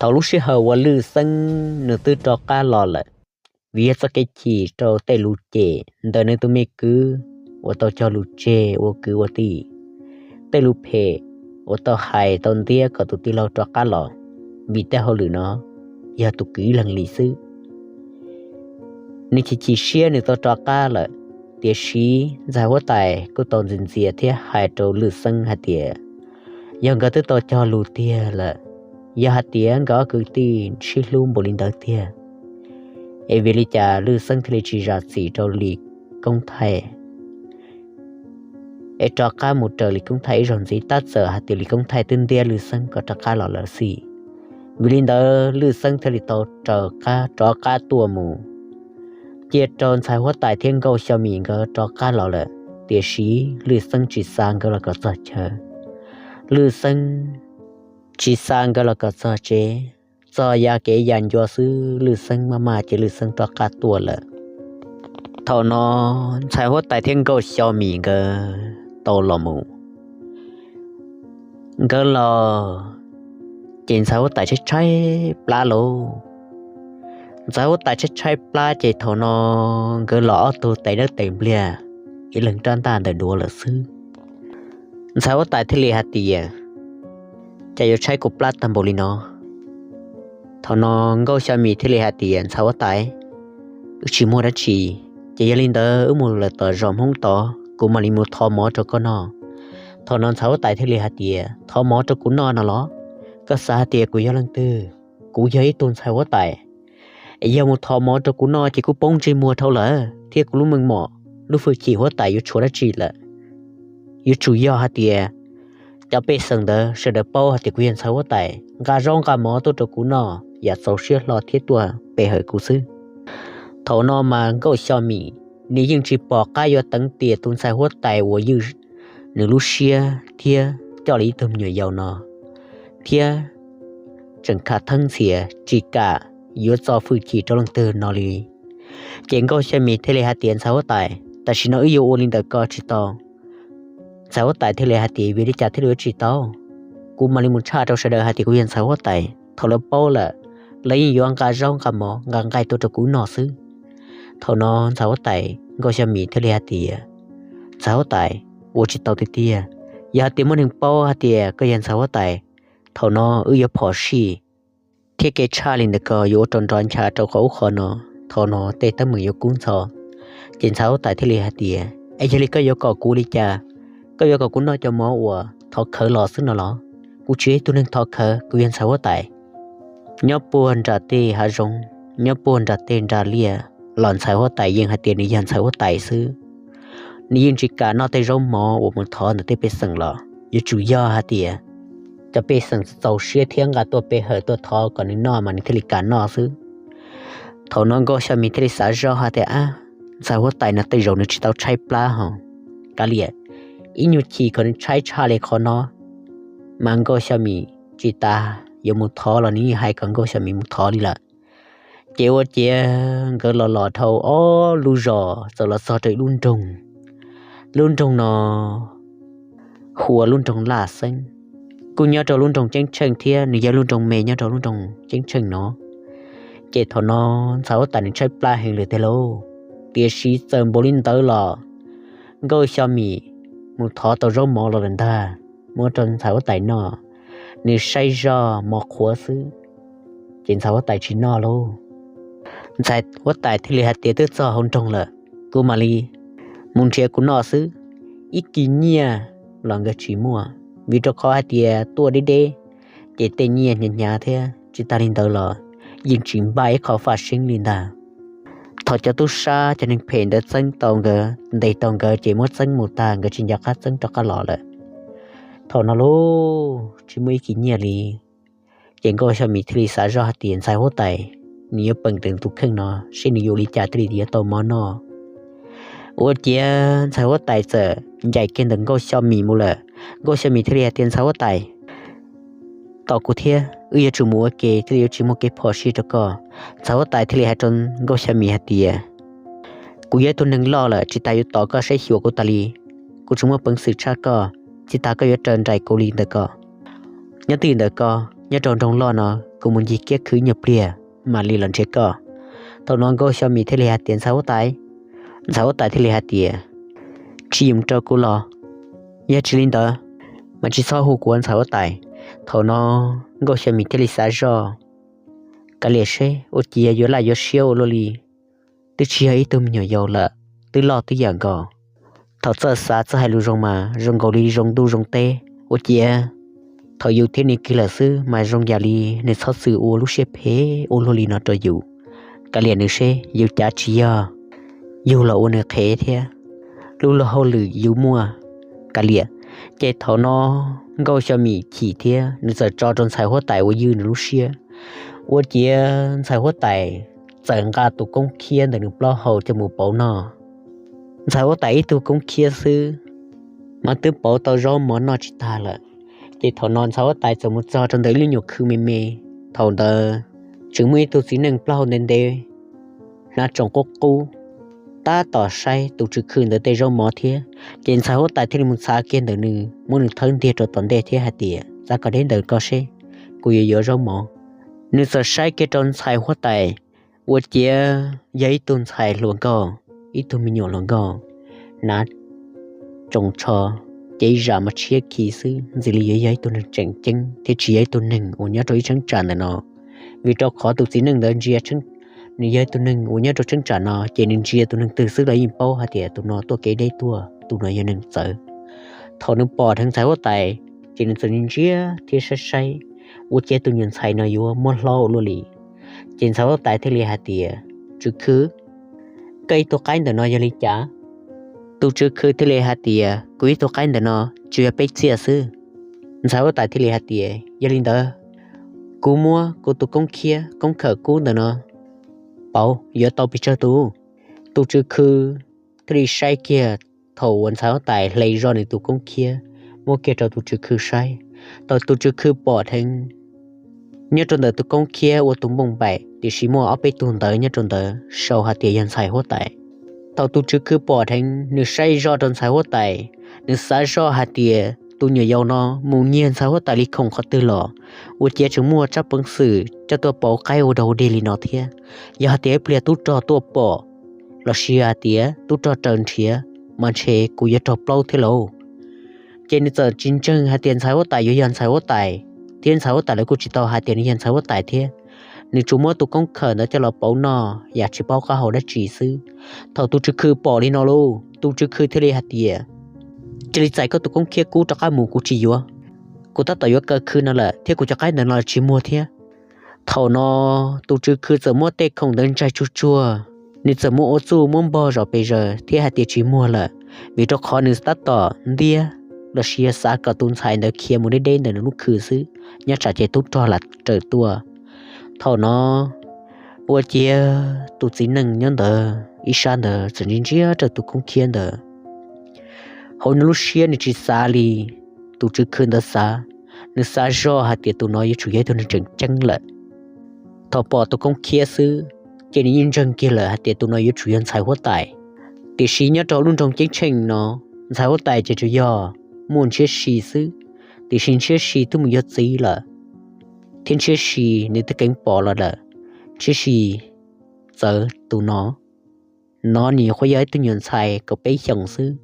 Thaum lub sij hawm uas Lwj Xeeb nws twb rov qab los lawm, vim yog txoj kev chim rau tej lus cem ntawm nws tus me kwv uas tau cog lus tseg ua kwv ua tij, tej lus phem uas tau hais tau ntiab kom tus tij laug rov qab los, vim tej hauj lwm no yog tus kwv ib leeg li xwb. Nws chim chim siab nws tau rov qab lawm, tiam sis ntxhais huab tais kuj tau ntxias ntxias thiab hais rau Lwj Xeeb hais tias yog nkawd twb tau cog lus tiag lawm, yog hais tias nkawd ob kwv tij sib hlub npaum li ntawd tiag, es vim li cas Lwj Xeeb thiaj li tsis zam txim rau Lis Koob Thaij es rov qab mus raws Lis Koob Thaij ib zaug ntxiv, tab txawm hais tias Lis Koob Thaij twb ntiab Lwj Xeeb kom rov qab los lawm xij. Vim li ntawd Lwj Xeeb thiaj li tau raws qab rov qab tuaj mus, cia rau ntxhais huab tais thiab Nkauj Xyo Mim nkawd rov qab los lawm, tiam sis Lwj Xeeb tsis xa nkawd los kom txog chaw. Lwj Xeeb tsis xa nkawd los kom txog tsev, txog ya kev ya ncua xwb Lwj Xeeb maj maj ces Lwj Xeeb rov qab tuaj lawm. Thaum no ntxhais huab tais thiab Nkauj Xyo Mim nkawd tau los mus, nkawd los ces ntxhais huab tais tshaib tshaib plab lauj. Ntxhais huab tais tshaib tshaib plab ces thaum no nkawd los ob tug tes dawb tes npliag, ib leeg rab ntaj ntawm duav lawm xwb. Ntxhais huab tais thiaj li hais tias, cas yuav tshaib kuv plab tag npaum li no? Thaum no Nkauj Xyo Mim thiaj li hais tias, ntxhais huab tais, wb tsis muaj dab tsi, ces yog li ntawd wb mus lawm tom zos Hmoob tod kuv mam li mus thov mov rau koj noj. Thaum no ntxhais huab tais thiaj li hais tias, thov mov rau kuv noj no los? Koj xav hais tias kuv yog leej twg? Kuv yog ib tug ntxhais huab tais, es yog mus thov mov rau kuv noj ces kuv poob ntsej muag dhau lawm thiab kuv lub meej mom lub hwj chim huab tais yuav tshuav dab tsi lawm. Yuav tsum yog hais tias cov pej xeem ntawd sawv daws paub hais tias kuv yog ntxhais huab tais, nqa zaub nqa mov tuaj rau kuv noj yam txaus siab hlo thiab tuaj pe hawm kuv xwb. Thaum no mas Nkauj Xyo Mim nws yeej tsis pom qab yuav teev tiam tus ntxhais huab tais uas ywj nws lub siab thiab coj li ib tug me nyuam yaus no, thiab tseem khav theeb ntxhias tsis kam yuav txo hwj chim rau leej twg no li. Ces Nkauj Xyo Mim thiaj li hais tias, ntxhais huab tais, tam sim no wb yuav ua li ntawm ko tsis tau? Ntxhais huab tais thiaj li hais tias, vim li cas thiaj li ua tsis tau? Kuv mam li mus tshaj rau sawv daws hais tias kuv yog ntxhais huab tais, thaum lawv paub lawm, lawv yeej yuav nqa zaub nqa mov nqa nqaij tuaj rau kuv noj xwb. Thaum no ntxhais huab tais Nkauj Xyo Mim thiaj li hais tias, ntxhais huab tais, ua tsis tau tiag tiag. Yog hais tias muaj neeg paub hais tias koj yog ntxhais huab tais, thaum no wb yuav phom sij thiab kev tshaj li ntawm ko yuav ua rau nrov ncha rau qhov ub qhov no, thaum no tej teeb meem yuav kub ntxhov. Ces ntxhais huab tais thiaj li hais tias, es yog li koj yuav kom kuv li cas? Koj yuav kom kuv noj cov mov uas thov khawv los xwb no los? Kuv tsis yog ib tug neeg thov khawv, kuv yog ntxhais huab tais. Nyob puag nram tej hav zoov, nyob puag nram tej nra liaj los ntxhais huab tais yeej hais tias nws yog ntxhais huab tais xwb. Nws yeej tsis kam noj tej zaub mov uas mus thov ntawm tej pej xeem los, yuav tsum yog hais tias cov pej xeem txaus siab thiab nqa tuaj pe hawm tuaj thov kom nws noj mas nws thiaj li kam noj xwb. Thaum no Nkauj Xyo Mim thiaj li xav zoj hais tias, ab, ntxhais huab tais no tej zaum nws tsis tau tshaib plab ho. Kav liam, ib nyuag chim kom nws tshaib tshaj li qhov no. Mas Nkauj Xyo Mim tsis tas yuav mus thov los nws yeej hais kom Nkauj Xyo Mim mus thov li lawm. Ces ua ciav nkawd los los dhau ob lub zos txawm los txog rau ib lub nroog. Lub nroog no hu ua lub nroog Laj Xeeb, kuj nyob rau lub nroog Ceeb Tsheej thiab, nws yog lub nroog me nyob rau lub nroog Ceeb Tsheej no. Ces thaum no ntxhais huab tais nws tshaib plab heev lawm tiag lauj, tiam sis txawm npaum li ntawd los Nkauj Xyo Mim mus thov tau zaub mov los lawm ntag, muab rau ntxhais huab tais noj, nws saib zoj mov qhuav xwb, ces ntxhais huab tais tsis noj lauj. Ntxhais huab tais thiaj li hais tias, twb txog hauv nroog lawm, kuv mam li mus nrhiav kuv noj xwb. Ib kis nyiaj los nkawd tsis muaj, vim rau qhov hais tias tuaj deb deb, ces tej nyiaj hnyav hnyav thiab, tsis tas li ntawd los yeej tsis npaj ib qho faj seeb li ntag. Thaum cov tub sab cov neeg phem ntawd txeeb tau nkawd, ntes tau nkawd ces muab txeeb mus tag, nkawd tsis nco qab txeeb rov qab los lawm. Thaum no lauj, tsis muaj ib kis nyiaj li. Ces Nkauj Xyo Mim thiaj li xav zoj hais tias ntxhais huab tais nws yuav peem tus kheej no seb nws yuav ua li cas thiaj li yuav tau mov noj. Ua ciav ntxhais huab tais txawm ncaim kiag ntawm Nkauj Xyo Mim mus lawm. Nkauj Xyo Mim thiaj li hais tias, ntxhais huab tais, tos kuv thiab, wb yuav tsum mus ua ke thiaj li yuav tsis muaj kev phom sij rau koj. Ntxhais huab tais thiaj li hais rau Nkauj Xyo Mim hais tias, kuv yog ib tug neeg loj lawm, tsis tas yuav tos koj saib xyuas kuv tas li. Kuv tsis muaj peev xwm tshaj koj, tsis tas koj yuav raws nraim kuv li ntawm ko. Nyob twj ywm ntawm ko, nyob rau nroog loj no, kuv mus ncig kiab khw nyuag pliag mam li los nrhiav koj. Thaum no Nkauj Xyo Mim thiaj li hais tias, Ntxhais huab tais. Ntxhais huab tais thiaj li hais tias, Tsis yeem rau kuv los, yog tsis li ntawd mas tsis txhob hu kuv ua ntxhais huab tais. Thaum no Nkauj Xyo Mim thiaj li xav zoj, Kav liam seb ua ciav yuav laj yuav siab ua luaj li, twb tsis yog ib tug me nyuam yaus lawm, twb loj twb yam nkaus. Thaum txawj xav txawj hais lus zoo mas zoo nkaus li zoo ntuj zoo teb. Ua ciav thaum yus thiab nws kwv lawm xwb mas zoo yam li nws txhob txwm ua lub siab phem ua luaj li no rau yus. Kav liam nws seb, yus cav tsis yog yug los ua nws qhev thiab, lub luag hauj lwm yus muaj. Kav liam. Ces thaum no Nkauj Xyo Mim chim thiab nws txawm tso rau ntxhais huab tais uas ywj nws lub siab. Ua ciav ntxhais huab tais txawm nqa tus koob khiab ntawm nws plaub hau coj mus pauv noj. Ntxhais huab tais ib tug koob khiab xwb mas twb pauv tau zaub mov noj tsis tag lawm. Ces thaum no ntxhais huab tais txawm mus txog rau ntawm ib lub nyuam khw me me. Thaum ntawd tseem muaj ib tug txiv neej plaub hau ntev ntev, hnav tsoos qub qub, tab tom saib tus tswv khw ntawd tej zaub mov thiab. Ces ntxhais huab tais thiaj li mus txhav kiag ntawm nws, muab nws thawb ntiag rau tom ntej thiab hais tias, Txav kom deb ntawm ko seb, kuv yuav yuav zaub mov. Nws txawm saib kiag rau ntxhais huab tais, ua ciav yog ib tug ntxhais hluas nkauj, ib tug me nyuam hluas nkauj, hnav tsoos tsho, cev zam mos tshiab khi xwb, ntxim li yuav yog ib tug neeg tseem ceeb thiab tsis yog ib tug neeg uas nyob rau ib cheeb tsam ntawm no. Vim rau qhov tus txiv neej ntawd ntsia, nws yog ib tug neeg uas nyob rau cheeb tsam no, ces nws ntsia tus neeg twg xwb los yeej paub hais tias tus no tuaj kev deb tuaj, tus no yog neeg txawv. Thaum nws pom dheev ntxhais huab tais, ces nws txawm ntsia thiab saib saib, ua ciav tus nyuam ntxhais no yuav muab hlob ua luaj li. Ces ntxhais huab tais thiaj li hais tias, Tswv khw, koj ib tug qaib ntawm no yog li cas? Tus tswv khw thiaj li hais tias, Kuv ib tug qaib ntawm no tsuas yog peb txiaj xwb. Ntxhais huab tais thiaj li hais tias, Yog li ntawd, kuv muab kuv tus koob khiab koob khawm kub ntawm no pauv yuav tau pes tsawg tus? Tus tswv khw thiaj li saib kiag thaum uas ntxhais huab tais hle zoj nws tus koob khiab muab kiag rau tus tswv khw saib. Thaum tus tswv khw pom dheev nyob rau ntawm tus koob khiab ua tus npoo npaim, tiam sis muaj ob peb tug ntawv nyob rau ntawd sau hais tias yog ntxhais huab tais. Thaum tus tswv khw pom dheev, nws saib zoj rau ntxhais huab tais, nws xav zoj hais tias tus nyuam yaus no mus nyiag ntxhais huab tais li khoom qhov twg los, ua ciav tseem muaj tsab peev xwm coj tuaj pauv qaib ua dog ua dig li no thiab. Yog hais tias ib pliag tub rog tuaj pom lossis hais tias tub rog raws nrhiav, mas ntshe kuv yuav raug plaub thiab lauj. Ces nws txawm tsis ntseeg hais tias ntxhais huab tais yuav yog ntxhais huab tais, thiab ntxhais huab tais lawv kuj tsis tau hais tias nws yog ntxhais huab tais thiab. Nws tsuas muab tus koob khawm ntawd coj los pauv noj yam tsis paub qab hau dab tsi xwb. Thaum tus tswv khw pom li no lauj, tus tswv khw thiaj li hais tias, Cia li txais koj tus koob khiab kub rov qab mus, kuv tsis yuav. Kuv tab tom yuav kaw khw no lawm thiab kuv cov qaib ntawm no tsis muag thiab. Thaum no tus tswv khw txawm muab tej khoom ntawd ntsaig tsuag tsuag, nws txawm muab ua txuj muab npog zom pes zaws thiab hais tias tsis muag lawm, vim rau qhov nws tab tom ntiab lossis yog xav kom tus ntxhais ntawd khiav mus deb deb ntawm nws lub khw xwb, nyob tsam ces tub rog lam raws tuaj. Thaum no ua ciav tus txiv neej nyob ntawd ib sab ntawd txawm ntsia ntsia rau tus koob khiab ntawd. Hauv nws lub siab nws tsis xav li tus tswv khw ntawd xav, nws xav zoj hais tias tus no yuav tsum yog ib tug neeg tseem ceeb lawm. Thaum pom tus koob khiab xwb, ces nws yeej ntseeg kiag lawm hais tias tus no yuav tsum yog ntxhais huab tais. Tiam sis nyob rau lub nroog Ceeb Tsheej no, ntxhais huab tais ces tsuas yog muaj Ntshiab Si xwb, tiam sis Ntshiab Si twb mus yuav txiv lawm, thiab Ntshiab Si nws twb keev pom los lawm. Ntshiab Si txawv tus no, no nws nyuam qhuav yog ib tug nyuam ntxhais kaum peb xyoos xwb,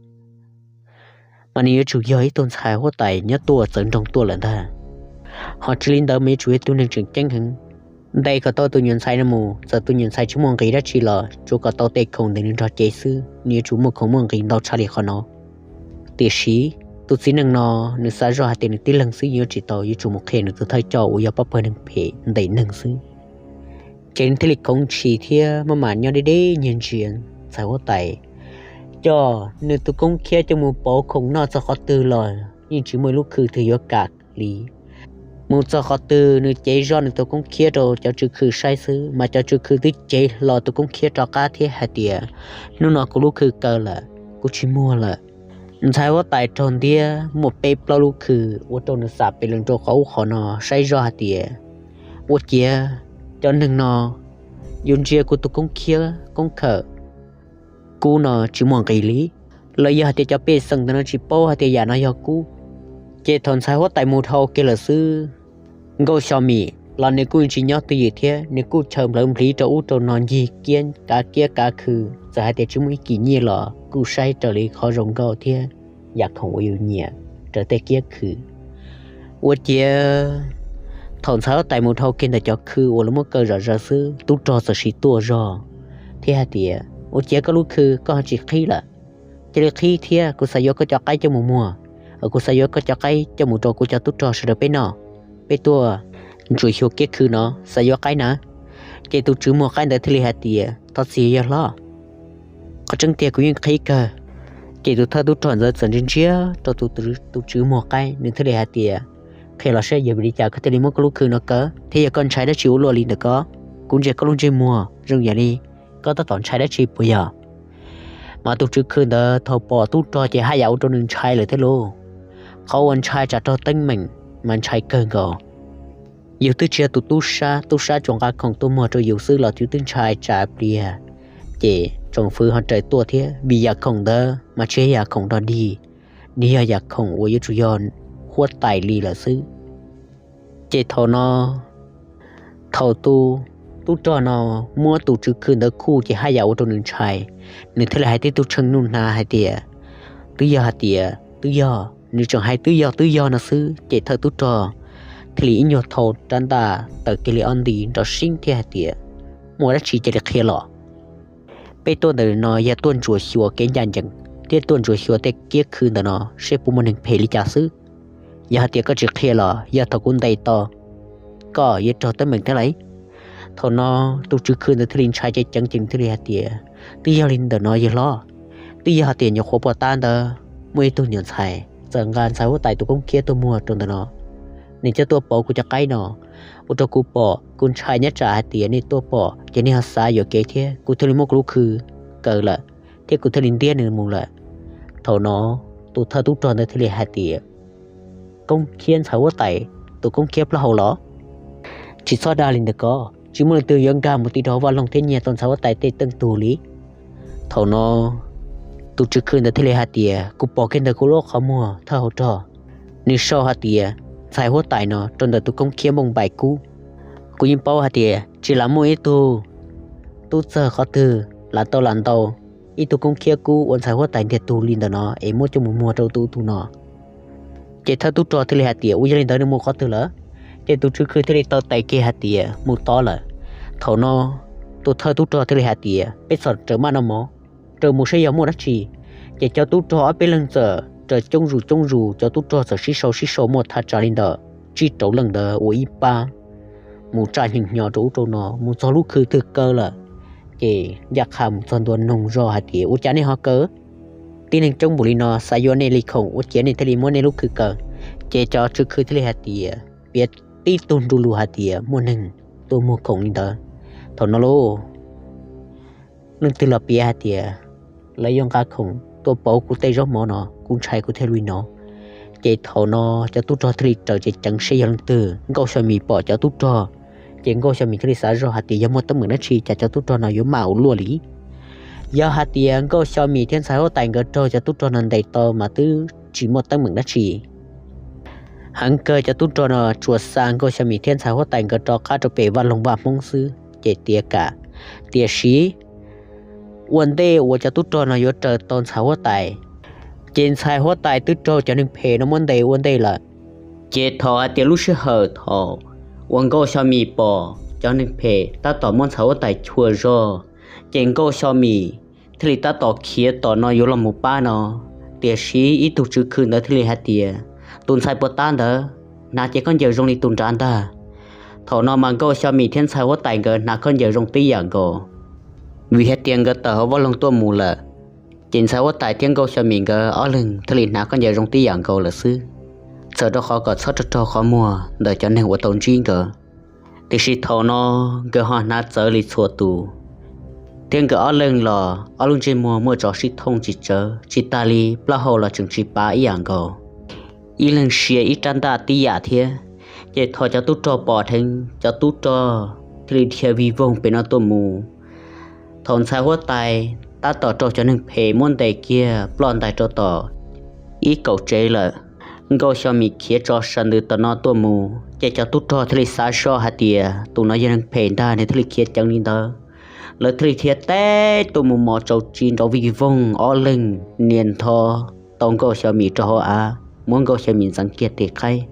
mas nws yuav tsum yog ib tug ntxhais huab tais nyob tuaj txawv nroog tuaj lawm ntag. Ho tsis li ntawd mas yuav tsum yog tus neeg tseem ceeb heev, ntes kom tau tus nyuam ntxhais no mus, txawm tus nyuam ntxhais tsis muaj nqis dab tsi los tsuav kom tau tej khoom ntawm nws nrog cev xwb, nws yuav tsum muaj khoom muaj nqis ntau tshaj li qhov no. Tiam sis tus txiv neej no nws xav zoj hais tias nws tib leeg xwb yuav tsis tau, yuav tsum mus qhia nws tus thawj coj uas yog pab pawg neeg phem ntes neeg xwb. Ces nws thiaj li khoov ntshis thiab maj mam nyob deb deb nyiag ntsia ntxhais huab tais, coj nws tus koob khiab coj mus pauv khoom noj txog qhov twg los yeej tsis muaj ib lub khw twg yuav kam li. Mus txog qhov twg nws cev zoj nws tus koob khiab rau cov tswv khw saib xwb, mas cov tswv khw twb cev hlo tus koob khiab rov qab thiab hais tias, Hnub no kuv lub khw kaw lawm, kuv tsis muag lawm. Ntxhais huab tais raug ntiab muaj peb plaub lub khw, ua rau nws xam pes lees rau qhov ub qhov no saib zoj hais tias, Ua ciav cov neeg no yuav ntsia kuv tus koob khiab koob khawm kub no tsis muaj nqis li, los yog hais tias cov pej xeem ntawm no tsis paub hais tias yam no yog kub. Ces thaum ntxhais huab tais mus dhau kiag lawm xwb, Nkauj Xyo Mim los nws kuj tsis nyob twj ywm thiab, nws kuj chaw nplawv npliv rau ub rau no ncig kiab kav kiab kav khw. Txawm hais tias tsis muaj ib kis nyiaj los kuj saib raws li qhov zoo nkauj thiab yam khoom uas yus nyiam raws tej kiab khw. Ua ciav thaum ntxhais huab tais mus dhau kiag ntawm cov khw uas lawv muab kaw zom zaws xwb, tub rog txawm sim tuaj zog thiab hais tias, Ua ciav koj lub khw koj ho tsis qhib lawm? Cia li qhib thiab, kuv xav yuav koj cov qaib coj mus muag, kuv xav yuav koj cov qaib coj mus rau kuv cov tub rog sawv daws peb noj. Peb tuaj ntsuam xyuas kiab khw no xav yuav qaib na. Ces tus tswv muag qaib ntawd thiaj li hais tias, Thov txim yawg hlob, qhov tseeb tiag kuv yeej qhib kawg. Ces tus thawj tub rog ntawd txawm ntsia ntsia rau tus, tus tswv muag qaib, nws thiaj li hais tias, Qhia los saib yog vim li cas koj thiaj li muab koj lub khw no kaw thiab yog koj ntshai dab tsi ua luaj li ntawm ko? Kuv ntsia koj lub ntsej muag zoo yam li koj tab tom ntshai dab tsi puas yog? Mas tus tswv khw ntawd thaum pom tub rog ces haj yam ua rau nws ntshai lawm thiab lauj. Qhov uas ntshai tsam raug teeb meem mas ntshai kawg nkaus. Yus twb tsis yog tus tub sab, tub sab tsuas nqa khoom tuaj muag rau yus xwb los yus twb ntshai tsam pliag ces tsoom fwv ho raws tuaj thiab, vim yam khoom ntawd mas tsis yog yam khoom dog dig, nws yog yam khoom uas yuav tsum yog huab tais li lawm xwb. Ces thaum no, thaum tus tub rog no muab tus tswv khw ntawd khuj ces haj yam ua rau nws ntshai, nws thiaj li hais tib tug tsheej nuj hnav hais tias, Twb yog hais tias twb yog, nws tseem hais twb yog twb yog no xwb ces thawj tub rog thiaj li ib nyuag thau rab ntaj tawm kiag li ob nti nrov sib thiab hais tias, Muaj dab tsi cia li qhia los. Peb tuaj ntawm no yog tuaj ntsuam xyuas kev ncaj ncees thiab tuaj ntsuam xyuas tej kiab khw ntawm no seb puas muaj neeg phem li cas xwb. Yog hais tias koj tsis qhia los yog thaum kuv ntes tau koj yuav raug teeb meem thiab lauj. Thaum no tus tswv khw ntawd thiaj li ntshai ceev ceev ces thiaj li hais tias, Twb yog li ntawm no yawg hlob, twb yog hais tias nyuam qhuav puag ta ntawd muaj ib tug nyuam ntxhais txawm nqa ntxhais huab tais tus koob khiab tuaj muag rau ntawm no, nws coj tuaj pauv kuv cov qaib no ua rau kuv pom, kuv ntshai nyob tsam hais tias nej tuaj pom ces nej ho xav yuam kev thiab, kuv thiaj li muab kuv lub khw kaw lawm thiab kuv thiaj li ntiab nws mus lawm. Thaum no tus thawj tub rog ntawd thiaj li hais tias, Koob khiab ntxhais huab tais tus koob khiab plaub hau los? Tsis txhob dag li ntawm ko, tsis muaj leej twg yuav nkag mus ti rau hauv vaj loog thiab nyiag tau ntxhais huab tais tej teej tug li. Thaum no tus tswv khw ntawd thiaj li hais tias, Kuv pom kiag ntawm kuv lub qhov muag thawj hauv rog, nws sau hais tias ntxhais huab tais no rau ntawm tus koob khiab npauj npaim kub. Kuv yeej paub hais tias tsis lam muaj ib tug tub txawg qhov twg lam tau lam ntau ib tug koob khiab kub ua ntxhais huab tais ntiag tug li ntawm no es muab coj mus muag rau tus tug no. Ces thawj tub rog thiaj li hais tias, Ua yog li ntawd nws mus qhov twg lawm? Ces tus tswv khw thiaj li taw tes kiag hais tias, Mus tod lawm. Thaum no tus thawj tub rog thiaj li hais tias, Peb txhob raws maj no mog, raws mus saib yog muaj dab tsi. Ces cov tub rog ob peb leeg txawm raws coob zus coob zus, cov tub rog txawm sib sau sib sau muaj thaj tsam li ntawm tsib rau leej ntawd ua ib pab mus tsa hnyeem hnyo rau ub rau no mus txog lub khw twg kaw lawm. Ces ncaj qha mus txog ntua noog zog hais tias, Ua cas nej ho kaw? Tib neeg coob npaum li no xav yuav nej li khoom ua ciav nej thiaj li muab nej lub khw kaw. Ces cov tswv khw thiaj li hais tias, piav tib tug nru lus hais tias, Muaj neeg tuaj muag khoom li ntawd. Thaum no lauj, leej twg los piav hais tias, Lawv yuav nqa khoom tuaj pauv kuv tej zaub mov no, kuv ntshai kuv thiaj li no. Ces thaum no cov tub rog thiaj li raws ceev ceev seb yog leej twg. Nkauj Xyo Mis pom cov tub rog, ces Nkauj Xyo Mis thiaj li xav zog hais tias yog muaj teeb meem dab tsi cas cov tub rog no yuav maj ua luaj li. Yog hais tias Nkauj Xyo Mis thiab ntxhais huab tais nkawd raug cov tub rog no ntes tau mas twb tsis muaj teeb meem dab tsi. Heev kawg cov tub rog no tsuas xa Nkauj Xyo Mis thiab ntxhais huab tais nkawd rov qab rau pem vaj loog vaj Hmoob xwb ces tiav kam. Tiam sis ua ntej uas cov tub rog no yuav raws tau ntxhais huab tais, ces ntxhais huab tais twb raug cov neeg phem no muab ntes ua ntej lawm. Ces thaum hais tias lub sij hawm thaum uas Nkauj Xyo Mis pom cov neeg phem tab tom muab ntxhais huab tais chua zog, ces Nkauj Xyo Mis thiaj li tab tom khiav tom no yuav los mus pab no. Tiam sis ib tug tswv khw ntawd thiaj li hais tias, Tus ntxhais puag ta ntawd hnav cev khaub ncaws zoo li tus nrad ntag. Thaum no mas Nkauj Xyo Mis thiab ntxhais huab tais nkawd hnav khaub ncaws zoo tib yam nkaus, vim hais tias nkawd tawm hauv vaj loog tuaj mus lawm. Ces ntxhais huab tais thiab Nkauj Xyo Mis nkawd ob leeg thiaj li hnav khaub ncaws zoo tib yam nkaus lawm xwb, txawm rau qhov kom txhob raug raug qhov muag ntawm cov neeg uas tau ntsib nkawd. Tiam sis thaum no nkawd ho hnav txawv li txhua tus, thiab nkawd ob leeg los ob lub ntsej muag muaj tsov sib thooj tsis tsawv, tsis tas li plaub hau los tseem tsis pav ib yam nkaus. Ib leeg sia ib rab ntaj tib yam thiab. Ces thaum cov tub rog pom dheev, cov tub rog thiaj li dhia vij voog pem no tuaj mus. Thaum ntxhais huab tais tab tom raug cov neeg phem muab ntes kiag ploj ntais rau tom ib kaum tsev lawm, Nkauj Xyo Mis khiav tso sas ntws tom no tuaj mus, Ces cov tub rog thiaj li xav zoj hais tias tus no yog neeg phem ntag, nws thiaj li khiav ceev li ntawd. Lawv thiaj li thiaj teb tuaj mus mos tsaus tsi nrov vij voog ob leeg nias nthov tau Nkauj Xyo Mim rau hauv av, muab Nkauj Xyo Mim ntxeev kiag tes qaib.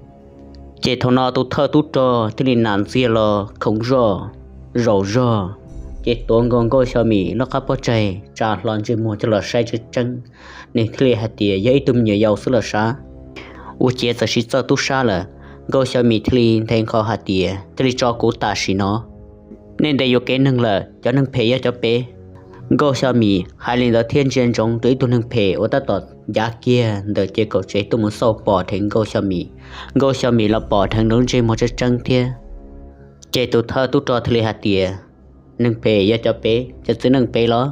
Ces thaum no tus thawj tub rog thiaj li nas ntxiag los khoov zoj, zaum zog, ces tuav nkaus Nkauj Xyo Mim lub qab pob tsaig tsa hlo ntsej muag coj los saib tseeb tseeb. Nws thiaj li hais tias yog ib tug me nyuam yaus xwb los sav, ua ciav txawm siv txawj tub sab lawm. Nkauj Xyo Mim thiaj li nthe nqho hais tias thiaj li tso kuv tam sim no, nej ntes yuam kev neeg lawm, cov neeg phem yog cov pem. Nkauj Xyo Mim hais li ntawd thiab ntsia ntsoov rau ib tug neeg phem uas tab tom ncav kiag ntawm ces kaum tsev tuaj mus xauj pom dheev Nkauj Xyo Mim. Nkauj Xyo Mim los pom dheev nws lub ntsej muag tseeb tseeb thiab. Ces tus thawj tub rog thiaj li hais tias neeg phem yog cov pem, cov txiv neej pem los?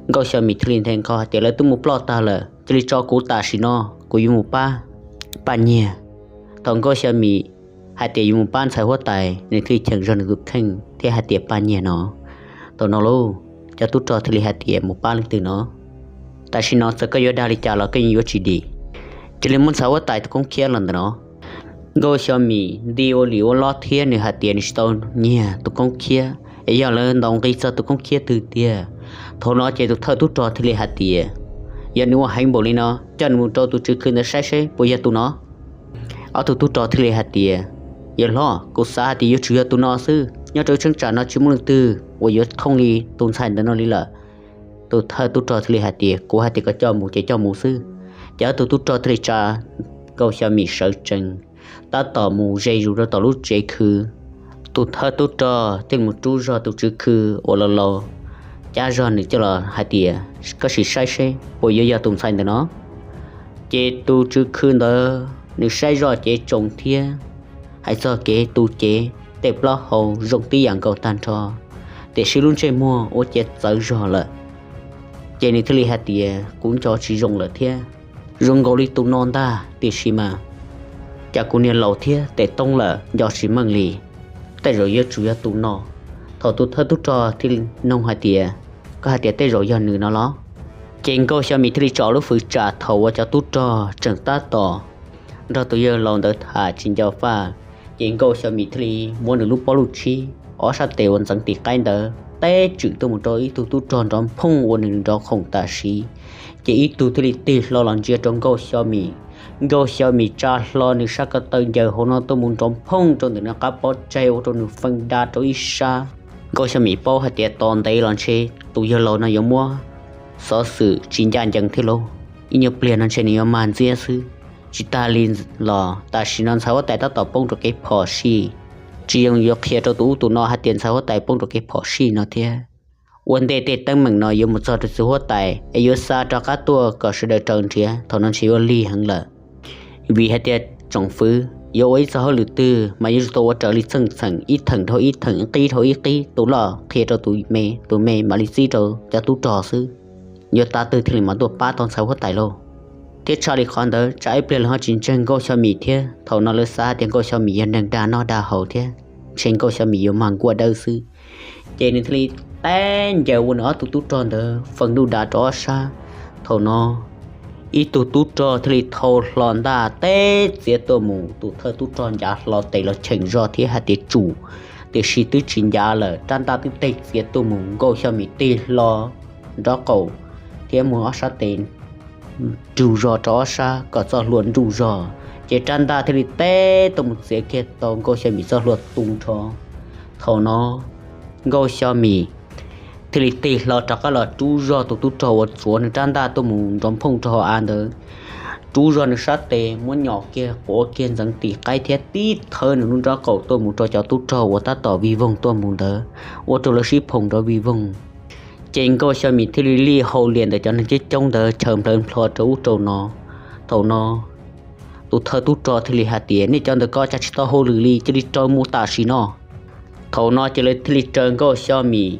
Nkauj Xyo Mim thiaj li nthe nqho hais tias lawv twb mus ploj tag lawm, cia li tso kuv tam sim no, kuv yuav mus pab, pab nyiag. Thaum Nkauj Xyo Mim hais tias yuav mus pab ntxhais huab tais, nws thiaj cheem zog nws tus kheej thiab hais tias pab nyiag no. Thaum no lauj, cov tub rog thiaj li hais tias mus pab leej twg no? Tam sim no txawm koj yuav dag li cas los koj yeej yuav tsis dim. Cia li muab ntxhais huab tais tus koob khiab los ntawm no. Nkauj Xyo Mim nti ua lim ua lob thiab nws hais tias nws tsis tau nyiag tus koob khiab, es yog lawv ntaus nqi txog tus koob khiab twg tiag. Thaum no ces tus thawj tub rog thiaj li hais tias yog nws ua heev npaum li no, coj nws mus rau tus tswv khw ntawd saib seb puas yog tus no. Ob tug tub rog thiaj li hais tias yawg hlob, kuv xav hais tias yuav tsum yog tus no xwb, nyob rau cheeb tsam no tsis muaj leej twg uas yuav thooj li tus ntxhais ntawm no li lawm. Tus thawj tub rog thiaj li hais tias kuv hais tias kom coj mus ces coj mus xwb. Ces ob tug tub rog thiaj li tsa Nkauj Xyo Mim sawv tsees, tab tom mus ze zus rau tom lub tsev khw. Tus thawj tub rog thiaj mus rub zog tus tswv khw uas laus laus, cab zog nws coj los hais tias koj sim saib seb puas yuav yog tus ntxhais ntawm no. Ces tus tswv khw ntawd nws saib zoj cev tsoos thiab hais txog kev tu cev, tej plaub hau zoo tib yam nkaus tag nrho, tiam sis lub ntsej muag ua ciav txawv zog lawm. Ces nws thiaj li hais tias kuv nco tsis zoo lawm thiab, zoo nkaus li tus no ntag, tiam sis mas cas kuv niag laus thiab tes toob lawm nco tsis meej li. Tej zaum yuav tsum yog tus no. Thaum tus thawj tub rog thiaj li nug hais tias koj hais tias tej zaum yog nws no los? Ces Nkauj Xyo Mim thiaj li tso lub fwv tsam thaum uas cov tub rog tseem tab tom nrog tus yawg laus ntawd tham tsis nco faj, ces Nkauj Xyo Mim thiaj li muab nws lub pob lub tshib, ob sab tes uas ntxeev tim qaib ntawd teb tswm tuaj mus rau ib tug tub rog nrov nphooj ua nws nrov khoom tam sim. Ces ib tug thiaj li tig hlo los ntsia rau Nkauj Xyo Mim. Nkauj Xyo Mim tsa hlo nws sab ko taw ncaws hauv no tuaj mus nrov nphooj rau ntawm nws qab pob tsaig ua rau nws feej da rau ib sab. Nkauj Xyo Mim paub hais tias tos ntev los ntshe tus yawg laus no yuav muab xov xwm tsis ncaj ncees thiab lauj, ib nyuag pliag no ntshe nws yuav mag ntxiab xwb. Tsis tas li los tam sim no ntxhais huab tais tab tom poob rau kev phom sij, tsis zoo yuav qhia rau tus ub tus no hais tias ntxhais huab tais poob rau kev phom sij no thiab. Ua ntej tej teeb meem no yuav mus txog rau txiv huab tais es yuav xa rov qab tuaj kom sawv daws raws nrhiav, thaum no ntshe yuav lig heev lawm. Vim hais tias tsoom fwv yuav ua ib txoj hauj lwm twg mas yuav tsum tau ua raws li txheej txheem, ib theem dhau ib theem, qib dhau ib qib, tus loj qhia rau tus me, tus me mam li txib rau cov tub rog xwb. Yuav tav twg thiaj li mam tuaj pab tau ntxhais huab tais lauj? Thiab tshaj li qhov ntawd tsam ib pliag lawv ho tsis ntseeg Nkauj Xyo Mim thiab, thaum no lawv xav hais tias Nkauj Xyo Mim yog neeg dag noj dag haus thiab, ntshe Nkauj Xyo Mim yuav mag nkuaj dawb xwb. Ces nws thiaj li teb ncaws ua nws ob tug tub rog ntawd feej ntuj dav rau ob sab. Thaum no ib tug tub rog thiaj li thau hlo ntaj teb txiav tuaj mus, tus thawj tub rog ncav hlo tes los cheem zog thiab hais tias tsum, tiam sis twb tsis ncav lawm, rab ntaj twb teg txiav tuaj mus, Nkauj Xyo Mim tig hlo nraub qaum thiab muab ob sab tes nrug zog rau ob sab kom txoj hlua nruj zog, ces rab ntaj thiaj li teb tuaj mus txiav kiag tau Nkauj Xyo Mim txoj hlua tu nrho. Thaum no Nkauj Xyo Mim thiaj li tig hlo rov qab los rub zog tus tub rog uas txuav nws rab ntaj tuaj mus nrov nphooj rau hauv av ntawd, rub zog nws sab tes muab nyom kiag quav kiag ntxeev tim qaib thiab tib thawb nws lub nraub qaum tuaj mus rau cov tub rog uas tab tom vij voog tuaj mus ntawd, ua rau lawv sib phoom nrov vij voog. Ces Nkauj Xyo Mim thiaj li lij hau lias ntawm cov neeg coob coob ntawd chaws nplawv nplho rau ub rau no. Thaum no tus thawj tub rog thiaj li hais tias nej cov ntawd ko cas tsis tau hauj lwm li, cia li raws mus tam sim no. Thaum no ces lawv thiaj li raws Nkauj Xyo Mim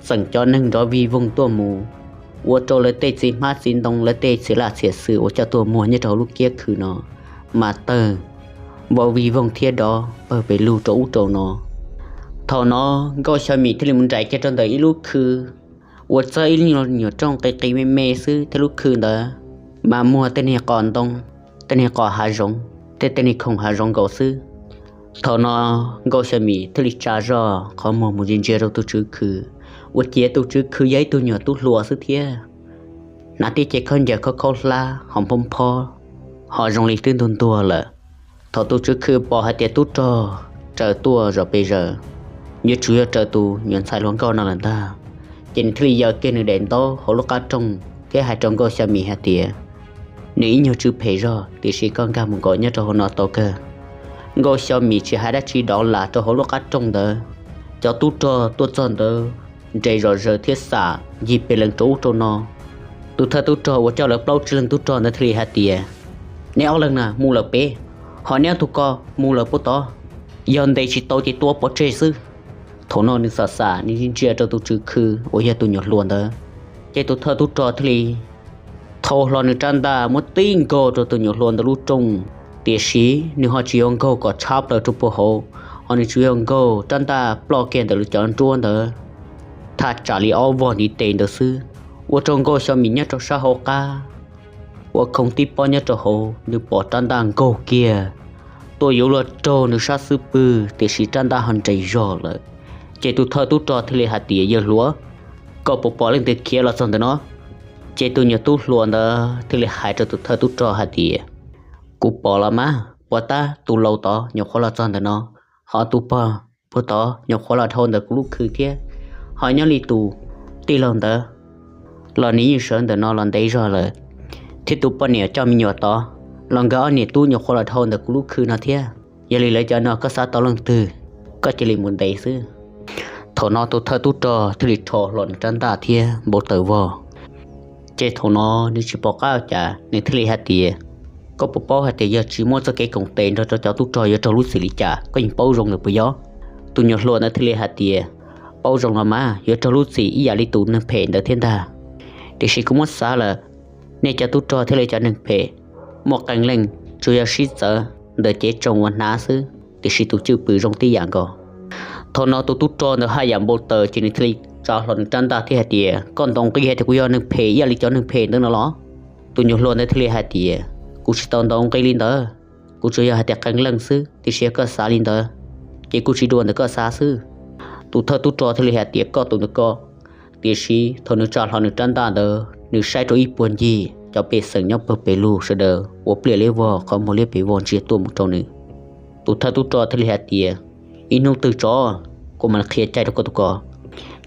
txeem cov neeg nrov vij voog tuaj mus, ua rau lawv tej txiv hmab txiv ntoo, lawv tej txiv laj txiv xwm uas coj tuaj muag nyob rau hauv lub kiab khw no mas tawg vau vij voog thiab dov pawg pes lug rau ub rau no. Thaum no Nkauj Xyo Mim thiaj li mus nraim kiag rau ntawm ib lub khw uas txawb ib lub nyuag rooj qis qis me me xwb thiab lub khw ntawd mas muag tej niag qos ntoo, tej niag qos hav zoov thiab tej niag khoom hav zoov nkaus xwb. Thaum no Nkauj Xya Mim thiaj li tsa zog qhov muag mus ntsia ntsia rau tus tswv khw, ua ciav tus tswv khw yog ib tug nyuam tub hluas xwb thiab. Hnav tib ce khaub ncaws khaub khaub hlab ho nphob nphob, ho zoo li twb ntuag ntuag lawm. Thaum tus tswv khw pom hais tias tub rog raws tuaj zom pes zaws, yuav tsum yog raws tus nyuam ntxhais hluas nkauj no lawm ntag, ces nws thiaj li yaws kiag nws daim ntaub hauv lub qab rooj thiab hais rau Nkauj Xya Mim hais tias, nws ib nyuag tsw phem zog, tiam sis koj nkag mus nkaum nyob rau hauv no tau kawg. Nkauj Xya Mim tsis hais dab tsi dov lam rau hauv lub qab rooj ntawd. Cov tub rog tuaj txog ntawd nres zom zaws thiab xam ncig pes lees rau ub rau no. Tus thawj tub rog uas coj lawv plaub tsib leeg tub rog ntawd thiaj li hais tias, neb ob leeg na mus lawm pem, ho neb ob tug ko mus lawm puag tod, yog ntes tsis tau ces tua pov tseg xwb. Thaum no nws xam xam nws ntsia rau tus tswv khw uas yog tus nyuam hluas ntawd, ces tus thawj tub rog thiaj li thau hlo nws rab ntaj muab tib nkaug rau tus nyuam hluas ntawd lub rooj, tiam sis nws ho tsis yuav nkaug kom tshab plaws rau puag hauv, ho nws tsuas yog nkaug rab ntaj ploj kiag ntawm lub cov nruab ntawd thaj tsam li ob vog ntiv tes ntawd xwb, ua rau Nkauj Xya Mim nyob rau sab hauv qab ua khoov tib pob nyob rau hauv, nws pom rab ntaj nkaug kiag tuaj yuav luag raug nws sab xub pwg, tiam sis rab ntaj ho nres zog lawm. Ces tus thawj tub rog thiaj li hais tias, yawg hluas, koj puas pom leej twg khiav los txog ntawm no? Ces tus nyuam tub hluas ntawd thiaj li hais rau tus thawj tub rog hais tias, kuv pom los mas, puag ta tus laus tod nyuam qhuav los txog ntawm no, ho tus pog puag tod nyuam qhuav los dhau ntawm kuv lub khw thiab, ho nyob li tus tij laug ntawd los nws yeej sawv ntawm no los ntev zog lawm, thiab tus poj niam coj me nyuam tod los nkawd ob niam tub nyuam qhuav los dhau ntawm kuv lub khw no thiab. Yog li lawv cov no koj xav tau leej twg, koj cia li mus ntes xwb. Thaum no tus thawj tub rog thiaj li rho hlo nws rab ntaj thiab npau taws vog. Ces thaum no nws tsis pom qab ua cas, nws thiaj li hais tias, koj puas paub hais tias yog tsis muaj txoj kev koom tes nrog rau cov tub rog yuav raug lub txim li cas, koj yeej paub zoo lawm puas yog? Tus nyuam hluas ntawd thiaj li hais tias, paub zoo los mas, yuav raug lub txim ib yam li tus neeg phem ntawd thiab ntag. Tiam sis kuv muab xav lawm, nej cov tub rog thiab li cov neeg phem muaj qee leej tsuas yog sib txawv ntawm cev tsoo uas hnav xwb, tiam sis tus cwj pwm zoo tib yam nkaus. Thaum no tus tub rog ntawd haj yam npau taws, ces nws thiaj li tsa hlo nws rab ntaj thiab hais tias, koj ntaus nqi hais tias kuv yog neeg phem ib yam li cov neeg phem ntawd no los? Tus nyuam hluas ntawd thiaj li hais tias, kuv tsis tau ntaus nqi li ntawd, kuv tsuas yog hais tias qee leej xwb, tiam sis yog koj xav li ntawd, ces kuv tsis dua ntawm koj xav xwb. Tus thawj tub rog thiaj li hais tias, koj tus ntawm koj. Tiam sis thaum nws tsa hlo nws rab ntaj ntawd, nws saib rau ib puag ncig cov pej xeem nyob pawg pes lug sawv daws ua pliaj liab vog qhov muag liab pes vog ntsia tuaj mus rau nws. Tus thawj tub rog thiaj li hais tias, ib hnub twg tso, kuv mam li qhia caij rau koj tus ko.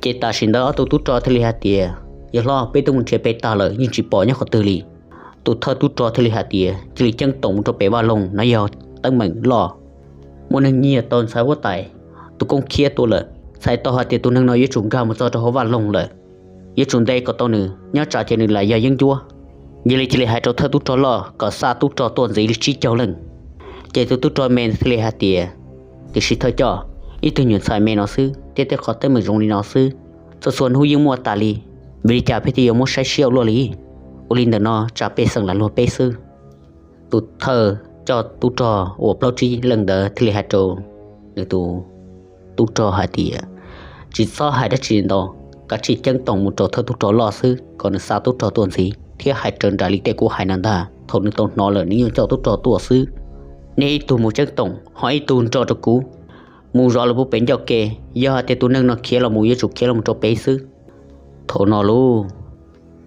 Ces tam sim ntawd ob tug tub rog thiaj li hais tias, yawg hlob, peb twb mus nrhiav pem tag lawm, yeej tsis pom nyob qhov twg li. Tus thawj tub rog thiaj li hais tias, cia li ceeb toom mus rau pem vaj loog no, yog teeb meem loj, muaj neeg nyiag tau ntxhais huab tais tus koob khiab tuaj lawm. Txhais tau hais tias tus neeg no yuav tsum nkag mus txog rau hauv vaj loog lawm, yuav tsum ntes kom tau nws, nyob tsam ces nws lam yog yeeb ncuab. Yog li cia li hais rau thawj tub rog loj kom xa tub rog tuaj ntxiv li tsib caug leej. Ces tus tub rog me thiaj li hais tias, tiam sis thawj coj, ib tug nyuam ntxhais me no xwb thiab tej qhov teeb meem zoo li no xwb, txhua txhua hnub yeej muaj tas li, vim li cas peb thiaj yuav muab saib siab ua luaj li? Ua li ntawm no tsam pej xeem lam luag peb xwb. Tus thawj coj tub rog uas plaub tsib leej ntawd thiaj li hais rau nws tus tub rog hais tias, tsis txhob hais dab tsi ntau, kav tsij ceeb toom mus rau thawj tub rog loj xwb kom nws xa tub rog tuaj ntxiv thiab hais raws nraim li tej kuv hais no ntag. Thaum nws tau hnov lawm nws yeej coj tub rog tuaj xwb. Nej ib tug mus ceeb toom, ho ib tug nrog rau kuv mus zov lawv puag pem ncauj ke. Yog hais tias tus neeg no khiav los mus yuav tsum khiav los rau pem xwb. Thaum no lauj,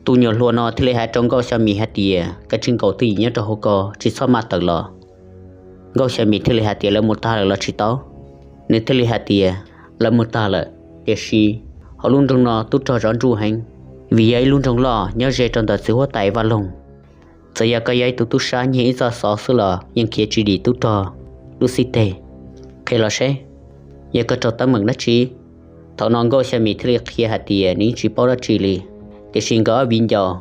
tus nyuam hluas no thiaj li hais rau Nkauj Xya Mim hais tias, kav tsij nkaum twj ywm nyob rau hauv ko, tsis txhob maj tawm los. Nkauj Xya Mim thiaj li hais tias, lawv mus tag lawm los tsis tau? Nws thiaj li hais tias, lawv mus tag lawm, tiam sis hauv lub nroog no tub rog zov ntsuj heev, vim yog ib lub nroog loj nyob ze rau ntawm txiv huab tais vaj loog. Txawm yog koj yog ib tug tub sab nyiag ib txoj xov xwb los yeej khiav tsis dim tub rog lub xib teg. Qhia los seb, yog koj raug teeb meem dab tsi? Thaum no Nkauj Xya Mim thiaj li qhia hais tias nws yeej tsis paub dab tsi li, tiam sis nkawd ob viv ncaus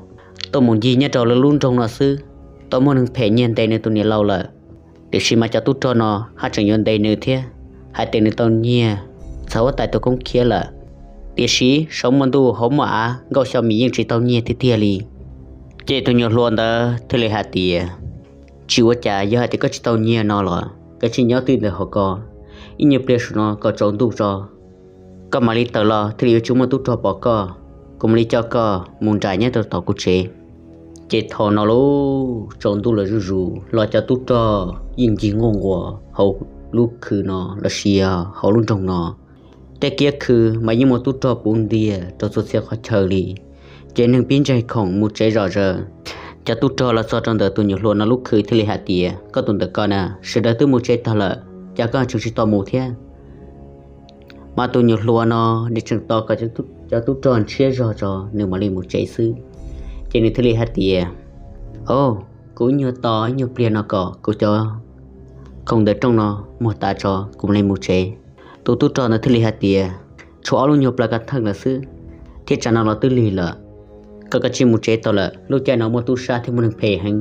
tuaj mus ncig nyob rau lawv lub nroog no xwb, tau muaj neeg phem nyiag ntes nws tus niam laus lawm. Tiam sis mas cov tub rog no haj tseem yuav ntes nws thiab, hais tias nws tau nyiag ntxhais huab tais tus koob khiab lawm. Tiam sis saum muaj ntuj hauv muaj av, Nkauj Xya Mim yeej tsis tau nyiag tiag tiag li. Ces tus nyuam hluas ntawd thiaj li hais tias, tsis ua cas, yog hais tias koj tsis tau nyiag no los koj cia li nyob twj ywm ntawm hauv ko, ib nyuag pliag saum no kom tsaus ntuj tso, koj mam li tawm los thiaj li yuav tsis muaj tub rog pom koj. Kuv mam li coj koj mus nraim nyob rau tom kuv tsev. Ces thaum no lauj, tsaus ntuj los zuj zus los cov tub rog yeej ncig nquj nquas hauv lub khw no los sis hauv lub nroog no. Tej kiab khw mas yeej muaj tub rog puv ntiag rau txhua txhia qhov chaw li, ces neeg pib ntsaig khoom mus tsev zom zaws. Cov tub rog los txog rau ntawm tus nyuam hluas no lub khw thiaj li hais tias, koj tus ntawm ko na, sawv daws twb mus tsev tag lawm, cas koj tseem tsis tau mus thiab? Mas tus nyuam hluas no nws tseem tos kom cov tub rog ntshiab zog tso nws mam li mus tsev xwb. Ces nws thiaj li hais tias, o, kuv ib nyuag tos ib nyuag pliag no kom kuv cov khoom ntawm rooj no muag tas tso kuv mam li mus tsev. Tus tub rog ntawd thiaj li hais tias, tshuav ob lub nyuag plaws kav theej lawm xwb, thiab tsam no los twb lig lawm, koj kav tsij mus tsev tau lawm, lub caij no muaj tub sab thiab muaj neeg phem heev,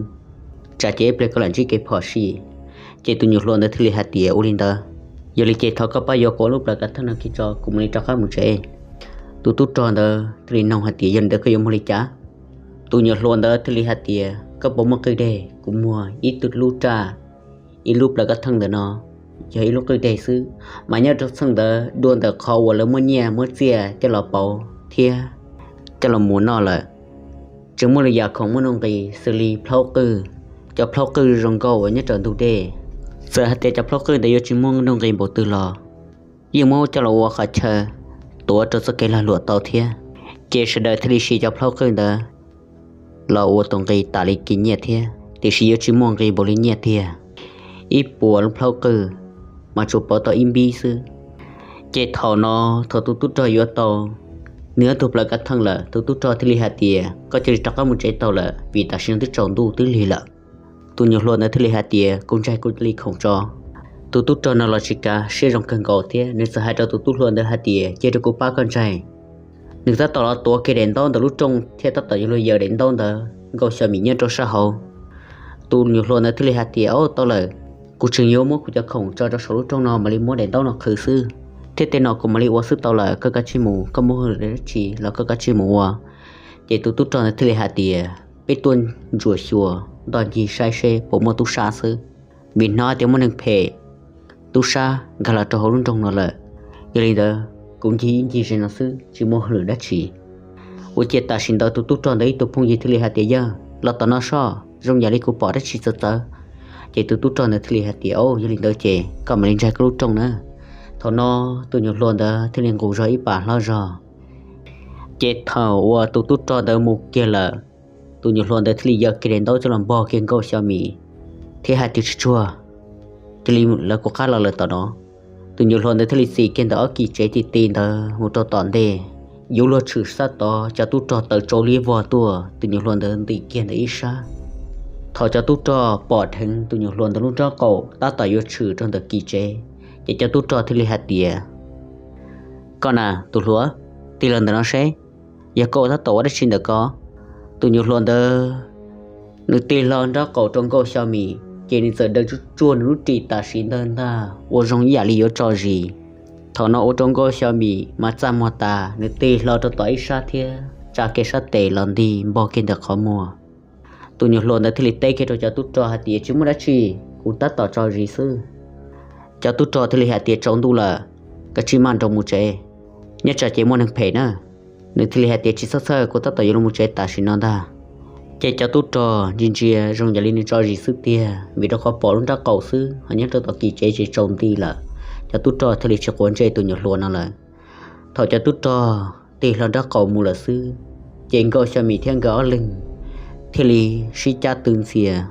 tsam ces ib pliag koj lam ntsib kev phom sij. Ces tus nyuam hluas ntawd thiaj li hais tias, ua li ntawd, yog li ces thov koj pab yuav kuv ob lub plaws kav theej no kiag tso kuv mam li rov qab mus tsev. Tus tub rog ntawd thiaj li nug hais tias, yog li ntawd koj yuav muag li cas? Tus nyuam hluas ntawd thiaj li hais tias, koj puas muaj qwj deg? Kuv muag ib tug lub raj, ib lub plaws kav theej ntawm no, yog ib lub qwj deg xwb, mas nyob rau txheej ntawd dua ntawm qhov uas lawv muab nyiaj muab txiaj coj los pauv thiab coj los mus noj lawm. Tseem muaj lwm yam khoom muaj nuj nqis xws li plhaub qwj, cov plhaub qwj zoo nkauj uas nyob rau ntug dej. Txawm hais tias cov plhaub qwj ntawd yuav tsis muaj nuj nqis npaum twg los yeej muab coj los ua qhov chaw tuav rau txoj kev lag luam tau thiab. Ces sawv daws thiaj li siv cov plhaub qwj ntawd los ua tus nqi tas li kev nyiaj thiab, tiam sis yuav tsis muaj nqi npaum li nyiaj tiag. Ib puas lub plhaub qwj mas tsuas pauv tau ib npib xwb. Ces thaum no, thaum tus tub rog yuav tau nws ob tug plaws kav theej lawm, tus tub rog thiaj li hais tias, koj cia li rov qab mus tsev tau lawm, vim tam sim no twb tsaus ntuj twb lig lawm. Tus nyuam hluas ntawd thiaj li hais tias, kuv ntsaig kuv li khoom tso. Tus tub rog no los tsis kav, siab zoo kawg nkaus thiab nws txawm hais rau tus tub hluas ntawd hais tias, cia rau kuv pab koj ntsaig. Nws tab tom los tuav kiag daim ntaub ntawm lub rooj thiab tab tom yuav luag yaws daim ntaub ntawd, Nkauj Xyo Mim nyob rau sab hauv. Tus nyuam hluas ntawd thiaj li hais tias, o, tau lawm, kuv tseem yuav muab kuv cov khoom tso rau saum lub rooj no mam li muab daim ntaub no qhwv xwb, thiab tej no kuv mam li ua xwb tau lawm, koj kav tsij mus, koj muaj hauj lwm dab tsi los koj kav tsij mus ua. Ces tus tub rog ntawd thiaj li hais tias, peb tuaj ntsuam xyuas ntoj ncig saib seb puas muaj tub sab xwb, vim hnov tias muaj neeg phem tub sab nkag los rau hauv lub nroog no lawm. Yog li ntawd kuv ncig ib ncig ze no xwb tsis muaj hauj lwm dab tsi. Ua ciav tam sim ntawd tus tub rog ntawd ib tug phooj ywg thiaj li hais tias, yawg los tom no soj, zoo yam li kuv pom dab tsi txawv txawv. Ces tus tub rog ntawd thiaj li hais tias, o, yog li ntawd ces koj mam li ntsaig koj lub rooj na. Thaum no tus nyuam hluas ntawd thiaj li nqus zog ib pas hlob zog. Ces thaum uas tus tub rog ntawd mus kiag lawm, tus nyuam hluas ntawd thiaj li yaws kiag daim ntaub coj los npog kiag Nkauj Xyo Mim thiab hais tias, tsuag tsuag, cia li lawv kuv qab los lawm tom no. Tus nyuam hluas ntawd thiaj li txis kiag ntawm ob kim tsev ti ti ntawd mus rau tom ntej, yuav luag tshwm sab tod cov tub rog tawm tsau liab vog tuaj, tus nyuam hluas ntawd ntim kiag ntawm ib sab. Thaum cov tub rog pom dheev tus nyuam hluas ntawd lub nrob qaum tab tom yuav tshwm rau ntawm kim tsev, ces cov tub rog thiaj li hais tias, koj na tus hluas, tig los ntawm no seb, yog koj ua tab tom ua dab tsi ntawm ko? Tus nyuam hluas ntawd nws tig hlo nrob qaum rau Nkauj Xyo Mim ces nws txawm daws tsuj tsuag nws lub ris tam sim ntawd ntag ua zoo ib yam li yuav tso zis. Thaum no ua rau Nkauj Xyo Mim mas txaj muag tas, nws tig hlo rau tom ib sab thiab tsa kiag sab tes los nti npog kiag ntawm qhov muag. Tus nyuam hluas ntawd thiaj li teb kiag rau cov tub rog hais tias, tsis muaj dab tsi, kuv tab tom tso zis xwb. Cov tub rog thiaj li hais tias, tsaus ntuj lawm, koj tsij maj nroos mus tsev, nyob tsam ces muaj neeg phem na. Nws thiaj li hais tias, tsis txhob txhawj, kuv tab tom yuav los mus tsev tam sim no ntag. Ces cov tub rog ntsia ntsia zoo yam li nws tso zis xwb tiag, vim rau qhov pom lub nrob qaum xwb ho nyob rau tom kim tsev ces tsaus nti lawm. Cov tub rog thiaj li tsis quav ntsej tus nyuam hluas no lawm. Thaum cov tub rog tig hlo nrob qaum mus lawm xwb, ces Nkauj Xyo Mim thiab nkawd ob leeg thiaj li sib cab tw ntxias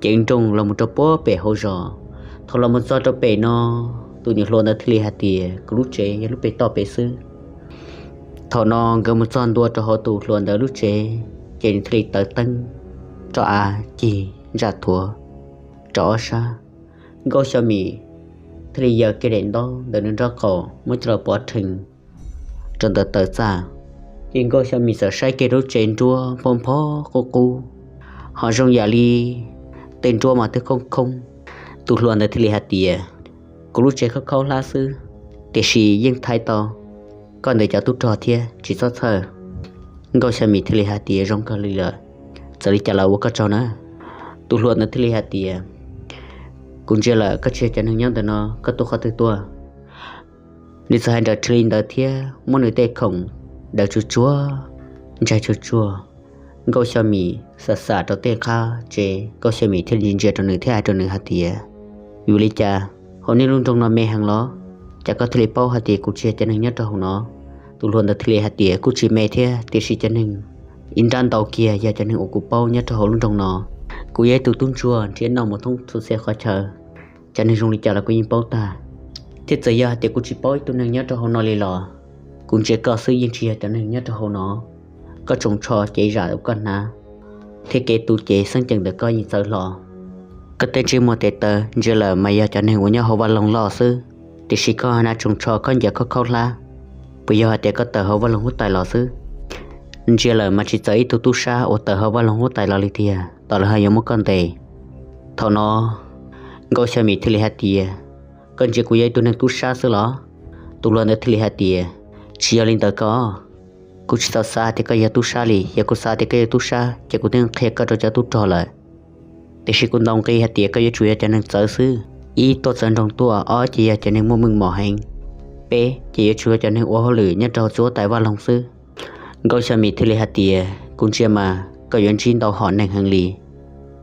ceev nrooj los mus rau puag pem hauv zos. Thaum los mus txog rau pem no, tus nyuam hluas ntawd thiaj li hais tias, kuv lub tsev yog lub pem toj pem xwb. Thaum no nkawd mus txog ntua rau hauv tus hluas ntawd lub tsev, ces nws thiaj li taws teeb roj av cig ntsaj thuav rau ob sab. Nkauj Xyo Mim thiaj li yaws kiag daim ntaub ntawm nws nrob qaum muab coj los pov rhees rau ntawm taw txaj. Ces Nkauj Xyo Mim txawm saib kiag lub tsev nruab npog npog qub qub, ho zoo yam li tej nruab mas twb khoob khoob. Tus hluas ntawd thiaj li hais tias, kuv lub tsev khoob khoob hlab xwb, tiam sis yeej thaij tau koj ntawm cov tub rog thiab, tsis txhob txhawj. Nkauj Xyo Mim thiaj li hais tias, zoo kawg li lawm, txawm li cas los ua koj tsaug na. Tus hluas ntawd thiaj li hais tias, kuv ntsia lawm koj tsis yog cov neeg nyob ntawm no, koj tuaj qhov twg tuaj? Nws txawm hais nrawm rhe li ntawd thiab muab nws tej khoom daws tsuag tsuag, ntsaig tsuag tsuag, Nkauj Xyo Mim xam xam rau tej qab tsev. Nkauj Xyo Mim thiaj li ntsia rau nws thiab hais rau nws hais tias, vim li cas Ua, nej lub nroog no me heev los? Cas koj thiaj li paub hais tias kuv tsis yog cov neeg nyob rau hauv no? Tus hluas ntawd thiaj li hais tias, kuj tsis me thiab, tiam sis cov neeg ib nrab ntau kiag yog cov neeg uas kuv paub nyob rau hauv lub nroog no. Kuv yog ib tug tub ntsuag nrhiav noj mus thoob txhua txhia qhov chaw, cov neeg zoo li cas los kuv yeej paub tag. Thiab txawm yog hais tias kuv tsis paub ib tug neeg nyob rau hauv no li los, kuv ntsia koj xwb yeej tsis yog cov neeg nyob rau hauv no. Koj tsoos tsho cev zam uas koj hnav thiab kev tu cev xeeb ceem ntawm koj yeej txawv hlo. Koj tej ntsej muag tes taw ntsia lawm mas yog cov neeg uas nyob hauv vaj loog loj xwb, tiam sis koj hnav tsoos tsho khaub ncaws khaub khaub hlab, puas yog hais tias koj tawm hauv vaj loog huab tais los xwb? Ntsia lawm mas tsis txawv ib tug tub sab uas tawm hauv vaj loog huab tais los li tiag, tos lawv ho yuav muab koj ntes. Thaum no Nkauj Xya Mim thiaj li hais tias, koj ntsia kuv yog ib tug neeg tub sab xwb los? Tus hluas ntawd thiaj li hais tias, tsis yog li ntawd koj. Kuv tsis tau xav tias koj yog tub sab li, yog kuv xav tias koj yog tub sab ces kuv twb qhia koj rau cov tub rog lawm. Tiam sis kuv ntaus nqi hais tias koj yuav tsum yog cov neeg txawv xwb. Ib, tuaj txawv nroog tuaj, ob, ces yog cov neeg muaj meej mom heev, peb, ces yuav tsum yog cov neeg ua hauj lwm nyob rau txhua huab tais vaj loog xwb. Nkauj Xya Mim thiaj li hais tias, kuv ntsia mas koj yuav ntsib ntau hom neeg heev li.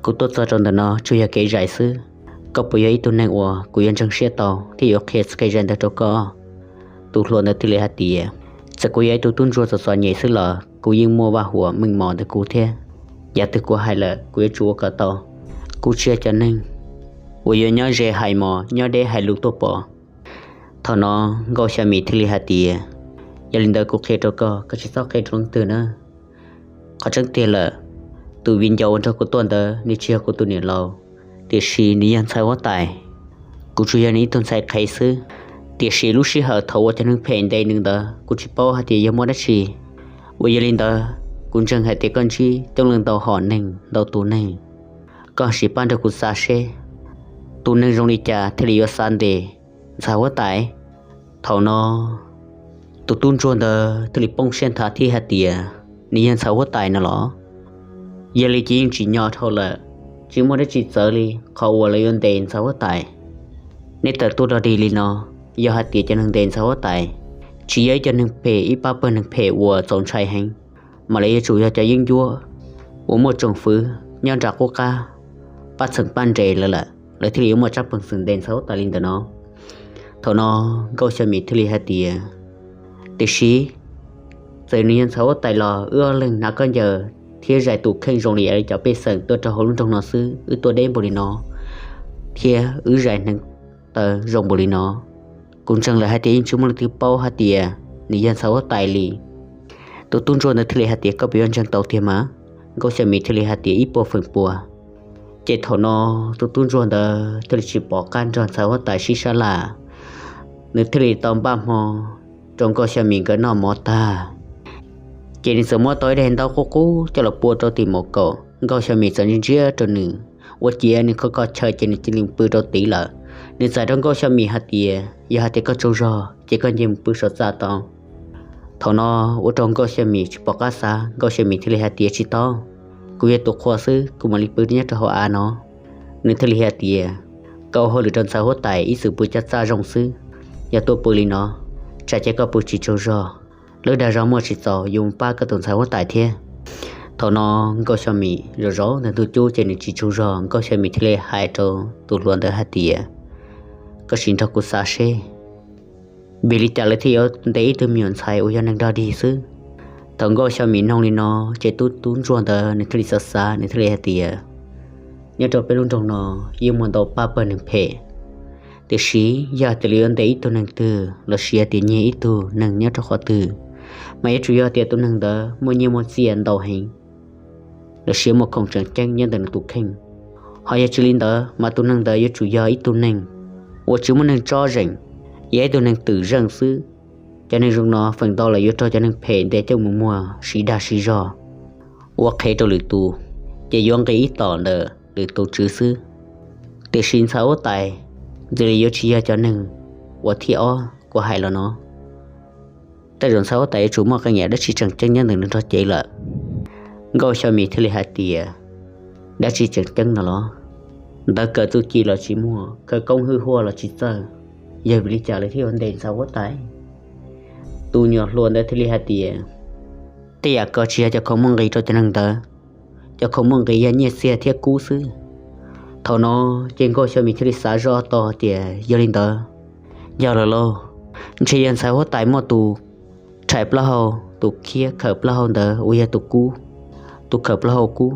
Kuv tuaj txog rau ntawm no tsuas yog kev zais xwb. Koj puas yog ib tug neeg uas kuv yuav ntseeg siab tau thiab yuav qhia txoj kev zais ntawd rau koj? Tus hluas ntawd thiaj li hais tias, txawm kuv yog ib tug tub ntsuag txom txom nyem xwb los kuv yeej muaj vaj huam meej mom ntawm kuv thiab. Yam twg kuv hais lawm kuv yuav tsum ua kom tau. Kuv tsis yog cov neeg uas yuav nyob ze hais mos nyob deb hais lus tuaj pom. Thaum no Nkauj Xya Mim thiaj li hais tias, yog li ntawd kuv qhia rau koj, koj tsis txhob qhia rau leej twg na. Qhov tseeb tiag lawm, tus viv ncaus uas nrog kuv tuaj ntawd nws tsis yog kuv tus niam laus, tiam sis nws yog ntxhais huab tais. Kuv tsuas yog nws ib tug ntxhais qhev xwb. Tiam sis lub sij hawm thaum uas cov neeg phem ntes nws ntawd kuv tsis paub hais tias yog muaj dab tsi. Uas yog li ntawd, kuv ntseeg hais tias koj ntsib coob leej ntau hom neeg ntau tus neeg. Koj sim pab nrog kuv xav seb tus neeg zoo li cas thiaj li yuav xav ntes ntxhais huab tais. Thaum no tus tub ntsuag ntawd thiaj li poob siab nthav thiab hais tias, nws yog ntxhais huab tais no los? Yog li ces yeej tsim nyog dhau lawm, tsis muaj dab tsi txawv li qhov uas lawv yuav ntes ntxhais huab tais. Neb tawm tuaj dog dig li no, yog hais tias cov neeg ntes ntxhais huab tais tsis yog ib cov neeg phem, ib pab pawg neeg phem uas txaus ntshai heev, mas lawv yuav tsum yog cov yeeb ncuab uas muaj tsoom fwv nyob nram qub qab pab txheem pab nres lawv lawm, lawv thiaj li yuav muaj tsab peeg xwm ntes ntxhais huab tais li ntawm no. Thaum no Nkauj Xya Mim thiaj li hais tias, tiam sis txawm nws yog ntxhais huab tais los wb ob leeg hnav khaub ncaws thiab zais tus kheej zoo li cov pej xeem tuaj rau hauv lub nroog no xwb, wb tuaj deb npaum li no thiab wb zais hneev taw zoo npaum li no, kuv ntseeg lawm hais tias yeej tsis muaj leej twg paub hais tias nws yog ntxhais huab tais li. Tus tub ntsuag ntawd thiaj li hais tias, koj puas yuav ntseeg tau tiag mas? Nkauj Xya Mim thiaj li hais tias, ib puas feem pua. Ces thaum no tus tub ntsuag ntawd thiaj li tsis pom qab nrog ntxhais huab tais sib sab laj, nws thiaj li tau npaj hmo rau Nkauj Xya Mim nkawd noj mov tag, ces nws txawm muab tau ib daim ntaub qub qub coj los pua rau tim mom kaum. Nkauj Xya Mim txawm ntsia ntsia rau nws, ua ciav nws kho kho chaw ces nws cia li pw rau tid lawm. Nws txais rau Nkauj Xya Mim hais tias, yog hais tias koj tsaug zog ces koj nce mus pw saum txaj tau. Thaum no ua rau Nkauj Xya Mim tsis pom qab xav, Nkauj Xya Mim thiaj li hais tias, tsis tau, kuv yog tus qhua xwb, kuv mam li pw nyob rau hauv av no. Nws thiaj li hais tias, koj ua hauj lwm rau ntxhais huab tais ib txwm pw cov txaj zoo xwb, yog tuaj pw li no, tsam ces koj pw tsis tsaug zog, lub dag zog muaj tsis txaus yuav mus pab koj tus ntxhais huab tais thiab. Thaum no Nkauj Xya Mim zaum zaum ntawm ntug cub ces nws tsis tsaug zog, Nkauj Xya Mim thiaj li hais rau tus hluas ntawd hais tias, koj sim nrog kuv xav seb vim li cas lawv thiaj yuav ntes ib tug me nyuam ntxhais uas yog neeg dog dig xwb. Thaum Nkauj Xya Mim noog li no, ces tus tub ntsuag ntawd nws thiaj li xav xav, nws thiaj li hais tias, nyob rau peb lub nroog no yeej muaj ntau pab pawg neeg phem, tiam sis yog tias lawv yuav ntes ib tug neeg twg los sis yog tias nyiag ib tug neeg nyob rau qhov twg, mas yuav tsum yog tias tus neeg ntawd muaj nyiaj muaj txiaj ntau heev los sis muaj khoom tseem ceeb nyob ntawm nws tus kheej. Ho yog tsis li ntawd mas tus neeg ntawd yuav tsum yog ib tug neeg uas tsis muaj neeg tsob zeem, yog ib tug neeg twm zeej xwb. Cov neeg zoo no feem ntau los yuav raug cov neeg phem ntes coj mus muag siv dag siv zog, ua qhev rau lwm tus, ces yuav nqis ib tom ntawm lwm tus tswv xwb. Tiam sis ntxhais huab tais ntxim li yuav tsis yog cov neeg uas thib ob kuv hais los no. Tej zaum ntxhais huab tais yuav tsum muaj qee yam dab tsi tseem ceeb nyob ntawm nws nrog cev lawm. Nkauj Xya Mim thiaj li hais tias, dab tsi tseem ceeb no los? Ntawv kawm txuj ci los tsis muaj, khawv koob hwj huaj los tsis txawj, yog vim li cas lawv thiaj yuav ntes ntxhais huab tais? Tus nyuam hluas ntawd thiaj li hais tias, tej yam ko tsis yog cov khoom muaj nqis rau cov neeg ntawd. Cov khoom muaj nqis yog nyiaj txiag thiab kub xwb. Thaum no ces Nkauj Xyo Mim thiaj li xav zoj tau tias yog li ntawd, yog lawm lauj, ntshe yog ntxhais huab tais muaj tus rhais plaub hau, tus khiab khawm plaub hau ntawd uas yog tus kub, tus khawm plaub hau kub,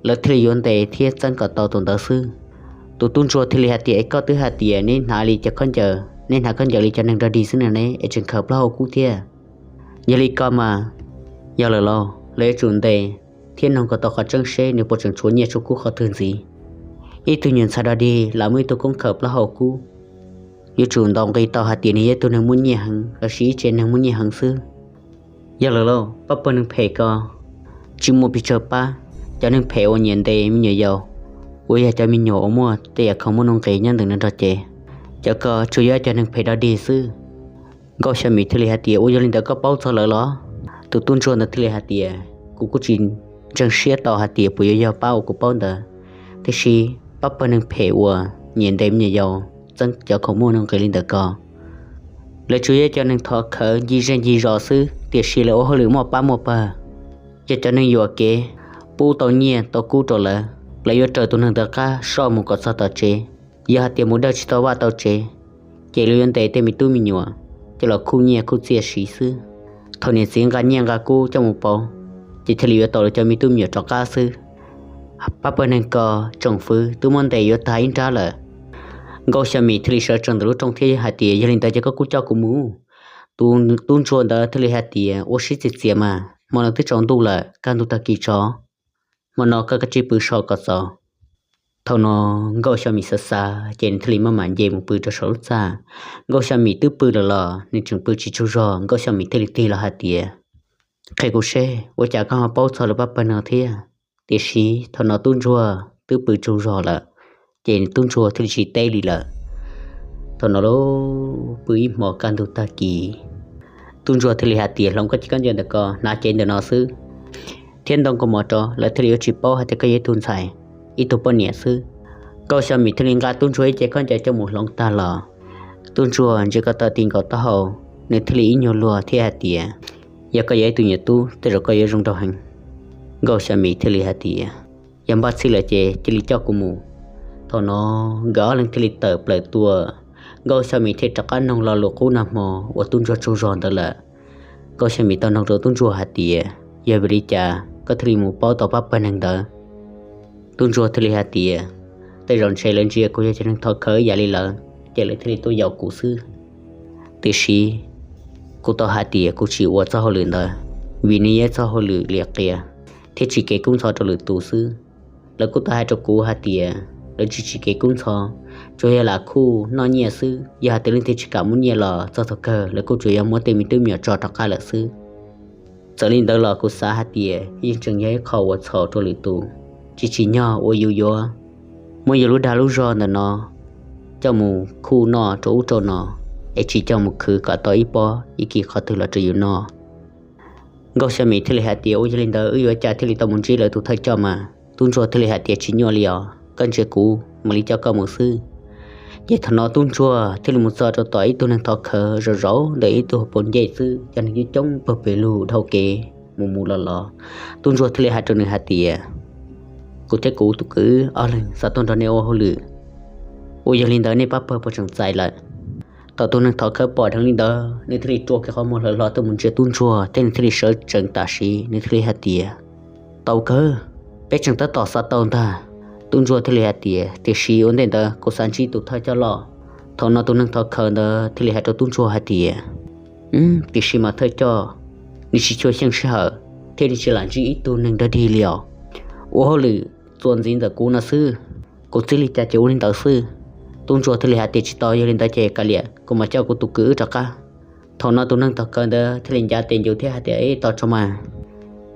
lawv thiaj li yuav ntes thiab txeeb kom tau tus ntawd xwb. Tus tub ntsuag thiaj li hais tias, es koj twb hais tias neb hnav li cov khaub ncaws, neb hnav khaub ncaws li cov neeg dog dig xwb no ne, es tseem khawm plaub hau kub thiab. Yog li ko mas, yog lawm lauj, lawv yuav tsum ntes thiab noog kom tau qhov tseeb seb nws puas tseem tshuav nyiaj tshuav kub qhov twg ntxiv. Ib tug nyuam ntxhais dog dig lam muaj ib tug koob khawm plaub hau kub, yuav tsum ntaus nqi tau hais tias nws yog ib tug neeg muaj nyiaj heev lossis ib tsev neeg muaj nyiaj heev xwb. Yog lawm lauj, pab pawg neeg phem ko tsis muaj pes tsawg pab. Cov neeg phem uas nyiam ntes me nyuam yaus, uas yog cov me nyuam uas muaj tej yam khoom muaj nuj nqis nyob ntawm nws nrog cev, cov ko tsuas yog cov neeg phem dog dig xwb. Nkauj Xyo Mim thiaj li hais tias, ua yog li ntawd koj paub txog lawv los? Tus tub ntsuag ntawd thiaj li hais tias, kuv kuj tsis ntseeg siab tau hais tias puas yuav yog pab uas kuv paub ntawd, tiam sis pab pawg neeg phem uas nyiam ntes me nyuam yaus txeeb cov khoom muaj nuj nqis li ntawm ko, lawv tsuas yog cov neeg thov khawv ncig zej ncig zos xwb, tiam sis lawv ua hauj lwm muaj pab muaj pawg. Yog cov neeg yuam kev pub tau nyiaj tau kub rau lawv, lawv yuav raws tus neeg ntawd qab soj mus kom txog tom tsev. Yog hais tias mus dawj tsis tau vaj tau tsev, ces lawv yuav ntes tej me tub me nyuam coj los khuj nyiaj khuj txiaj siv xwb. Thaum niam txiv nqa nyiaj nqa kub coj mus pauv, ces thiaj li yuav tau lawv cov me tub me nyuam rov qab xwb. Pab pawg neeg ko tsoom fwv twb muab ntes yuav tag ib nrab lawm. Nkauj Xyo Mim thiaj li sawv tsees ntawm lub rooj thiab hais tias, yog li ntawd ces koj kuj coj kuv mus. Tus tub ntsuag ntawd thiaj li hais tias, ua siab txias txias mas, hmo no twb tsaus ntuj lawm, kaj ntug tag kis tso, hmo no koj kav tsij pw so kom txaus. Thaum no Nkauj Xyo Mim xav xav ces nws thiaj li maj mam nce mus pw rau saum lub txaj. Nkauj Xyo Mim twb pw lawm los nws tseem pw tsis tsaug zog, Nkauj Xyo Mim thiaj li tig los hais tias, qhia kuv seb ua cas koj ho paub txog lawv pab pawg no thiab? Tiam sis thaum no tub ntsuag twb pw tsaug zog lawm, ces tub ntsuag thiaj li tsis teb li lawm. Thaum no lub pw ib hmo kaj ntug tag kis, tub ntsuag thiaj li hais tias, hloov koj cev khaub ncaws ntawm ko hnav cev ntawm no xwb, thiab ntoo kaus mom rau, lawv thiaj li yuav tsis paub hais tias koj yog ib tug ntxhais, ib tug poj niam xwb. Nkauj Xyo Mim thiaj li nqa tub ntsuag ib cev khaub ncaws coj mus hloov tag los, tub ntsuag ntsia ko taw ti nkaus taub hau, nws thiaj li ib nyuag luag thiab hais tias, yog koj yog ib tug nyuam tub tej zaum koj yuav zoo nraug heev. Nkauj Xyo Mim thiaj li hais tias, yog npaj txhij lawm ces cia li coj kuv mus. Thaum no nkawd ob leeg thiaj li tawm plaws tuaj, Nkauj Xyo Mim thiaj rov qab noog lo lus qub nag hmo uas tub ntsuag tsaug zog ntawd lawm. Nkauj Xyo Mim tau noog rau tub ntsuag hais tias, yog vim li cas koj thiaj li mus paub tau pab pawg neeg ntawd? Tub ntsuag thiaj li hais tias, tej zaum ntshe lawv ntsia kuv yog cov neeg thov khawv ib yam li lawv, ces lawv thiaj li tuaj yaum kuv xwb. Tiam sis kuv tau hais tias kuv tsis ua txoj hauj lwm ntawd, vim nws yog txoj hauj lwm liam qias thiab tsis kev kub ntxhov rau lwm tus xwb. Lawv kuj tau hais rau kuv hais tias lawv tsis tsis kev kub ntxhov, tsuas yog lam khuj noj nyiaj xwb. Yog hais tias leej twg tsis kam muab nyiaj los txog thaum kawg lawv kuj tsuas yog muab tej me tub me nyuam tso rov qab lawm xwb. Txawm li ntawd los kuv xav hais tias yeej tseem yog ib qho uas txhaum rau lwm tus, tsis tsim nyog uas yus yuav muab yus lub dag lub zog ntawm no coj mus khuj noj rau ub rau no, es tsis coj mus khwv kom tau ib pob ib kis qhov twg los rau yus noj. Nkauj Xyo Mim thiaj li hais tias, ua yog li ntawd wb yuav cas thiaj li tau mus ntsib lawv tus thawj coj mas? Tub ntsuag thiaj li hais tias, tsis nyuaj li os, koj ntsia kuv mam li coj koj mus xwb. Ces thaum no tub ntsuag thiaj li mus txog rau tom ib tug neeg thov khawv zaum zaum ntawm ib tug hauv paus ncej xwb, cov neeg coob coob pawg pes lug dhau kev mus mus los los. Tub ntsuag thiaj li hais rau nws hais tias, kuv thiab kuv tus kwv ob leeg xav tuaj nrog nej ua hauj lwm, ua yog li ntawd nej pab pawg puas tseem txais lawm? Thaum tus neeg thov khawv pom dheev li ntawd nws thiaj li rua kiag qhov muag hlawv hlo tuaj mus ntsia tub ntsuag thiab nws thiaj li sawv tsees tam sim, nws thiaj li hais tias, tau kawg, peb tseem tab tom xav tau ntag. Tub ntsuag thiaj li hais tias, tiam sis ua ntej ntawd kuv xav ntsib tus thawj coj loj. Thaum no tus neeg thov khawv ntawd thiaj li hais rau tub ntsuag hais tias, tiam sis mas thawj coj, nws tsis tshua xyeej sij hawm thiab nws tsis lam ntsib ib tug neeg dog dig li os. Ua hauj lwm txuas ntxiv ntawm kuv no xwb, kuv txij li cas ces ua li ntawd xwb. Tub ntsuag thiaj li hais tias, tsis tau, yog li ntawd ces kav liam, kuv mam coj kuv tus kwv wb rov qab. Thaum no tus neeg thov khawv ntawd thiaj li ncav tes ncuv thiab hais tias, tos tso mas,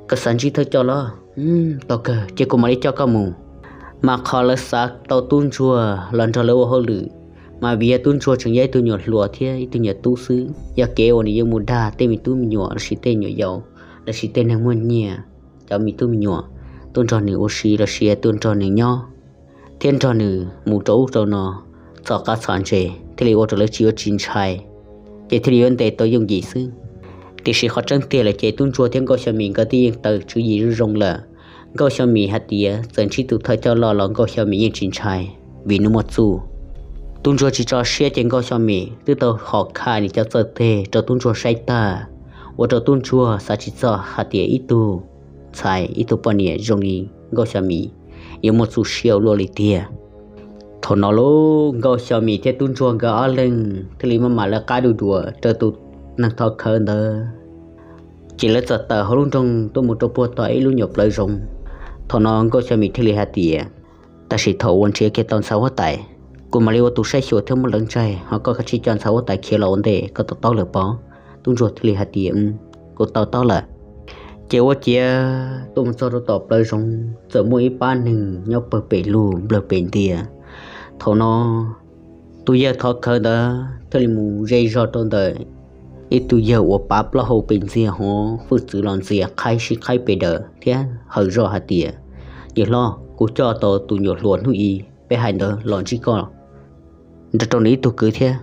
koj xav ntsib thawj coj los? Tau kawg, ces kuv mam li coj koj mus. Mas qhov lawv xav tau tub ntsuag los nrog lawv ua hauj lwm, mas vim yog tub ntsuag tseem yog ib tug nyuam hluas thiab ib tug nyuam tub xwb, yog kev uas nws yuav mus dag tej me tub me nyuam lossis tej nyuam yaus lossis tej neeg muaj nyiaj, cov me tub me nyuam tuaj nrog nws ua si lossis tuaj nrog nws nyob thiab nrog nws mus rau ub rau no, txhom qab txhom ntses thiaj li ua rau lawv tsis ua tsis ntshai, ces thiaj li yuav ntes tau yooj yim xwb. Tiam sis qhov tseeb tiag lawm ces tub ntsuag thiab Nkauj Xyo Mim nkawd twb yeej taw tswv yim zoo zoo lawm, Nkauj Xyo Mim hais tias txawm ntsib tus thawj coj loj los Nkauj Xyo Mim yeej tsis ntshai, vim nws muaj txuj. Tub ntsuag tsis tso siab ces Nkauj Xyo Mim twb tau hom kha nws cov txawj teg rau tub ntsuag saib tag, ua rau tub ntsuag xav tsis txog hais tias ib tug ntxhais ib tug poj niam zoo li Nkauj Xyo Mim yuav muaj txuj siab ua luaj li tiag. Thaum no lub Nkauj Xyo Mim thiab tub ntsuag nkawd ob leeg thiaj li maj mam lawv qab du dua rau tus neeg thov khawv ntawd, ces lawv txawm tawm hauv lub nroog tuaj mus rau puag tom ib lub nyuam plawv zoov. Thaum no Nkauj Xyo Mim thiaj li hais tias, tam sim thaum uas nrhiav kiag tau ntxhais huab tais, kuv mam li ua tus saib xyuas thiab muab lawv ntsaig, ho koj kav tsij coj ntxhais huab tais khiav los ua ntej, koj to taub lawm pob? Tub ntsuag thiaj li hais tias, kuv to taub lawm. Ces ua ciav tuaj mus txog rau tom plawv zoov txawm muaj ib pab neeg nyob pawg pem lug nplawg pem ntias. Thaum no tus yawg thov khawv ntawd thiaj li mus ze zog rau ntawm ib tug yawg uas pav plaub hau pes ntxiag hov hwj txwv los ntxias qhaib sib qhaib pes daws thiab hawm zog hais tias, yawg hlob, kuv coj tau tus nyuam hluas hnub i peb hais ntawd los ntsib koj nrog rau nws ib tug kwv thiab.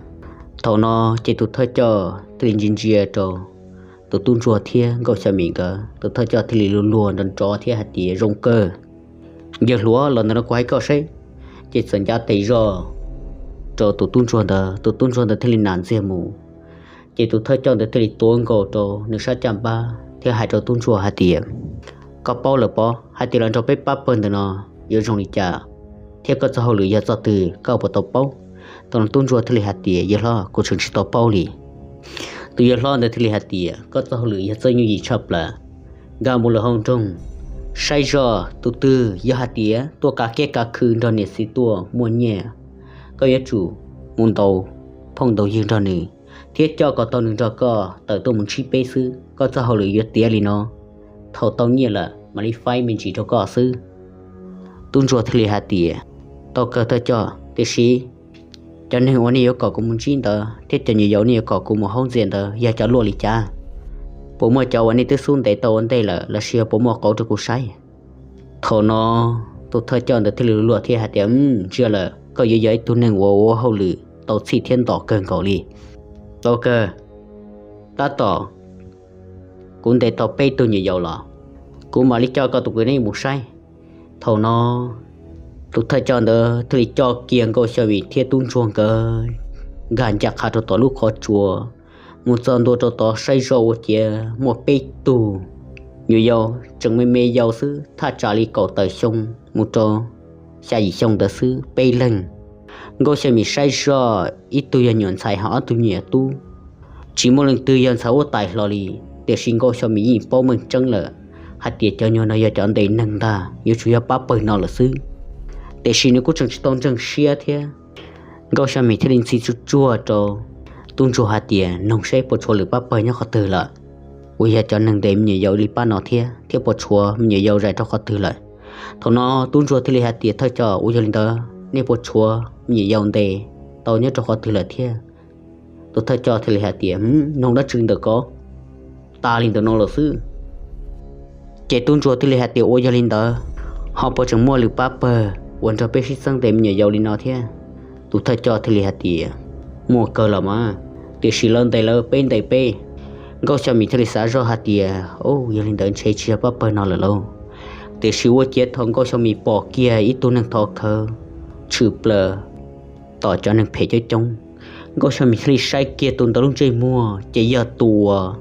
Thaum no ces tus thawj coj thiaj li ntsia ntsia rau tus tub ntsuag thiab Nkauj Xyo Mim nkawd, tus thawj coj thiaj li luag luag nrov nrov thiab hais tias, zoo kawg, yawg hluas, los ntawm no kuv hais koj saib. Ces txawm ncav tes zog rau tus tub ntsuag ntawd, tus tub ntsuag ntawd thiaj li nas ntxiag mus. Ces tus thawj coj ntawd thiaj li tuav nkaus rau nws sab caj npab thiab hais rau tub ntsuag hais tias, koj paub lawm pob hais tias los nrog peb pab pawg ntawm no yuav zoo li cas, thiab koj txoj hauj lwm yog txoj twg, koj puas tau paub? Thaum no tub ntsuag thiaj li hais tias, yawg hlob, kuv tseem tsis tau paub li. Tus yawg hlob ntawd thiaj li hais tias, koj txoj hauj lwm yog txoj yooj yim tshaj plaws, nkag mus lawm hauv nroog saib zog, tus twg yog hais tias tuaj kav kiab kav khw nrog niam txiv tuaj muaj nyiaj, koj yuav tsum mus ntaus phooj ntaus ywg nrog nws thiab coj kom tau nws nrog koj tawm tuaj mus ntsib peb xwb, koj txoj hauj lwm yuav tiav li no. Thaum tau nyiaj lawm mam li faib me ntsis rau koj xwb. Tub ntsuag thiaj li hais tias, tau kawg thawj coj, tiam sis cov neeg uas nej yuav kom kuv mus ntsib ntawd thiab cov nyuam yaus nej yuav kom kuv mus haub ntxias ntawd yog cov luaj li cas? Puas muaj cov uas nej twb xub ntes tau ua ntej lawm los sis yog puas muaj qauv rau kuv saib? Thaum no tus thawj coj ntawd thiaj li luag thiab hais tias, ntsia lawm, koj yuav yog ib tug neeg uas ua hauj lwm tau txhij thiab ntom kawg nkaus li. Tau kawg, tab tom kuv ntes tau peb tug nyuam yaus los, kuv mam li coj koj tus kwv neb mus saib. Thaum no tus thawj coj ntawd thiaj li coj kiag Nkauj Xyo Mim thiab tub ntsuag nkawd nkag ncaj qha rau tom lub qhov tsua, mus txog ntua rau tod saib zoj ua ciav muaj peb tug nyuam yaus tseem me me yaus xwb, thaj tsam li kaum tawm xyoo mus rau xya yim xyoo ntawd xwb, peb leeg. Nkauj Xyo Mim saib zoj ib tug yog nyuam ntxhais ho ob tug nyuam tub, tsis muaj leej twg yog ntxhais huab tais hlo li. Tiam sis Nkauj Xyo Mim yeej paub meej tseeb lawm hais tias cov nyuag no yog cov ntes neeg ntag, yuav tsum yog pab pawg no lawm xwb. Tiam sis nws kuj tseem tsis tau ntseeg siab thiab. Nkauj Xyo Mim thiaj li ntxhi tsuj tsuag rau tub ntsuag hais tias, noog seb puas tshuav lwm pab pawg nyob qhov twg lawm uas yog cov neeg ntes me nyuam yaus li pab no thiab, thiab puas tshuav me nyuam yaus zais rau qhov twg lawm. Thaum no tub ntsuag thiaj li hais tias, thawj coj, uas yog li ntawd nej puas tshuav me nyuam yaus ntes tau nyob rau qhov twg lawm thiab? Tus thawj coj thiaj li hais tias, noog dab tsi ntawm ko, tas li ntawm no lawm xwb. Ces tub ntsuag thiaj li hais tias, ua yog li ntawd ho puas tseem muaj lwm pab pawg uas nrog peb sib txeeb ntes me nyuam yaus li no thiab? Tus thawj coj thiaj li hais tias, muaj kawg los mas, tiam sis lawv ntes lawv, peb ntes peb. Nkauj Xyo Mim thiaj li xav zoj hais tias, yog li ntawd ntshe tsis yog pab pawg no lawm lauj. Tiam sis ua ciav thaum Nkauj Xyo Mim pom kiag ib tug neeg thov khawv tshwm plaws tom cov neeg phem coob coob, Nkauj Xyo Mim thiaj li saib kiag tus ntawd lub ntsej muag ces yog tus uas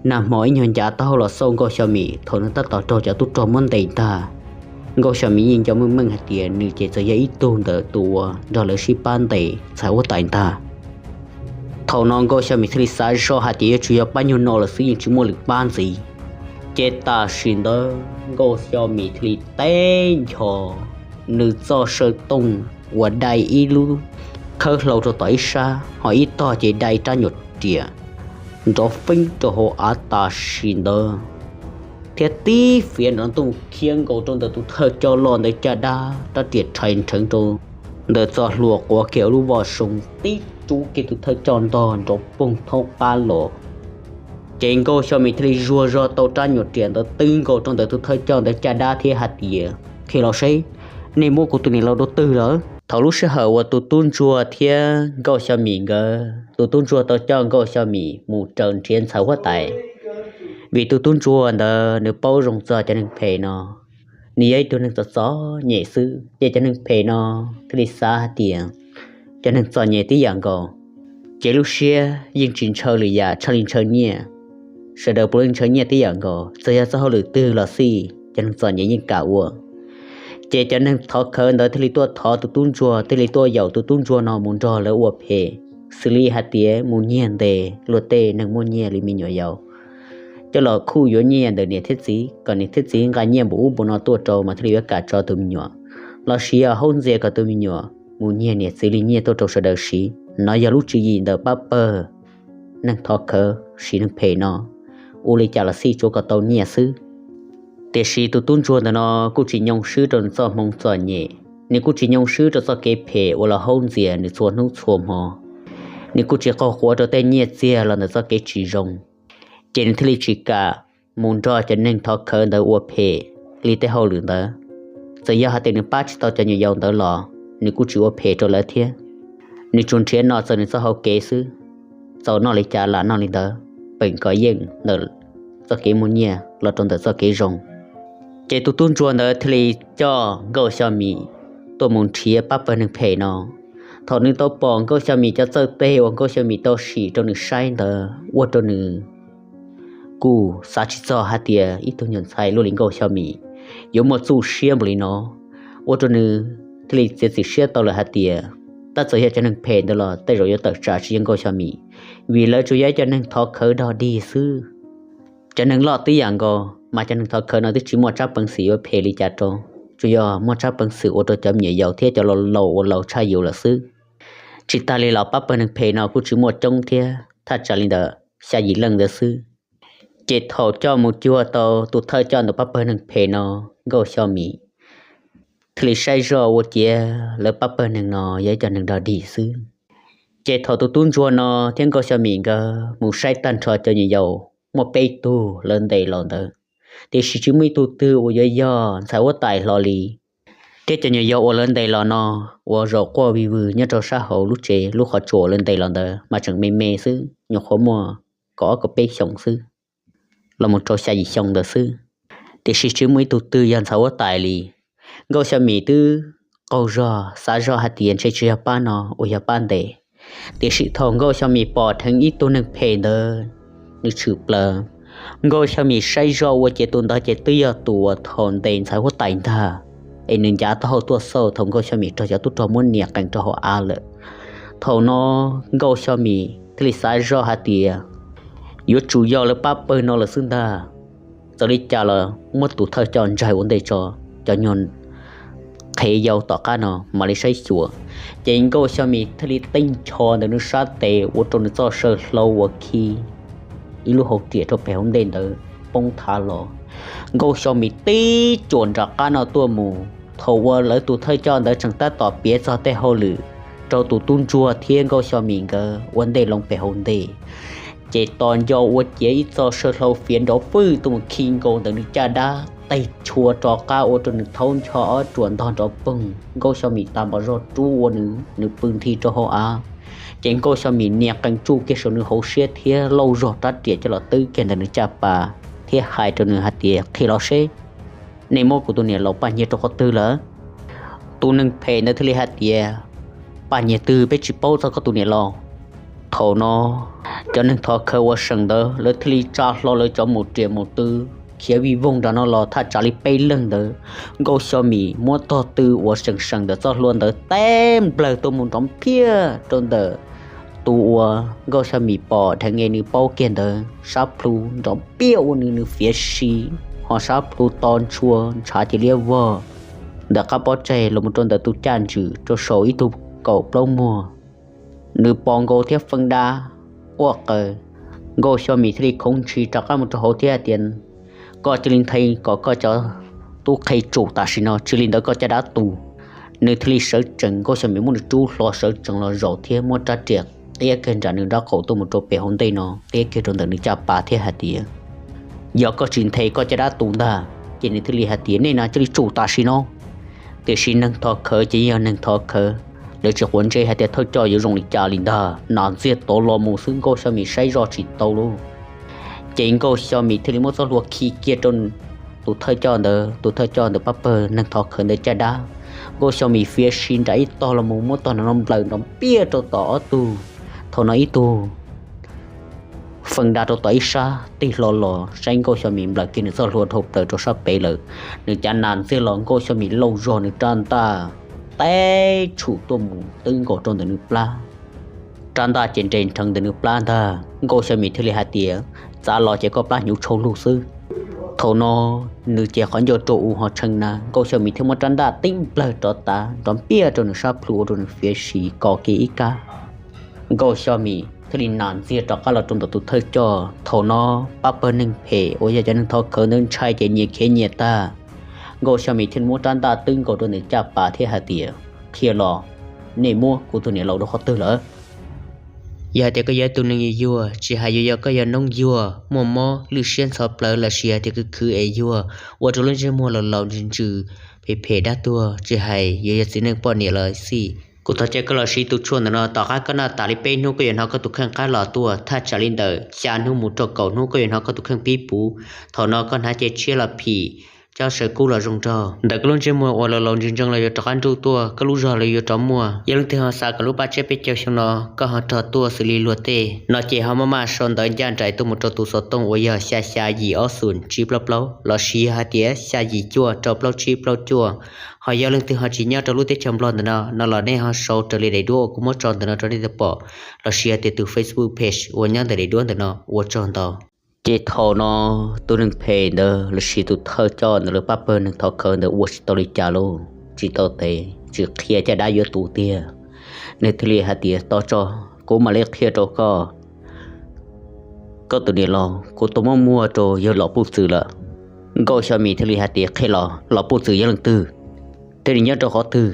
nag hmo ib nyuag ncav taub hau los xauj Nkauj Xyo Mim thaum nws tab tom raug cov tub rog muab ntes ntag. Nkauj Xyo Mim yeej nco meej meej hais tias nws ces txawm yog ib tug ntawm tus uas nrog lawv sib pab ntes ntxhais huab tais ntag. Thaum no Nkauj Xyo Mim thiaj li xav zoj hais tias yuav tsum yog pab nyuag no lawm xwb, yeej tsis muaj lwm pab ntxiv. Ces tam sim ntawd Nkauj Xyo Mim thiaj li teb ncho nws txoj saw tooj uas dai ib lub khawb hlau rau tom ib sab, ho ib tog ces dai rab nyuam riam nrov feeb rau hauv av tam sim ntawd, thiab tib fiav nrov ntuj khiav nkaus rau ntawm tus thawj coj loj ntawd caj dab, rab riam rhais nrheev rau ntawm txoj hlua, quav kiag lub voj soo tib rub kiag tus thawj coj ntog nrov poog thaub qab los. Ces Nkauj Xyo Mim thiaj li zuag zog tau rab nyuam riam ntawd twb nkaus rau ntawm tus thawj coj ntawd caj dab thiab hais tias, qhia los seb, nej muab kuv tus niam laus rau twg lawm? Thaum lub sij hawm uas tus tub ntsuag thiab Nkauj Xyo Mim nkawd, tus tub ntsuag tau coj Nkauj Xyo Mim mus raws nrhiav ntxhais huab tais, vim tus tub ntsuag ntawd nws paub zoo txog cov neeg phem no, nws yog ib tug neeg txom txom nyem xwb. Ces cov neeg phem no thiaj li xav hais tias cov neeg txom nyem tib yam nkaus, ces lub siab yeej tsis ntshaw lwm yam tshaj li ntshaw nyiaj. Sawv daws puav leej ntshaw nyiaj tib yam nkaus, txawm yog txoj hauj lwm twg los xij cov neeg txom nyem yeej kam ua. Ces cov neeg thov khawv ntawd thiaj li tuaj thov tus tub ntsuag, thiaj li tuaj yaum tus tub ntsuag no mus nrog lawv ua phem, xws li hais tias mus nyiag ntes luag tej neeg muaj nyiaj li me nyuam yaus, coj los khuj yuav nyiaj ntawm niam thiab txiv, kom niam thiab txiv nqa nyiaj npaum ub npaum no tuaj rau mas thiaj li yuav kam tso tus me nyuam, lossis yog haub ntxias kom tus me nyuam mus nyiag niam txiv li nyiaj tuaj rau sawv daws siv. No yog lub tswv yim ntawm pab pawg neeg thov khawv siv neeg phem no ua li cas los xij tsuav kom tau nyiaj xwb. Tiam sis tus tub ntsuag ntawm no kuj tsis nyoo swb rau nws txoj hmoo txom nyem, nws kuj tsis nyoo swb rau txoj kev phem uas los haub ntxias nws txhua hnub txhua hmo. Nws kuj tsis qaug quav rau tej nyiaj txiag los ntawm txoj kev tsis zoo, ces nws thiaj li tsis kam mus nrog cov neeg thov khawv ntawd ua phem li tej hauj lwm ntawd. Txawm yog hais tias nws pab tsis tau cov nyuam yaus ntawd los nws kuj tsis ua phem rau lawv thiab. Nws tsuas nrhiav noj txog nws txoj hau kev xwb, txaus noj li cas lam noj li ntawd, peem kom yeej ntawm txoj kev muaj nyiaj los rau ntawm txoj kev zoo. Ces tus tub ntsuag ntawd thiaj li coj Nkauj Xyo Mim tuaj mus nrhiav pab pawg neeg phem no. Thaum nws tau pom Nkauj Xyo Mim cov txawj teg uas Nkauj Xyo Mim tau sim rau nws saib ntawd, ua rau nws kuj xav tsis txog hais tias ib tug nyuam ntxhais luaj li Nkauj Xyo Mim yuav muaj txuj siab npaum li no, ua rau nws thiaj li txiav txim siab tau lawm hais tias tab txawm yog cov neeg phem ntawd los tej zaum yuav tawm tsam tsis yog Nkauj Xyo Mim, vim lawv tsuas yog ib cov neeg thov khawv dog dig xwb. Cov neeg loj tib yam nkaus mas cov neeg thov khawv no twb tsis muaj tsab peev xwm yuav phem li cas rau, tsuas yog muaj tsab peev xwm ua rau cov me nyuam yaus thiab cov laus laus ua laus tshaj yus lawm xwb. Tsis tas li los pab pawg neeg phem no kuj tsis muaj coob thiab, thaj tsam li ntawm xya yim leej ntawd xwb. Ces thaum coj mus cuag tau tus thawj coj ntawm pab pawg neeg phem no, Nkauj Xyo Mim thiaj li saib zoj ua ciav lawv pab pawg neeg no yog ib cov neeg dog dig xwb. Ces thaum tus tub ntsuag no thiab Nkauj Xyo Mim nkawd mus saib tag nrho cov nyuam yaus muaj peb tug lawv ntes los ntawd, tiam sis tsis muaj ib tug twg uas yuav yog ntxhais huab tais hlo li. Thiab cov nyuam yaus uas lawv ntes los no uas zaum quaj vij vwg nyob rau sab hauv lub tsev lub qhov tsua uas lawv ntes los ntawd mas tseem me me xwb, nyuam qhuav muaj kaum ob kaum peb xyoos xwb, los mus rau xya yim xyoo ntawd xwb, tiam sis tsis muaj ib tug twg yog ntxhais huab tais li. Nkauj Xyo Mim twb qaug zog xav zog hais tias ntshe tsis yog pab no uas yog pab ntes, tiam sis thaum Nkauj Xyo Mim pom dheev ib tug neeg phem ntawd, nws tshwm plaws. Nkauj Xyo Mim saib zoj ua ciav tus ntawd ces twb yog tus uas thaum ntes ntxhais huab tais ntag, es nws ncav taub hau tuaj xauj thaum Nkauj Xyo Mim raug cov tub rog muab nias qees rau hauv av lawm. Thaum no Nkauj Xyo Mim thiaj li xav zoj hais tias yuav tsum yog lawv pab pawg no lawm xwb ntag. Txawm li cas los muab tus thawj coj ntsaig ua ntej tso, cov nyuag qhev yau tom qab no mam li saib xyuas. Ces Nkauj Xyo Mim thiaj li teeb ncho ntawm nws sab tes ua rau nws txoj saw hlau uas khi ib lub hau riam rau pem hauv ntej ntawd poob thav los. Nkauj Xyo Mim tib cuam nram qab no tuaj mus, thaum uas lawv tus thawj coj ntawd tseem tab tom piav txog tej hauj lwm rau tus tub ntsuag thiab Nkauj Xyo Mim nkawd ua ntej loo pem hauv ntej, ces tos nco ua ciav ib txoj saw hlau fiav nrov fwj tuaj mus khi nkaus ntawm nws caj dab, teg tshua rov qab ua rau nws thaub ncho ob ruam ntog nrov poog. Nkauj Xyo Mim tas npam zog rub ua nws, nws pw nthi rau hauv av. Ces Nkauj Xyo Mim nias qees tsuj kiag saum nws hauv siab thiab lauj zog rab riam coj los twb kiag ntawm nws caj pas thiab hais rau nws hais tias, qhia los seb, nej muab kuv tus niam laus Paj Nyiag rau qhov twg lawm? Tus neeg phem ntawd thiaj li hais tias, Paj Nyiag twg, peb tsis paub txog koj tus niam laus. Thaum no cov neeg thov khawv uas seem ntawd lawv thiaj li tsa hlo lawv cov maum riam maum tw khiav vij voog nram no los thaj tsam li peb leeg ntawd. Nkauj Xyo Mim muab tog tw uas seem seem ntawm txoj hlua ntawd teb nplawg tuaj mus nrov phiaj rau ntawm tus uas Nkauj Xyo Mim pom dheev es nws paub kiag ntawd, sab plhu nrov piaj ua nws, nws fiav si, ho sab plhu to ntshua ntshav cia liab vog ntawm qab pob tsaig los mus rau ntawm tus caj ntswm rau saum ib tug kaum plaub muag. Nws pos nkaus thiab feeb dab quaj qaws. Nkauj Xyo Mim thiaj li khoov ntshis rov qab mus rau hauv thiab hais tias, koj cia li nthe kom koj cov tub qhe tsum tam sim no, tsis li ntawd koj caj dab tu. Nws thiaj li sawv tsees, Nkauj Xyo Mim muab nws rub hlo sawv tsees los zaum thiab muab rab riam qiab kiag nram nws nraub qaum tuaj mus rau pem hauv ntej no, qiab kiag rau ntawm nws caj pas thiab hais tias, yog koj tsis nthe koj caj dab tu ntag. Ces nws thiaj li hais tias, nej na cia li tsum tam sim no. Tiam sis neeg thov khawv ces yog neeg thov khawv, lawv tsis quav ntsej hais tias thawj coj yuav zoo li cas li ntag, nas ntxiag tod los mus xwb Nkauj Xyo Mim saib zoj tsis tau lauj. Ces Nkauj Xyo Mim thiaj li muab txoj hlua khi kiag rau tus thawj coj ntawd, tus thawj coj ntawd pab pawg neeg thov khawv ntawd caj dab. Nkauj Xyooj Mim fiav si nram ib tog los mus muab tog no nplaws nrov npiaj rau tom ob tug. Thaum no ib tug feem da rau tom ib sab, tig hlo los saib Nkauj Xyooj Mim nplaws kiag nws txoj hlua dhau plaws rau sab pem lawm. Nws cav nas ntxiag los Nkauj Xyooj Mim lauj zog nws rab ntaj teb tshum tuaj mus twb nkaus rau ntawm nws plab. Rab ntaj ces nres nrheev ntawm nws plab ntag. Nkauj Xyooj Mim thiaj li hais tias, txav los ces koj plab hnyuv tshau lug xwb. Thaum no nws ces qhov ncauj rua u ho tshee na, Nkauj Xyooj Mim thiaj muab rab ntaj tib nplawg rov tav nrov npiaj rau nws sab plhu ua rau nws fiav si kos kiag ib kab. Nkauj Xyooj Mim thiaj li nas ntxiag rov qab los rau ntawm tus thawj coj. Thaum no pab pawg neeg phem uas yog cov neeg thov khawv ntawd ntshai ces nyias khiav nyias tag. Nkauj Xyooj Mim thiaj muab rab ntaj twb nkaus rau ntawm caj pas thiab hais tias, qhia los, nej muab kuv tus niam laus rau qhov twg lawm? Yog hais tias koj yog ib tug neeg yuag yuag, tsis hais yuav yog koj yog noob yuag muaj mob lwj siab ntxhov plawv lossis hais tias khwv khwv es yuag, ua rau lub ntsej muag laus laus ntsws ntsws, phem phem dab tuag, tsis hais yuav yog txiv neej poj niam los xij, kuv thov caw koj los siv tus tshuaj ntawm no, tom qab koj noj tas li peb hnub koj yuav hnov koj tus kheej qab los tuaj. Thaj tsam li ntawm xya hnub mus rau kaum hnub koj yuav hnov koj tus kheej pib puv. Thaum no koj hnav cev tshiab los phim, cov saw kub los zoo nraug, ntawm koj lub ntsej muag uas laus laus ntsws ntsees los yuav rov qab nruj tuaj, koj lub zog los yuav rov muaj. Yog leej twg ho xav kom lub paj tsiab peb caug xyoo no koj ho rog tuaj xws li luag tej no ces ho maj maj sau ntawv ncaj nraim tuaj mus rau tus xov tooj uas yog xya xya yim ob xoom tsib plaub plaub, lossis yog hais tias xya yim cuaj rau plaub tsib plaub cuaj. Ho yog leej twg ho tsis nyob rau lub teb chaws Nplog ntawm no no los nej ho sau raws li daim duab uas kuv muab tso ntawm no rau nej tau pom, lossis hais tias tus Facebook page uas nyob ntawm daim duab ntawm no. Ua tsaug ntau. Ces thaum no tus neeg phem ntawd lossis tus thawj coj ntawd lawv pab pawg neeg thov khawv ntawd ua tsis tau li cas lauj, tsis tau tev, tsis qhia caj dab yuav tus tiag. Nws thiaj li hais tias, tos tso, kuv mam li qhia rau koj. Koj tus niam laus kuv tau muab muag rau yawg Los Puj Txwm lawm. Nkauj Xyooj Mim thiaj li hais tias, qhia los, Los Puj Txwm yog leej twg, thiab nws nyob rau qhov twg?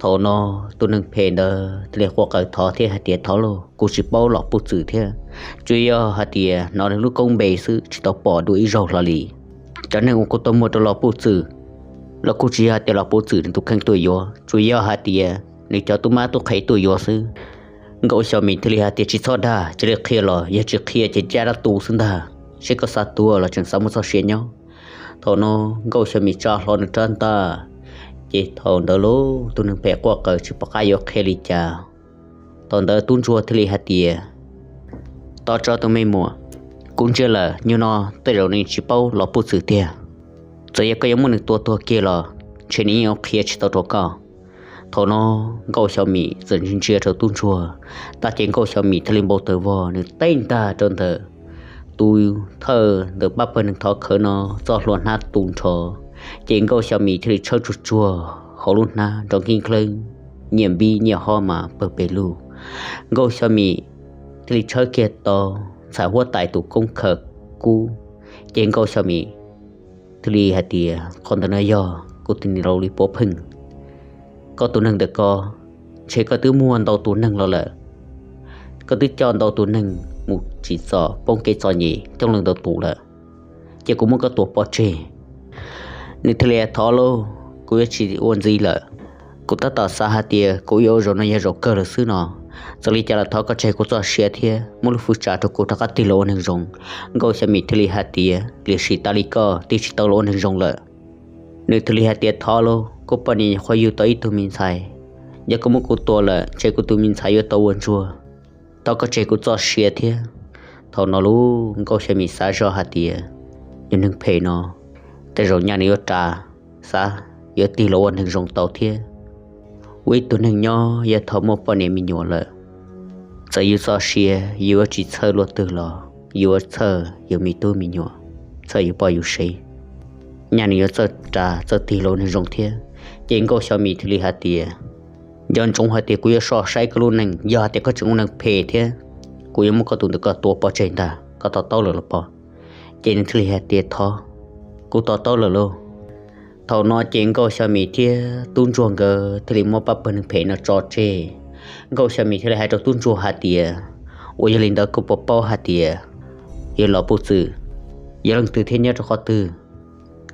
Thaum no tus neeg phem ntawd thiaj li quaj qw thov thiab hais tias, thov lauj, kuv tsis paub Los Puj Txwm thiab, tsuas yog hais tias hnov nws lub koob npe xwb, tsis tau pom dua ib zaug hlo li. Cov neeg uas kuv tau muag rau Los Puj Txwm los kuj tsis yog hais tias Los Puj Txwm nws tus kheej tuaj yuav, tsuas yog hais tias nws cov tub mab tub qhe tuaj yuav xwb. Nkauj Xyooj Mim thiaj li hais tias, tsis txhob dag, cia li qhia los yog tsis qhia ces caj dab tu xwb ntag, seb koj xav tuag los tseem xav muaj txoj sia nyob. Thaum no Nkauj Xyooj Mim tsa hlo nws rab ntaj, ces thaum ntawd lauj tus neeg phem quaj qw tsis pom qab yuav qhia li cas. Thaum ntawd tub ntsuag thiaj li hais tias, tos tso tus me muam, kuv ntsia lawm nyuag no tej zaum nws tsis paub Los Puj Txwm tiag. Txawm yog koj yuav muab nws tua tuag kiag los ntshe nws yeej yuav qhia tsis tau rau koj. Thaum no Nkauj Xyooj Mim txawm ntsia ntsia rau tub ntsuag, tab ces Nkauj Xyooj Mim thiaj li npau taws vog, nws teb ntag rau ntawm tus thawj ntawm pab pawg neeg thov khawv no txoj hlua hnab tu nrho. Ces Nkauj Xyooj Mim thiaj li tshawb tsuag tsuag hauv lub hnab nrov nkig nklheeb, nyiaj npib nyiaj hob mas pawg pes lug. Nkauj Xyooj Mim thiaj li tshawb kiag tau ntxhais huab tais tus koob khaws kub. Ces Nkauj Xyooj Mim thiaj li hais tias, qhov ntawm no yog kuv tus niam laus li puav pheej. Koj tus neeg ntawm ko, ntshe koj twb muag ntau tus neeg los lawm. Koj twb coj ntau tus neeg mus tsim txom poob kev txom nyem coob leej ntau tus lawm, ces kuv muab koj tua pov tseg. Nws thiaj li, thov lauj, kuv yuav tsis ua ntxiv lawm. Kuv tab tom xav hais tias kuv yuav ua zaum no yog zaum kawg lawm xwb no. Txawm li cas los thov koj tseg kuv txoj sia thiab muab lub fwj tsa rau kuv rov qab tig los ua neeg zoo. Nkauj Xyooj Mim thiaj li hais tias, tiam sis tas li koj tig tsis tau los ua neeg zoo lawm. Nws thiaj li hais tias, thov lauj, kuv poj niam nyuam qhuav yug tau ib tug me ntxhais, yog koj muab kuv tua lawm ntshe kuv tus me ntxhais yuav tau ua ntsuag. Thov koj tseg kuv txoj sia thiab. Thaum no lauj Nkauj Xyooj Mim xav zoj hais tias, yog neeg phem no, tej zaum nyaj nws yuav ras, xav yuav tig los ua neeg zoo tau thiab. Ua ib tug neeg nyob yog thaum muaj poj niam me nyuam lawm, txawm yus txoj sia yus yuav tsis txhawj luaj twg los yus yuav txhawj yus me tub me nyuam, txhawj yus poj yus sev, nyaj nws yuav txawj ras txawj tig los ua neeg zoo thiab. Ces Nkauj Xyooj Mim thiaj li hais tias, nco ntsoov hais tias kuv yuav soj saib koj lub neej, yog hais tias koj tseem ua neeg phem thiab, kuv yuav muab koj tus ntawm ko tua pov tseg ntag, koj to taub lawm los pog? Ces nws thiaj li hais tias, thov, kuv to taub lawm lauj. Thaum no ces Nkauj Xyooj Mim thiab tub ntsuag nkawd thiaj li muab pab pawg neeg phem no tso tseg. Nkauj Xyooj Mim thiaj li hais rau tub ntsuag hais tias, ua yog li ntawd koj puas paub hais tias yog Los Puj Txwm yog leej twg thiab nyob rau qhov twg?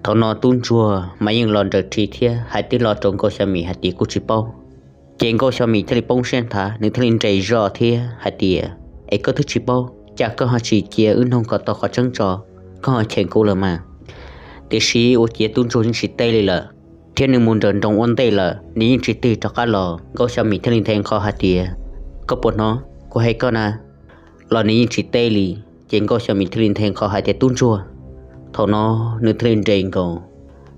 Thaum no tub ntsuag mas yeej los nrawm ri thiab hais tib lo rau Nkauj Xyooj Mim hais tias kuv tsis paub. Ces Nkauj Xyooj Mim thiaj li poob siab nthav, nws thiaj li nres zog thiab hais tias, es koj twb tsis paub, cas koj ho tsis cia wb noog kom tau qhov tseeb tso, koj ho cheem kuv lawm mas. Tiam sis ua ciav tub ntsuag yeej tsis teb li lawm, thiab nws mus nrawm nroos ua ntej lawm, nws yeej tsis tig rov qab los. Nkauj Xya Mim thiaj li nthe nqho hais tias, koj puas hnov kuv hais koj na? Los nws yeej tsis teb li. Ces Nkauj Xya Mim thiaj li nthe nqho hais tias, tub ntsuag. Thaum no nws thiaj li nres nkaus.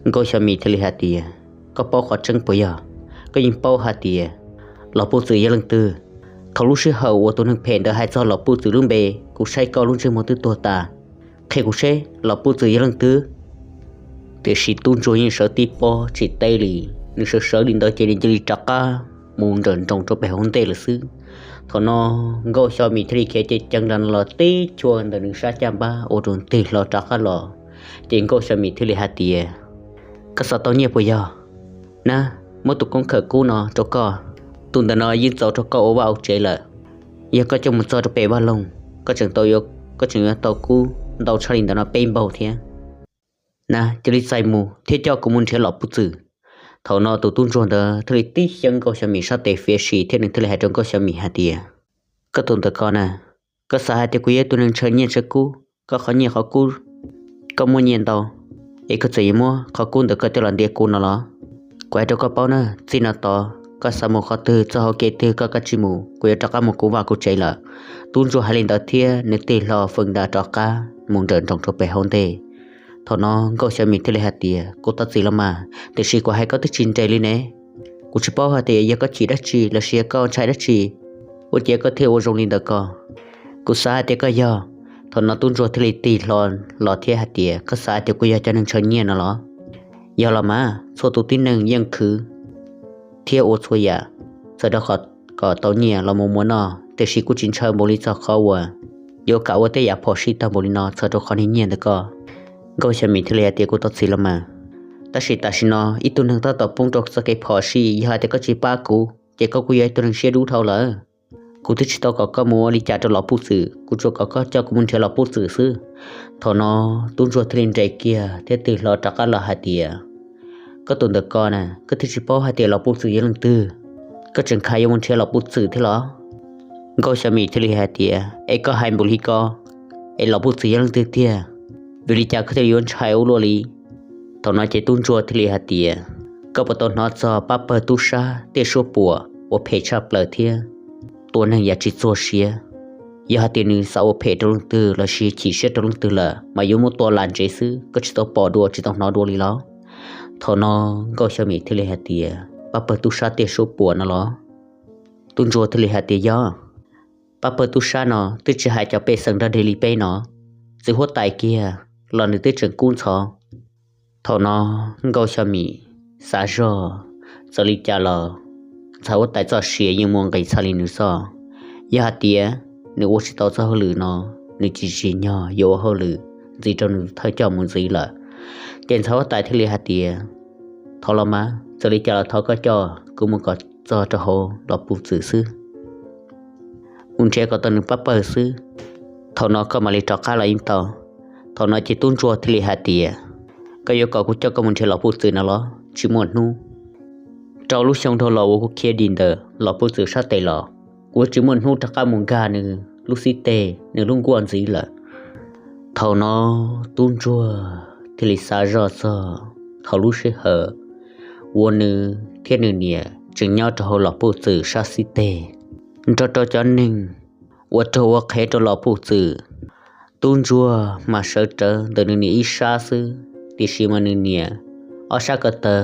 Nkauj Xya Mim thiaj li hais tias, koj paub qhov tseeb puas yog? Koj yeej paub hais tias Los Puj Txwm yog leej twg. Thaum lub sij hawm uas tus neeg phem ntawd hais txog Los Puj Txwm lub npe, kuv saib koj lub ntsej muag twb tuag tas. Qhia kuv seb Los Puj Txwm yog leej twg. Tiam sis tub ntsuag yeej sawv tib pob tsis teb li. Nws sawv sawv li ntawd ces nws cia li rov qab mus nrawm nroos rau pem hauv ntej lawm xwb. Thaum no Nkauj Xya Mim thiaj li khiav ceev ceev los tib chua ntawm nws sab caj npab ua rau tig hlo rov qab los. Ces Nkauj Xya Mim thiaj li hais tias, koj xav tau nyiaj puas yog? Na, muab tus koob khawm kub no rau koj. Tus ntawm no yeej txaus rau koj ua vaj ua tsev lawm. Yog koj coj mus txog rau pem vaj loog, koj tseem tau, koj tseem yuav tau kub ntau tshaj li ntawm no peb npaug thiab. Na, cia li txais mus thiab coj kuv mus nrhiav Los Puj Txwm. Thaum no tus tub ntsuag ntawd thiaj li tib xyeeb Nkauj Xya Mim sab tes fiav sim thiab nws thiaj li hais rau Nkauj Xya Mim hais tias, koj tus ntawm ko na, koj xav hais tias kuv yog ib tug neeg ntshaw nyiaj ntshaw kub, koj qhov nyiaj qhov kub, koj muaj nyiaj ntau, es koj txawm yuav muab qhov kub ntawm koj coj los ntiav kuv no los? Kuv hais rau koj paub na, txij no tod koj xav mus qhov twg txog hauv kev twg koj kav tsij mus, kuv yuav rov qab mus kuv vaj kuv tsev lawm. Tub ntsuag hais li ntawd thiab nws tig hlo feem ntawd rov qab mus nrawm nroos rau pem hauv ntej. Thaum no Nkauj Xya Mim thiaj li hais tias, kuv thov txim los mas, tiam sis kuv hais koj twb tsis nres li ne. Kuv tsis paub hais tias yog koj chim dab tsi los sis yog koj ntshai dab tsi, ua ciav koj thiaj ua zoo li ntawd ko. Kuv xav hais tias koj yog. Thaum no tub ntsuag thiaj li tig hlo los thiab hais tias, koj xav hais tias kuv yog cov neeg ntshaw nyiaj no los? Yog los mas, txhua tus tib neeg yeej khwv thiab ua txhua yam txawm rau qhov kom tau nyiaj los mus muaj noj, tiam sis kuv tsis ntshaw npaum li txog qhov uas yuav kam ua tej yam phom sij tag npaum li no txog rau qhov niag nyiaj ntawm koj. Nkauj Xya Mim thiaj li hais tias, kuv thov txim los mas, tab sis tam sim no ib tug neeg tab tom poob rau txoj kev phom sij, yog hais tias koj tsis pab kuv ces koj kuj yog ib tug neeg siab dub dhau lawm. Kuv twb tsis tau kom koj mus ua li cas rau Los Puj Txwm, kuv tsuas kom koj coj kuv mus nrhiav Los Puj Txwm xwb. Thaum no tub ntsuag thiaj li nres kiag thiab tig hlo rov qab los hais tias, koj tus ntawm ko na, koj twb tsis paub hais tias Los Puj Txwm yog leej twg, koj tseem khav yuav mus nrhiav Los Puj Txwm thiab los? Nkauj Xya Mim thiaj li hais tias, es koj hais npaum li ko, es Los Puj Txwm yog leej twg tiag? Vim li cas koj thiaj li yuav ntshai ua luaj li? Thaum no ces tub ntsuag thiaj li hais tias, koj puas tau hnov txog pab pawg tub sab tej suab puam uas phem tshaj plaws thiab tua neeg yam tsis txuag siav? Yog hais tias nws xav ua phem rau leej twg los sis chim siab rau leej twg lawm mas yuav muab tua lam ntsev xwb, koj tsis tau pom dua tsis tau hnov dua li los? Thaum no Nkauj Xya Mim thiaj li hais tias, pab pawg tub sab tej suab puam no los? Tub ntsuag thiaj li hais tias, yog, pab pawg tub sab no twb tsis hais cov pej xeem nrog deg li peb no, txiv huab tais kiag los nws twb tseem kub ntxhov. Thaum no Nkauj Xya Mim xav zog, txawm li cas los ntxhais huab tais txoj sia yeej muaj nqis txha li nws xwb. Yog hais tias nws ua tsis tau txoj hauj lwm no, nws tsis tsim nyog yuav ua hauj lwm ntxiv rau nws thawj coj mus ntxiv lawm. Ces ntxhais huab tais thiaj li hais tias, thov los mas, txawm li cas los thov koj coj kuv mus kom txog rau hauv Los Puj Txwm xwb, mus nrhiav kom tau nws pab pawg xwb, thaum no koj mam li rov qab los yeej tau. Thaum no ces tub ntsuag thiaj li hais tias, koj yuav kom kuv coj koj mus nrhiav Los Puj Txwm no los? Tsis muaj hnub. Rau lub xyoo dhau los uas kuv khiav dim ntawm Los Puj Txwm sab tes los, kuv tsis muaj hnub rov qab mus nkag nws lub xib teg nws lub nkuaj ntxiv lawm. Thaum no tub ntsuag thiaj li xav zoj txog thaum lub sij hawm uas nws thiab nws niam tseem nyob rau hauv Los Puj Txwm sab xib teg, nrog rau cov neeg uas raug ua qhev rau Los Puj Txwm. Tub ntsuag mas sawv rawv ntawm nws niam ib sab xwb, tiam sis mas nws niam ob sab ko taw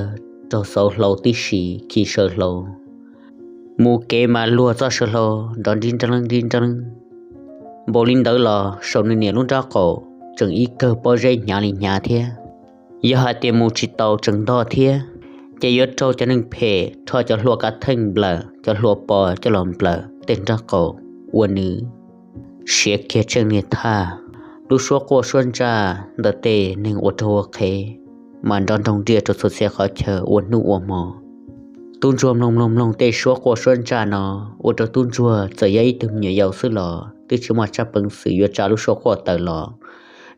raug xauv hlau tib si khi saw hlau, mus kev mas luag txoj saw hlau nrov nrib nreeb nrib nreeb. Npaum li ntawd los saum nws niam lub nrab qaum tseem ib kawg pob zeb hnyav li hnyav thiab. Yog hais tias mus tsis tau tseem ntog thiab, ces yuav raug cov neeg phem rho cov hlua kav theej nplawm, cov hlua pos coj los nplawm tej nrab qaum ua nws siav kiag tsheej niag thaj. Lub suab quaj suab ntsaj ntawm tej neeg uas raug ua qhev mas nrov nroog nriaj rau txhua txhia qhov chaw ua hnub ua hmo. Tub ntsuag mloog mloog mloog tej suab quaj suab ntsaj no, ua rau tub ntsuag txawm yog ib tug me nyuam yaus xwb los twb tsis muaj tsab peev xwm yuav tsa lub suab quaj tawm los.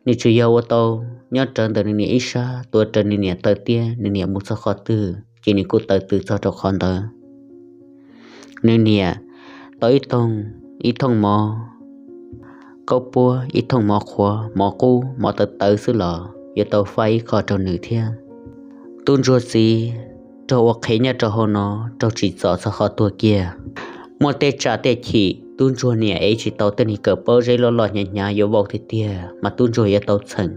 Nws tsuas yog ua tau nyob rawv ntawm nws niam ib sab, tuav rawv nws niam taw tiab, nws niam mus txog qhov twg ces nws kuj taw tw txog rau qhov ntawd. Nws niam tau ib thooj, ib thooj mov kaub puab, ib thooj mov qhuav, mov qub, mov tawv tawv xwb los yuav tau faib ib qho rau nws thiab. Tub ntsuag txiv raug ua qhev nyob rau hauv no, raug tsim txom txog qhov tuag kiag. Muaj tej tsa tej chim tub ntsuag niam ev tsis tau tej niag kawm pob zeb loj loj hnyav hnyav yuav vau tiag tiag mas tub ntsuag yuav tau txheem.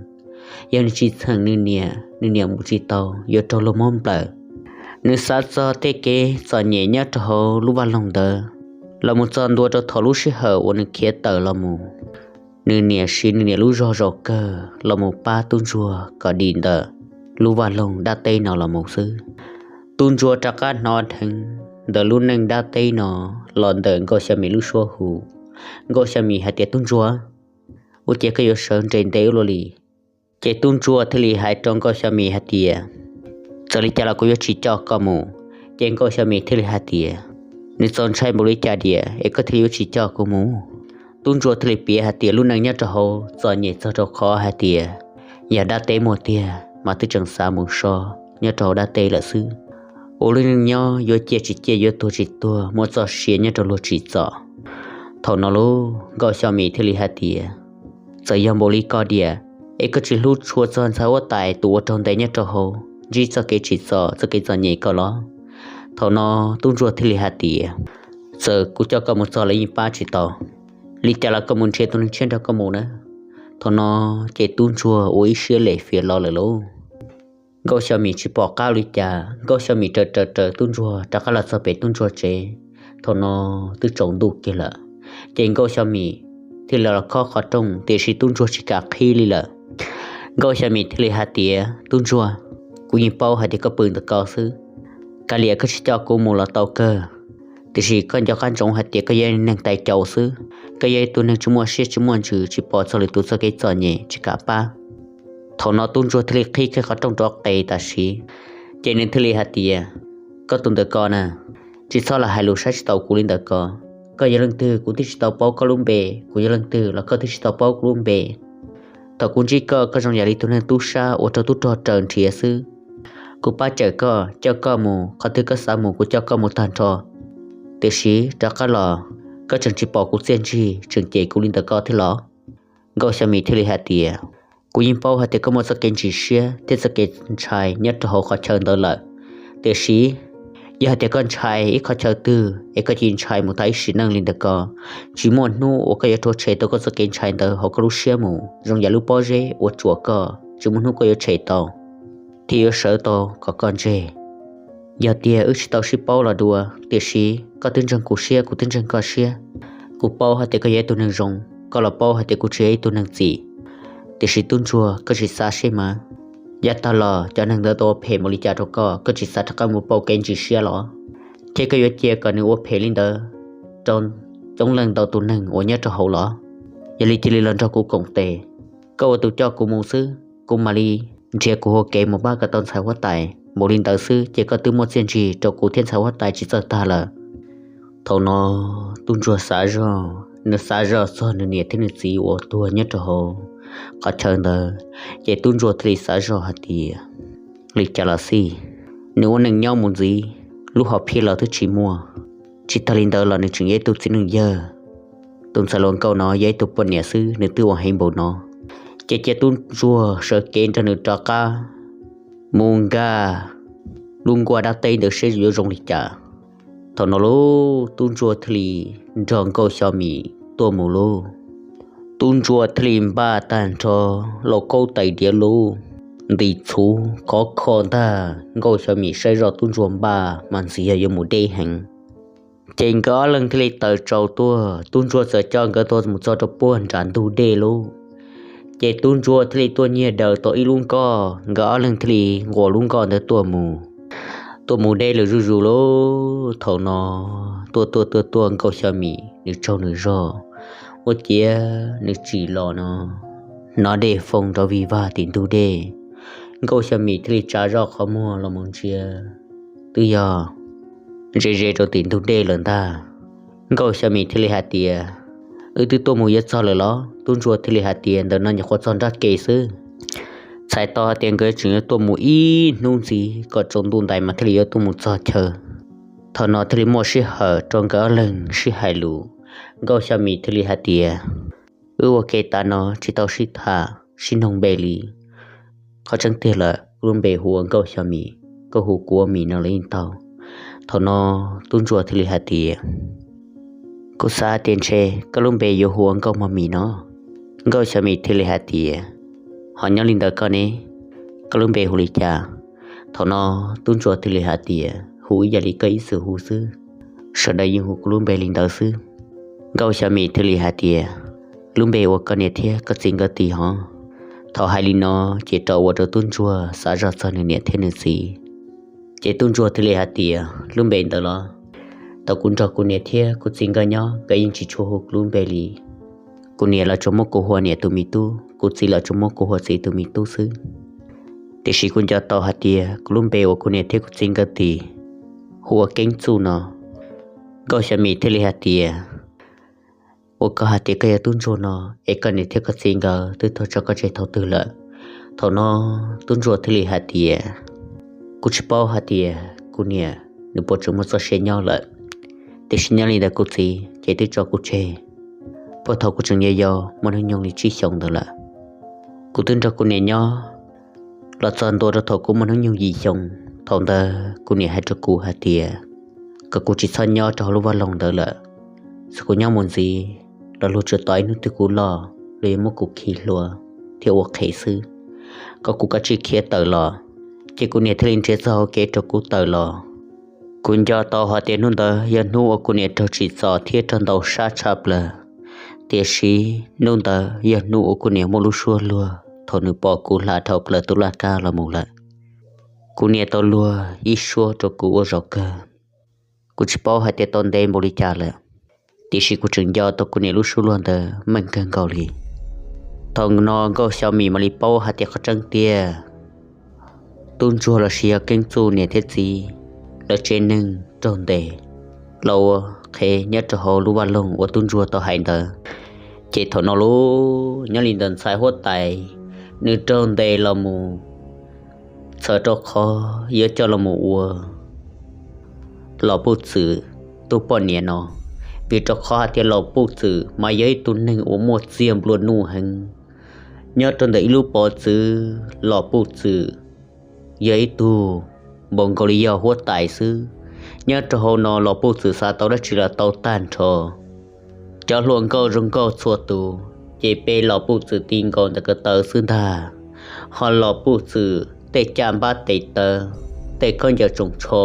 Yog nws tsis txheem nws niam, nws niam mus tsis tau, yuav raug luag muab nplawm. Nws xav txog tej kev txom nyem nyob rau hauv lub vaj loog ntawd los mus txog ntua rau thaum lub sij hawm uas nws khiav tawm los mus, nws niam siv nws niam lub zog zaum kawg los mus pab tub ntsuag kom dim ntawm lub vaj loog dab teb no los mus xwb. Tub ntsuag rov qab hnov dheev ntawm lub neej dab teb no los ntawm Nkauj Xya Mim lub suab hu. Nkauj Xya Mim hais tias, Tub ntsuag, ua cas koj yuav sawv nres ntev ua luaj li? Ces tub ntsuag thiaj li hais rau Nkauj Xya Mim hais tias, Txawm li cas los kuv yuav tsis coj koj mus. Ces Nkauj Xya Mim thiaj li hais tias, Nws txaus ntshai npaum li cas diam es koj thiaj li yuav tsis coj kuv mus? Tub ntsuag thiaj li piav hais tias lub neej nyob rau hauv txom nyem txog rau qhov hais tias yog dab teb muaj tiag mas twb tseem xav mus so nyob rau hauv dab teb lawm xwb. Ua lub neej nyob yuav ciaj tsis ciaj, yuav tuag tsis tuag, muaj txoj sia nyob rau luag tsim txom. Thaum no lauj, Nkauj Xya Mim thiaj li hais tias, Txawm yog npaum li ko diam, es koj tsis hlub tshua txog ntxhais huab tais tus uas raug ntes nyob rau hauv, ntsib txoj kev tsim txom, txoj kev txom nyem ko los? Thaum no tub ntsuag thiaj li hais tias, Txawm kuv coj koj mus txog los yeej pab tsis tau. Li cas los koj mus nrhiav tus neeg tshiab nrog koj mus na. Thaum no ces tub ntsuag ua ib siab lem fiav los lawm lauj. Nkauj Xya Mim tsis pom qab li cas, Nkauj Xya Mim raws raws raws tub ntsuag rov qab los txog pem tub ntsuag tsev. Thaum no twb tsaus ntuj kiag lawm, ces Nkauj Xya Mim thiaj li los khob qhov rooj, tiam sis tub ntsuag tsis kam qhib li lawm. Nkauj Xya Mim thiaj li hais tias, Tub ntsuag, kuv yeej paub hais tias koj pw ntawm ko xwb, kav liam koj tsis coj kuv mus los tau kawg. Tiam sis koj nco qab ntsoov hais tias koj yog neeg tais caus xwb, koj yog ib tug neeg tsis muaj siab tsis muaj ntsws, tsis pom txog lwm tus txoj kev txom nyem, tsis kam pab. Thaum no tub ntsuag thiaj li qhib kiag qhov rooj rov qes tam sim, ces nws thiaj li hais tias, Koj tus ntawm ko na, tsis txhob los hais lus saib tsis taus kuv li ntawm ko. Koj yog leej twg kuv twb tsis tau paub koj lub npe, kuv yog leej twg los koj twb tsis tau paub kuv lub npe. Thaum kuv ntsib koj, koj zoo yam li tus neeg tub sab uas raug tub rog raws nrhiav xwb. Kuv pab cawm koj, coj koj mus qhov twg koj xav mus, kuv coj koj mus tag nrho. Tiam sis rov qab los, koj tseem tsis pom kuv txiaj ntsig, tseem cem kuv li ntawm ko thiab los? Nkauj Xya Mim thiaj li hais tias, Kuv yeej paub hais tias koj muaj txoj kev ntsis siab thiab txoj kev ntshai nyob rau hauv qhov chaw ntawd lawm. Tiam sis yog hais tias koj ntshai ib qhov chaw twg es koj cia li ntshai mus tag ib sim neej li ntawm ko, tsis muaj hnub uas koj yuav rhuav tshem tau koj txoj kev ntshai ntawd hauv koj lub siab mus, zoo yam lub pob zeb uas tsuam koj, tsis muaj hnub koj yuav tshem tau thiab yuav sawv tau kom koj ntseg. Yog tias wb tsis tau sib paub los dua, tiam sis koj twb ntseeg kuv siab, kuv twb ntseeg koj siab. Kuv paub hais tias koj yog ib tug neeg zoo, koj los paub hais tias kuv tsis yog ib tug neeg txim. Tiam sis tub ntsuag, koj tsis xav seb mas, yav tag los cov neeg ntawd tau ua phem npaum li cas rau koj, koj tsis xav rov qab mus pauj kev ntsis siab los? Thiab koj yuav cia kom nws ua phem li ntawd rau coob leej ntau tus neeg uas nyob rau hauv los? Yog li cia li los nrog kuv koom tes, koj ua tus coj kuv mus xwb, kuv mam li nrhiav kuv hau kev mus pab kom tau ntxhais huab tais. Npaum li ntawd xwb ces koj twb muaj txiaj ntsig rau kuv thiab ntxhais huab tais tsis txawj tag lawm. Thaum no tub ntsuag xav zog, nws xav zog txog nws niam thiab nws txiv uas tuag nyob rau hauv qhov chaw ntawd, ces tub ntsuag thiaj li xav zog hais tias, li cas los xij, nws ua neej nyob mus ntxiv, lub hom phiaj los twb tsis muaj. Tsis tag li ntawd los nws tseem yog ib tug txiv neej yawg, tus ntxhais hluas nkauj no yog ib tug poj niam xwb, nws twb ua heev npaum no. Ces cia tub ntsuag sawv kev nrog nws rov qab mus nkag lub nkuaj dab teb ntawd seb yuav zoo li cas. Thaum no lauj, tub ntsuag thiaj li nrog Nkauj Xyo Mim tuaj mus lauj. Tub ntsuag thiaj li npaj tag nrho lauj kaub tais diav lub ntim txhuv khov kho ntag. Nkauj Xyo Mim saib zoj tub ntsuag npaj mas ntxim yog yuav mus deb heev. Ces nkawd ob leeg thiaj li tawm tsaus tuaj, tub ntsuag txawm coj nkawd tuaj mus txog rau puag nram ntug dej lauj. Ces tub ntsuag thiaj li tuaj nyiag daws tau ib lub nkoj, nkawd ob leeg thiaj li nquas lub nkoj ntawd tuaj mus. Tuaj mus deb lawm zuj zus lauj. Thaum no tuaj tuaj tuaj tuaj Nkauj Xyo Mim nws tsaug nws zog, ua ciav nws tsim los no hnov dej foo nrov vig vag tim ntug dej. Nkauj Xyo Mim thiaj li tsa zoj qhov muag los mus ntsia, twb yog ze ze rau tim ntug dej lawm ntag. Nkauj Xyo Mim thiaj li hais tias, wb twb tuaj mus yuav txog lawm los? Tub ntsuag thiaj li hais tias, ntawm no nyuam qhuav txog nrab ke xwb. Txhais tau hais tias nkawd tseem yuav tuaj mus ib hnub ntxiv kom tsaus ntuj ntais mas thiaj li yuav tuaj mus txog chaw. Thaum no thiaj li muaj sij hawm rau nkawd ob leeg sib hais lus. Nkauj Xyo Mim thiaj li hais tias, wb ua ke tas no tsis tau sib tham sib noog npe li. Qhov tseeb tiag lawm, kuv lub npe hu ua Nkauj Xyooj Mim, koj hu kuv ua Mim no los yeej tau. Thaum no tub ntsuag thiaj li hais tias, kuv xav tias ntshe koj lub npe yuav hu ua Nkauj Mos Mim no. Nkauj Xyooj Mim thiaj li hais tias, ho nyob li ntawd koj ne, koj lub npe hu li cas? Thaum no tub ntsuag thiaj li hais tias, hu ib yam li koj ib txwm hu xwb, sawv daws yeej hu kuv lub npe li ntawd xwb. Nkauj Xyooj Mim thiaj li hais tias, lub npe uas koj niam thiab koj txiv nkawd tis hov. Thaum hais li no ces rov ua rau tub ntsuag xav zoj txog nws niam thiab nws txiv. Ces tub ntsuag thiaj li hais tias, lub npe ntawd los thaum kuv nrog kuv niam thiab kuv txiv nkawd nyob, nkawd yeej tsis tshua hu kuv lub npe li. Kuv niam los tsuas muab kuv hu ua niam tus me tub, kuv txiv los tsuas muab kuv hu ua txiv tus me tub xwb. Tiam sis kuv nco tau hais tias kuv lub npe uas kuv niam thiab kuv txiv nkawd tis hu ua Keeb Txuj no. Nkauj Xyooj Mim thiaj li hais tias, ua koj hais tias koj yog tub ntsuag no, es koj niam thiab koj txiv nkawd twb tuag tso koj tseg thaum twg lawm? Thaum no tub ntsuag thiaj li hais tias, kuv tsis paub hais tias kuv niam nws puas tseem muaj txoj sia nyob lawm, tiam sis nyob li ntawd kuv txiv ces twb tso kuv tseg puag thaum kuv tseem yau yau muaj hnub nyoog li tsib xyoos ntawd lawm. Kuv twb nrog kuv niam nyob los txog ntua rau thaum kuv muaj hnub nyoog yim xyoo. Thaum ntawd kuv niam hais rau kuv hais tias, kom kuv tsis txhob nyob rau hauv lub vaj loog ntawd lawm, txawm kuv nyob mus ntxiv los luag tsuas tos ib hnub twg kuv loj, luag yuav muab kuv khi hlua thiab ua qhev xwb, kom kuv kav tsij khiav tawm los. Ces kuv niam thiaj li nrhiav txoj hauv kev rau kuv tawm los. Kuv nco tau hais tias hnub ntawd yog hnub uas kuv niam raug tsim txom thiab raug ntaus sab tshaj plaws, tiam sis hnub ntawd yog hnub uas kuv niam muaj lub suab luag thaum nws pom kuv hla dhau plaws tus laj kab los mus lawm. Kuv niam tau luag ib suab rau kuv ua zaum kawg. Kuv tsis paub hais tias tau ntev npaum li cas lawm, tiam sis kuv tseem nco tau kuv niam lub suab luag ntawd meej kawg nkaus li. Thaum no Nkauj Xyooj Mim mam li paub hais tias qhov tseeb tiag, tub ntsuag los sis yog Keeb Txuj niam thiab txiv lawv tsev neeg raug ntes los ua qhev nyob rau hauv lub vaj loog uas tub ntsuag tau hais ntawd. Ces thaum no los nyob li ntawd ntxhais huab tais nws raug ntes los mus txhawm rau qhov yuav coj los mus ua Los Puj Txwm tus poj niam no, vim rau qhov hais tias Los Puj Txwm mas yog ib tug neeg uas muaj txiag nplua nuj heev. Nyob rau ntawm ib lub pov txwv, Los Puj Txwm yog ib tug npaum nkaus li yog huab tais xwb. Nyob rau hauv no Los Puj Txwm xav tau dab tsi los tau tag nrho. Cov hluas nkauj zoo nkauj txhua tus ces pe Los Puj Txwm ti nkaus ntawm ko taw xwb ntag. Ho Los Puj Txwm tej caj npab tes taw, tej khaub ncaws tsoos tsho,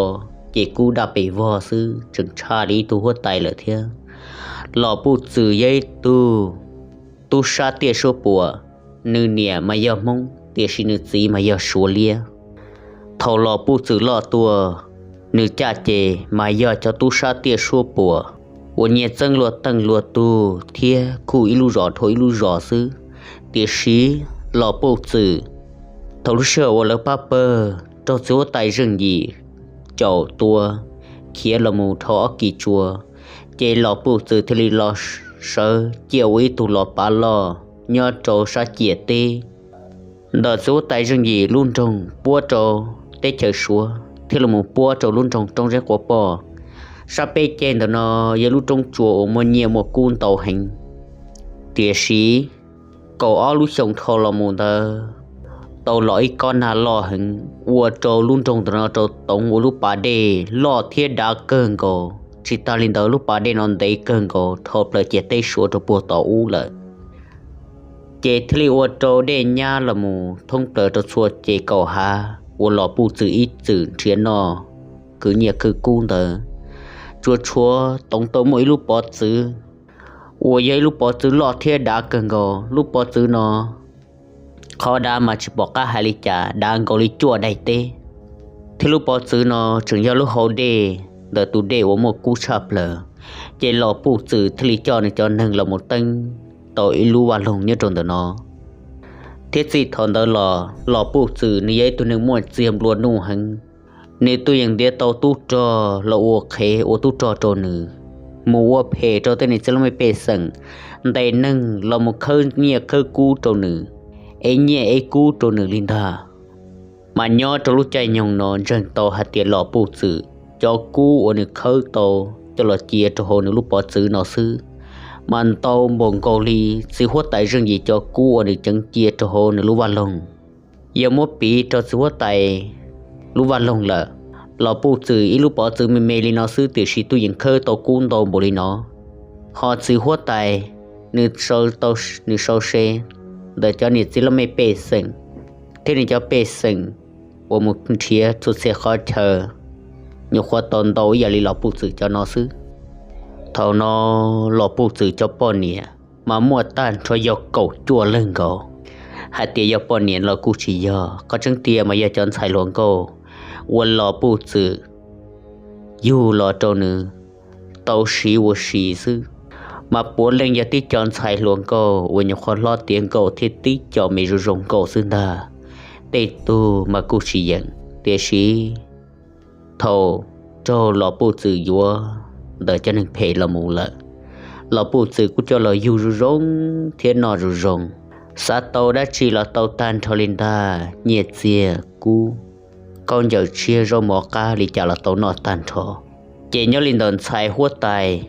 ces kub daj pes vog xwb, tseem tshaj li ib tug huab tais lawm thiab. Los Puj Txwm yog ib tug tub sab tiaj suab puam, nws niam mas yog Hmoob tiam sis nws txiv mas yog Suav liab. Thaum Los Puj Txwm loj tuaj, nws caj ces mas yog cov tub sab tiaj suab puam uas nyias txeeb luag teej luag tug thiab kuj ib lub zos dhau ib lub zos xwb. Tiam sis Los Puj Txwm, thaum lub sij hawm uas lawv pab pawg raug txiv huab tais Zeej Yim caum tua khiav los mus dhau ob kis tsua, ces Los Puj Txwm thiaj li los sawv ciaj ua ib tug los pav loj nyob rau sab ciam teb ntawm txiv huab tais Zeej Yim lub nroog puab rau teb chaws Suav thiab los mus puab rau lub nroog Roob Zeb Quav Poj. Sab peb ceg ntawm no yog lub roob tsua uas muaj nyiaj muaj kub ntau heev, tiam sis kaum ob lub xyoo dhau los mus ntawd tau los ib kob nag loj heev ua rau lub nroog ntawm no rau toov ua lub pas dej loj thiab dav kawg nkaus. Tsis tas li ntawd lub pas dej no ntev kawg nkaus dhau plaws ciam teb Suav rau puag tom ub lawm, ces thiaj li ua rau dej nyab los mus thoob plaws rau txhua ces kaum hav uas Los Puj Txwm ib txwm nrhiav noj khwv nyiaj khwv kub ntawd. Tsuas tshuav toov tau muaj ib lub pov txwv uas yog ib lub pov txwv loj thiab dav kawg nkaus. Lub pov txwv no qhov dav mas tsis pom qab hais li cas, dav nkaus li cuaj daim teb. Thiab lub pov txwv no tseem yog lub hau dej ntawm tus dej uas muaj kub tshaj plaws, ces Los Puj Txwm thiaj li coj nws cov neeg los mus teeb tau ib lub vaj loog nyob rau ntawm no. Thiab txij thaum ntawd los Los Puj Txwm nws yog ib tug neeg muaj txiag nplua nuj heev. Nws twb yeej ntiav tau tub rog los ua qhev ua tub rog rau nws, mus ua phem rau tej niag txiv laj mej pej xeem, ntes neeg los mus khawb nyiaj khawb kub rau nws, ev nyiaj ev kub rau nws li ntag. Mas nyob rau lub caij nyoog no ntseeg tau hais tias Los Puj Txwm cov kub uas nws khawb tau coj los cia rau hauv nws lub pov txwv no xwb, mas ntau npaum nkaus li txiv huab tais Zeej Yim cov kub uas nws ceev cia rau hauv nws lub vaj loog. yog muab piv rau txiv huab tais lub vaj loog lawm. Los Puj Txwm ib lub pov txwv me me li no xwb tiam sis tuaj yeem khawb tau kub ntau npaum li no. Ho txiv huab tais, nws sau, nws sau se ntawm cov niam txiv laj mej pej xeem thiab nws cov pej xeem uas mus nrhiav txhua txhia qhov chaw, nyuam qhuav tau ntau ib yam li Los Puj Txwm cov no xwb. Thaum no Los Puj Txwm cov poj niam mas muaj tag nrho yog kaum cuaj leeg nkaus. Hais tias yog poj niam los kuj tsis yog, qhov tseeb tiag mas yog cov ntxhais hluas nkauj uas Los Puj Txwm yug los rau nws tau siv ua si xwb. Mas puav leej yog tib co ntxhais hluas nkauj uas nyuam qhuav hlob tiav nkauj thiab tib co me zoo zoo nkauj xwb ntag. Tej tug mas kuj tsis yeem, tiam sis thaum raug Los Puj Txwm yuav ntawm cov neeg phem los mus lawm, Los Puj Txwm kuj coj los yug zoo zoo thiab noj zoo zoo, xav tau dab tsi los tau tag nrho li ntag, nyiaj txiag kub, khaub ncaws tshiab zaub mov qab li cas los tau noj tag nrho. Ces nyob li ntawm ntxhais huab tais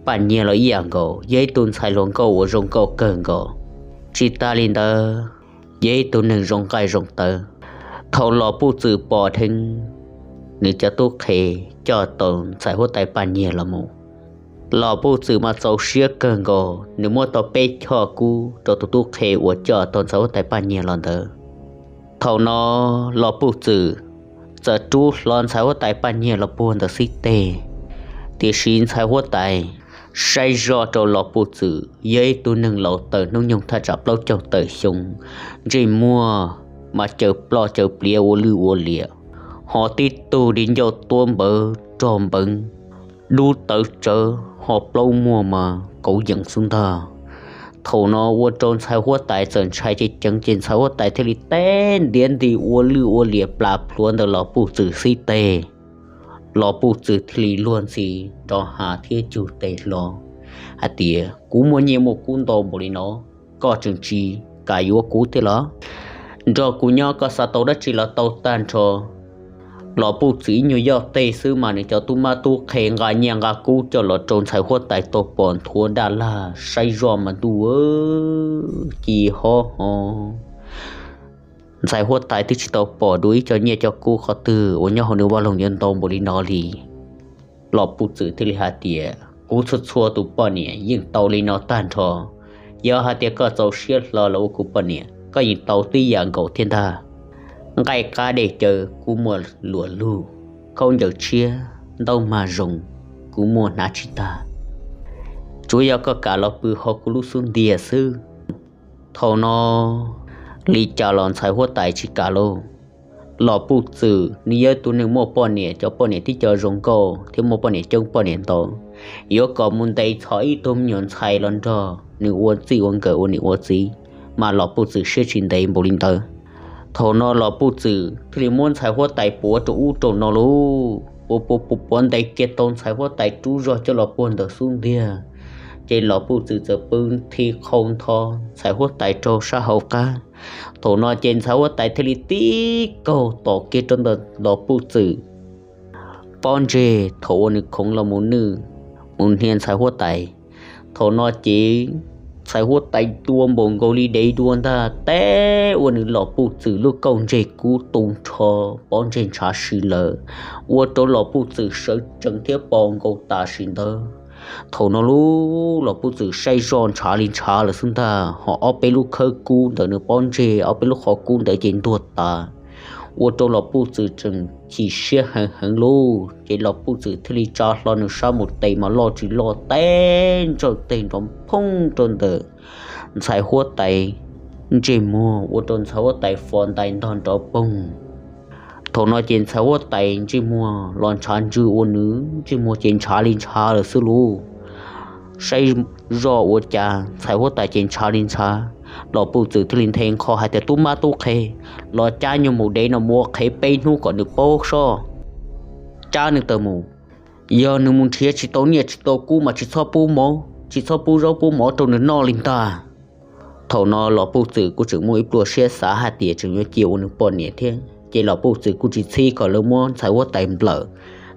Paj Nyiag los ib yam nkaus, yog ib tug ntxhais hluas nkauj uas zoo nkauj kawg nkaus. Tsis tas li ntawd, yog ib tug neeg zoo nqaij zoo tawv. Thaum Los Puj Txwm pom dheev nws cov tub qhe coj tau ntxhais huab tais Paj Nyiag los mus, Los Puj Txwm mas txaus siab kawg nkaus, nws muab tau peb choj kub rau tus tub qhe uas coj tau ntxhais huab tais Paj Nyiag los ntawd. Thaum no Los Puj Txwm txawm rub hlo ntxhais huab tais Paj Nyiag los puag ntawm xib teg, tiam sis ntxhais huab tais saib zoj rau Los Puj Txwm yog ib tug neeg laus tawm hnub nyoog thaj tsam plaub caug tawm xyoo, ntsej muag mas caws ploj caws pliav ua lwj ua liam, ho tib tug di ncauj tuab npawv rog npeev, dub tawv tsawv ho plaub muag mas kauv yeem xwb ntag. Thaum no ua rau ntxhais huab tais txawm ntshai ceev ceev ces ntxhais huab tais thiaj li teb ntiav nti ua lwj ua liam plas plhuav ntawm Los Puj Txwm xib teg. Los Puj Txwm thiaj li luag ntxhi nrov hav thiab cug tes hlo hais tias, kuv muaj nyiaj muaj kub ntau npaum li no, koj tseem tsis kam yuav kuv thiab los? Nrog kuv nyob koj xav tau dab tsi los tau tag nrho. Los Puj Txwm ib nyuag yoj teg xwb mas nws cov tub mab tub qhe nqa nyiaj nqa kub coj los rau ntxhais huab tais tau pom nthuav daj laj saib zoj mas ntuj ci hob ho. Ntxhais huab tais twb tsis tau pom dua ib co nyiaj cov kub qhov twg uas nyob hauv nws vaj loog yuav ntau npaum li no li. Los Puj Txwm thiaj li hais tias, kuv txhua txhua tus poj niam yeej tau li no tag nrho. Yog hais tias koj txaus siab hlo los ua kuv poj niam, koj yeej tau tib yam nkaus thiab ntag. Nqaij qab dej cawv kuv muaj luam lug, khaub ncaws tshiab ntaub mag zoo kuv muaj hnav tsis tag. Tsuav yog koj kam los pw hauv kuv lub xub ntiag xwb. Thaum no li cas los ntxhais huab tais tsis kam lauj. Los Puj Txwm nws yog tus neeg muaj poj niam, cov poj niam tib co zoo nkauj thiab muaj poj niam coob poj niam ntau. Yuav kom mus ntes txhom ib tug me nyuam ntxhais los nrog nws ua txij ua nkawm ua niam ua txiv, mas Los Puj Txwm siab tsis ntev npaum li ntawd. Thaum no Los Puj Txwm thiaj li muab ntxhais huab tais puav rau ub rau no lauj, puav puav puav puav ntes kiag tau ntxhais huab tais rub zog coj los puag ntawm xub ntiag. Ces Los Puj Txwm txawm pw nthi qhau ntho ntxhais huab tais rau sab hauv qab. Thaum no ces ntxhais huab tais thiaj li tib kaug tom kiag rau ntawm Los Puj Txwm pob ntseg thaum uas nws khoov los mus nwj mus hnia ntxhais huab tais. Thaum no ces ntxhais huab tais dua npaum nkaus li dev dua ntag, teb ua nws Los Puj Txwm lub kauj ntseg kub tu nrho, pob ntseg ntshav si lawm, ua rau Los Puj Txwm sawv tsees thiab po nkaus tam sim ntawd. Thaum no lub Los Puj Txwm saib zoj ntshav li ntshav lawm xwb ntag, ho ob peb lub khawb kub ntawm nws pob ntseg, ob peb lub qhov kub ntawd ces ntuag tas, ua rau Los Puj Txwm tseem chim siab heev heev lauj. Ces Los Puj Txwm thiaj li tsa hlo nws sab mus tes mas loj tsis loj, teb ntsawj teg nrov phoob rau ntawm ntxhais huab tais ntsej muag, ua rau ntxhais huab tais fo ntais ntog nrov poog. Thaum no ces ntxhais huab tais ntsej muag los ntshav ntswg ua nws ntsej muag ces ntshav li ntshav lawm xwb lauj. Saib zoj ua cas ntxhais huab tais ces ntshav li ntshav. Los Puj Txwm thiaj li nthe nqho hais tias, tub mab tub qhe, los cab nyuag maum dev no mus ua qhev peb hnub kom nws paub soj, cab nws tawm mus. Yog nws mus nrhiav tsis tau nyiaj tsis tau kub mas tsis txhob pub mov, tsis txhob pub zaub pub mov rau nws noj li ntag. Thaum no Los Puj Txwm kuj tseem muaj ib pluag siab xav hais tias tseem yuav cia ua nws poj niam thiab, ces Los Puj Txwm kuj tsis txhib kom lawv muab ntxhais huab tais nplawm.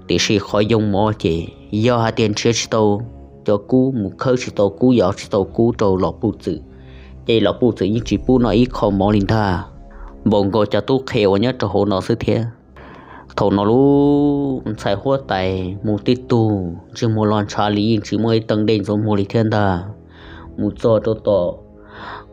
Tiam sis qhov yoo mov ces yog hais tias nrhiav tsis tau cov kub, mus khawb tsis tau kub, yos tsis tau kub rau Los Puj Txwm, ces Los Puj Txwm yeej tsis pub noj ib qho mov li ntag. npaum nkaus cov tub qhe uas nyob rau hauv no xwb thiab. Thaum no lub ntxhais huab tais mus tib tug ntsej muag los ntshav li yeej tsis muaj ib teev dej ntxuav muag li thiab ntag. Mus txog rau tom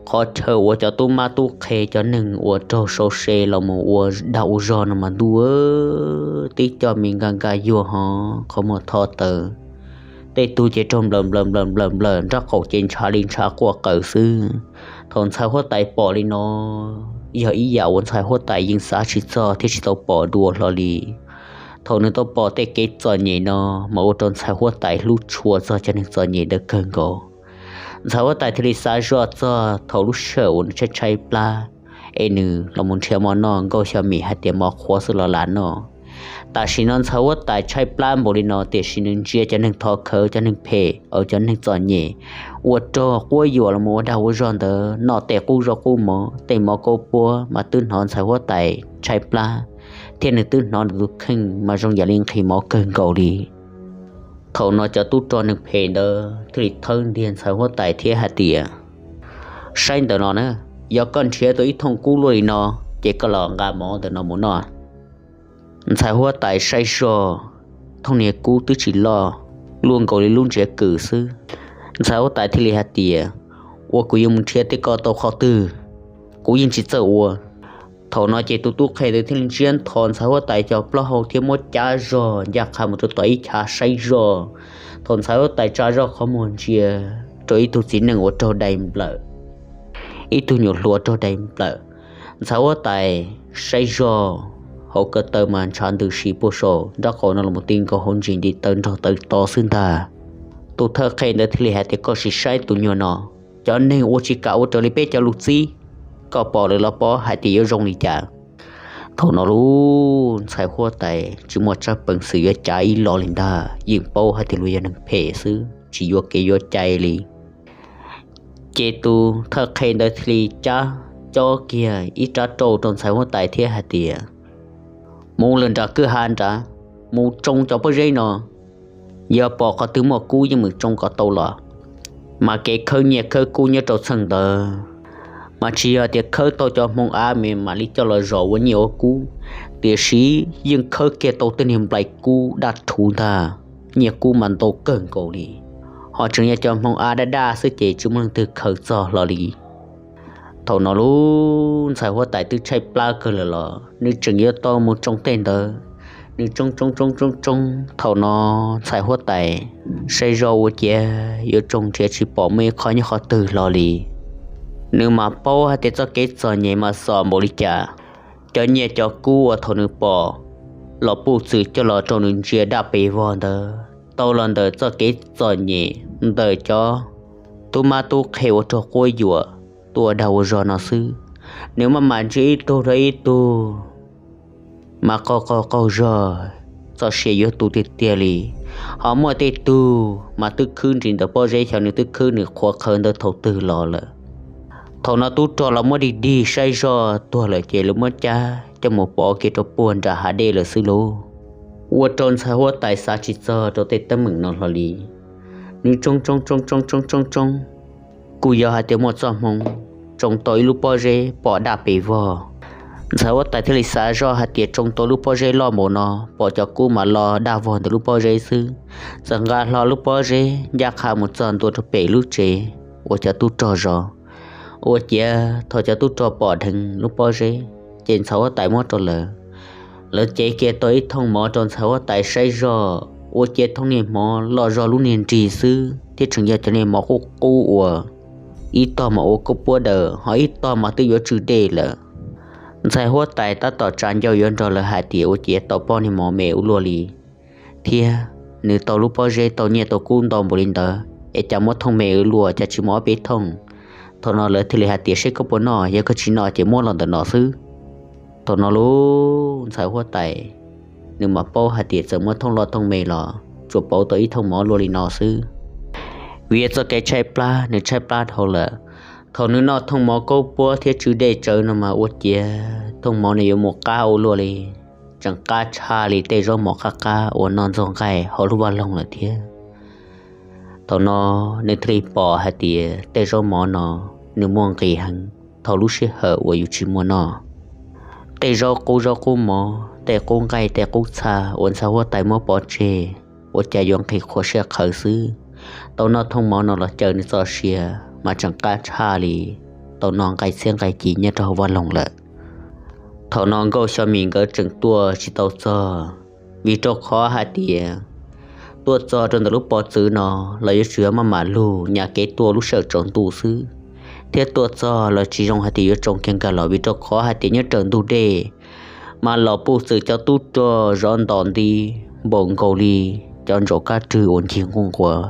qhov chaw uas cov tub mab tub qhe cov neeg uas raug sau se los mus ua dag ua zog no mas ntuj, tib co me nka nka yuag hov qhov muag tho taws, tej tug ces raug nplawm nplawm nplawm nplawm nplawm, nraub qaum ces ntshav li ntshav quaj qaws xwb. Thaum ntxhais huab tais pom li no, yog ib yam uas ntxhais huab tais yeej xav tsis txog thiab tsis tau pom dua hlo li. Thaum nws tau pom tej kev txom nyem no, mas ua rau ntxhais huab tais hlub tshua txog cov neeg txom nyem ntawd kawg nkaus. Ntxhais huab tais thiaj li xav zoj txog thaum lub sij hawm uas nws tshaib tshaib plab, es nws los mus nrhiav mov noj, nkauj xyov mim hais tias mov qhuav xwb los lam noj. Tam sim no ntxhais huab tais tshaib plab npaum li no, tiam sis nws ntsia cov neeg thov khawv, cov neeg phem, cov neeg txom nyem uas raug quab yuam los mus ua dag ua zog ntawd noj tej qub zog qub mov, tej mov kaub puab, mas twb hnov ntxhais huab tais tshaib plab, thiab nws twb hnov nws tus kheej mas zoo yam li nqhis mov kawg nkaus li. Thaum no cov tub rog neeg phem ntawd thiaj li thawb ntiag ntxhais huab tais thiab hais tias, saib ntawm no na, yog koj nrhiav tau ib thooj kub luaj li no, ces koj los nqa mov ntawm no mus noj. Ntxhais huab tais saib zog, thooj niag kub twb tsis loj, luaj nkaus li lub ntsiav kws xwb. Ntxhais huab tais thiaj li hais tias, ua kuv yuav mus nrhiav tej ko tau qhov twg, kuv yeej tsis txawj ua. Thaum no ces tus tub qhe ntawd thiaj li ntsiab ntho ntxhais huab tais cov plaub hau thiab muab cab zog ncaj qha mus rau tom ib chav saib zog. Thaum ntxhais huab tais tsa zog qhov muag ntsia rau ib tug txiv neej uas raug dai nplawm, ib tug nyuam hluas raug dai nplawm. Ntxhais huab tais saib zog, hauv ko taw mas ntshav ntws si puag saum nraub qaum no los mus ti nkaus hauv ntsis nti taw nrog taw to xwb ntag. Tus thawj qhe ntawd thiaj li hais tias, koj sim saib tus nyuag no, cov neeg ua tsis kam ua raws li peb cov lus txib, koj pom lawm los paub hais tias yuav zoo li cas. Thaum no lub ntxhais huab tais tsis muaj tsab peev xwm yuav cav ib los li ntag, yeej paub hais tias luag yog neeg phem xwb, tsis yuam kev yuav cai li. Ces tus thawj qhe ntawd thiaj li cab cob kiag ib rab rauj rau ntxhais huab tais thiab hais tias, mus lawm nram kwj ha nrad, mus tsoo cov pob zeb no, yog pom qhov twg muaj kub yeej meem tsoo kom tau los. Mas kev khawb nyiaj khawb kub nyob rau txheej ntawd, mas tsis yog tias khawb tau cov hmoov av me mam li coj los zom ua nyiaj ua kub, tiam sis yeej khawb kiag tau tej niag nplai kub daj rhuv ntag, nyiaj kub mas ntau kawg nkaus li. Ho tseem yog cov hmoov av daj daj xwb ces tsis muaj leej twg khaws txog hlo li. Thaum no lub ntxhais huab tais twb tshaib plab kawg lawm los nws tseem yuav tau mus tsoo tej ntawd. Nws tsoo tsoo tsoo tsoo tsoo, thaum no ntxhais huab tais saib zog ua ciav yuav tsoo nrhiav tsis pom muaj ib qho nyob qhov twg hlo li. Nws mas paub hais tias txoj kev txom nyem mas xom npaum li cas. Cov nyiaj cov kub uas thaum nws pom los puj txwm coj los rau nws ntsia daj pes vog ntawd tau los ntawm txoj kev txom nyem ntawm cov tub mab tub qhe uas raug quab yuam tuaj ua dag ua zog no xwb. Nws maj mam ntsia ib tug rau ib tug, mas qaug qaug qaug zog, txoj sia yuav tu tiag tiag li. Ho muaj tej tug mas twb khwb nrim ntawm pob zeb, xyov nws twb khwb nws qhuav qhawv ntawd thaum twg los lawm. Thaum no tub rog los muab dig dig saib zog tuag lawm ces lawv muab cab coj mus pov kiag rau puag nram hav dej lawm xwb lauj. Ua rau ntxhais huab tais xav tsis txog rau tej teeb meem no hlo li. Nws tsoo tsoo tsoo tsoo tsoo tsoo tsoo, kuj yog hais tias muaj txoj hmoo tsoo tau ib lub pob zeb pom daj pes vog. Ntxhais huab tais thiaj li xav zoj hais tias tsoo tau lub pob zeb loj npaum no, pom cov kub mas los daj vog ntawm lub pob zeb xwb, txawm nqa hlo lub pob zeb ncaj qha mus txog ntua rau pem lub tsev uas cov tub rog zov. Ua ciav thaum cov tub rog pom dheev lub pob zeb, ces ntxhais huab tais muab rau lawv. Lawv cev kiag tau ib thooj mov rau ntxhais huab tais saib zog, ua ciav thooj niag mov loj zog lub niag nrig xwb thiab tseem yog cov niag mov qub qub uas ib tog mas ua kub puab daws, ho ib tog mas twb yuav tsw dej lawm. Ntxhais huab tais tab tom tsa ncauj yuav nrog lawv hais tias ua ciav tau pob niag mov me ua luaj li, thiab nws tau lub pob zeb tau nyiaj tau kub ntau npaum li ntawd es cas muab thooj me ua luaj, cas tsis muab ob peb thooj. Thaum no lawv thiaj li hais tias seb koj puas noj, yog koj tsis noj ces muab los ntawm no xwb. Thaum no lub ntxhais huab tais nws mam paub hais tias txawm muab thooj loj thooj me los tsuas pauv tau ib thooj mov luaj li no xwb, vim yog txoj kev tshaib plab nws tshaib plab dhau lawm. Thaum nws noj thooj mov kaub puab thiab tsw dej tsawv no mas ua ciav thooj mov nws yuav mus qab ua luaj li, tseem qab tshaj li tej zaub mov qab qab uas noj ntxuag nqaij hauv lub vaj loog lawm thiab. Thaum no nws thiaj li pom hais tias tej zaub mov no nws muaj nqis heev thaum lub sij hawm uas yus tsis muaj noj. tej zaub qub zaub qub mov, tej qub nqaij tej qub txha uas ntxhais huab tais muab pov tseg, ua cas yuav nqhis qhua siab qhawv xwb. Tau noj thooj mov no los caw nws txoj sia mas tseem qab tshaj li tau noj nqaij txhiab nqaij ci nyob rau hauv vaj loog lawm. Thaum no Nkauj Xyo Mim nkawd tseem tuaj tsis tau txog, vim rau qhov hais tias tuaj txog rau ntawm lub pov txwv no los yuav tsum yog maj mam lug nyam kev tuaj lub sij hawm tsaus ntuj xwb, thiab tuaj txog los tsis zoo hais tias yuav tsoo kiag nkag los, vim rau qhov hais tias nyob raws ntug dej mas Los Puj Txwm cov tub rog zov ntos nti npaum nkaus li cov ntsaum kab rwg uas ncig nquj nquas.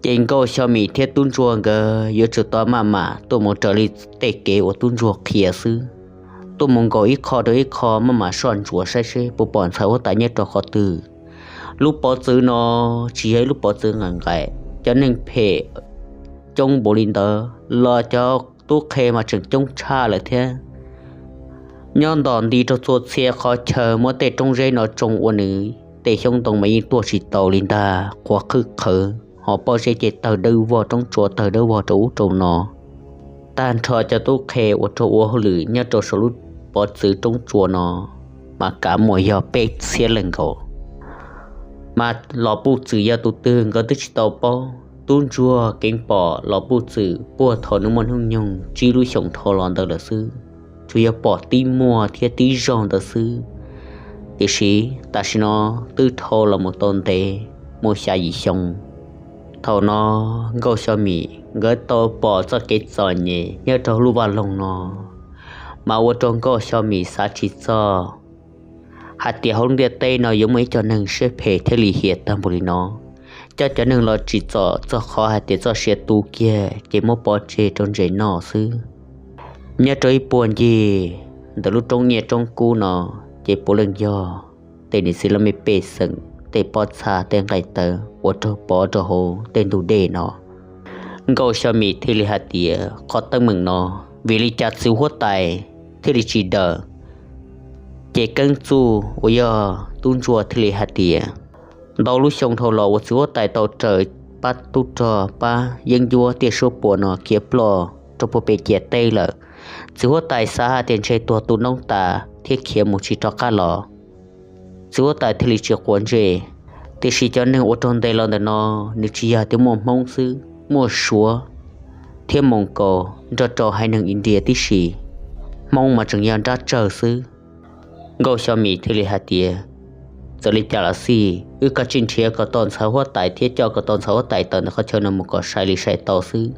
Ces Nkauj Xyo Mim thiab tub ntsuag nkawd yuav tsum tau maj mam tuaj mus raws li tej kev uas tub ntsuag qhia xwb, tuaj mus nkaum ib qho rau ib qho maj mam soj ntsuam saib seb puas pom ntxhais huab tais nyob rau qhov twg. Lub pov txwv no tsis yog ib lub pov txwv nqaim nqaim, cov neeg phem coob npaum li ntawd los cov tub qhe mas tseem coob tshaj lawm thiab. Nyob ntos nti rau txhua txhia qhov chaw, muab tej roob zeb no tsoo ua nws tej xyoob ntoo mas yeej tuaj tsis tau li ntag, qhuav qhwj qhawv, ho pob zeb ces tawg dawb vog, roob tsua tawg dawb vog rau ub rau no. Tag nrho cov tub qhe uas raug ua hauj lwm nyob rau saum lub pov txwv roob tsua no mas kav muaj yog peb txhiab leej nkaus. Mas Los Puj Txwm yog tus twg nkawd twb tsis tau paub, tub ntsuag keev pom Los Puj Txwm puag thaum nws muaj hnub nyoog tsib lub xyoos dhau los ntawd lawm xwb, tsuas yog pom tib muag thiab tib zaug ntawd xwb. Tiam sis tam sim no twb dhau los mus tau ntev muaj xya yim xyoo. Thaum no Nkauj Xyo Mim nkawd tau pom txoj kev txom nyem nyob rau lub vaj loog no, mas ua rau Nkauj Xyo Mim xav tsis txog hais tias hauv lub ntiaj teb no yuav muaj ib co neeg siab phem thiaj li hiam tag npaum li no, coj cov neeg los tsim txom txog qhov hais tias txoj sia tu kiag ces muab pov tseg rau ntses noj xwb. Nyob rau ib puag ncig ntawm lub roob nyiaj roob kub no, ces puav leej yog tej niam txiv laj mej pej xeem tej pob txha tej nqaij tawv uas raug pov rau hauv tej ntug dej no. Nkauj Xyo Mim thiaj li hais tias qhov teeb meem no vim li cas txiv huab tais thiaj li tsis daws. Ces Keeb Txuj uas yog tub ntsuag thiaj li hais tias ntau lub xyoo dhau los uas txiv huab tais tau raws pab tub rog pab yeeb ncuab tiaj suab pua no khiav ploj rau puag pem ciam teb lawm. Txiv huab tais xav hais tias ntshe tuag tu noob tas thiab khiav mus tsis rov qab los, txiv huab tais thiaj li tsis quav ntsej. Tiam sis cov neeg uas raug ntes los ntawm no, nws tsis yog tias muaj Hmoob xwb, muaj Suav thiab Moos Kaus nrog rau haiv neeg India tib si, Hmoob mas tseem yog nrab tsawg xwb. Nkauj Xyo Mim thiaj li hais tias txawm li cas los xij, wb kav tsij nrhiav kom tau ntxhais huab tais thiab coj kom tau ntxhais huab tais tawm ntawm qhov chaw no mus kom sai li sai tau xwb.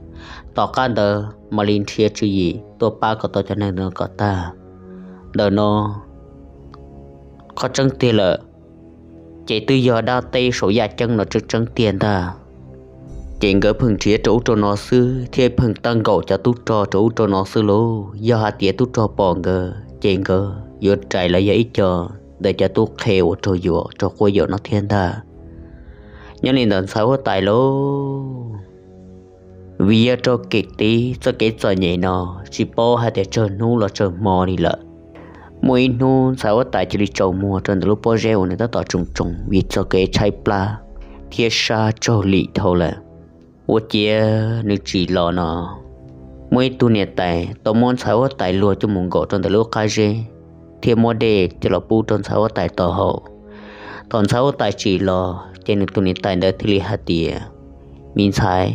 Tom qab ntawd mam li nrhiav tswv yim tuaj pab kom tau cov neeg no kom tag. Ntawm no qhov tseeb tiag lawm, ces twb yog dab teb saum yaj ceeb no tseeb tseeb tiag ntag. Ces nkawd pheej nrhiav rau ub rau no xwb thiab pheej tab nkaum cov tub rog rau ub rau no xwb lauj. Yog hais tias tub rog pom nkawd ces nkawd yuav rais los yog ib co ntawm cov tub qhe uas raug yuam raug quab yuam no thiab ntag. Nyob li ntawm ntxhais huab tais lauj, vim yog raug kev tiv txoj kev txom nyem no tsis paub hais tias tsawg hnub los tsawg hmo li lawm. Muaj ib hnub ntxhais huab tais cia li tsaus muag rau ntawm lub pob zeb uas nws tab tom tsoos tsoos vim txoj kev tshaib plab thiab sab tsaug lim dhau lawm. Ua ciav nws tsim los no, muaj ib tug niam tais tau muab ntxhais huab tais luag coj mus nkaum rau ntawm lub qab zeb thiab muab dej coj los pub rau ntxhais huab tais tau haus. Thaum ntxhais huab tais tsim los ces nws tus niam tais ntawd thiaj li hais tias, me ntxhais,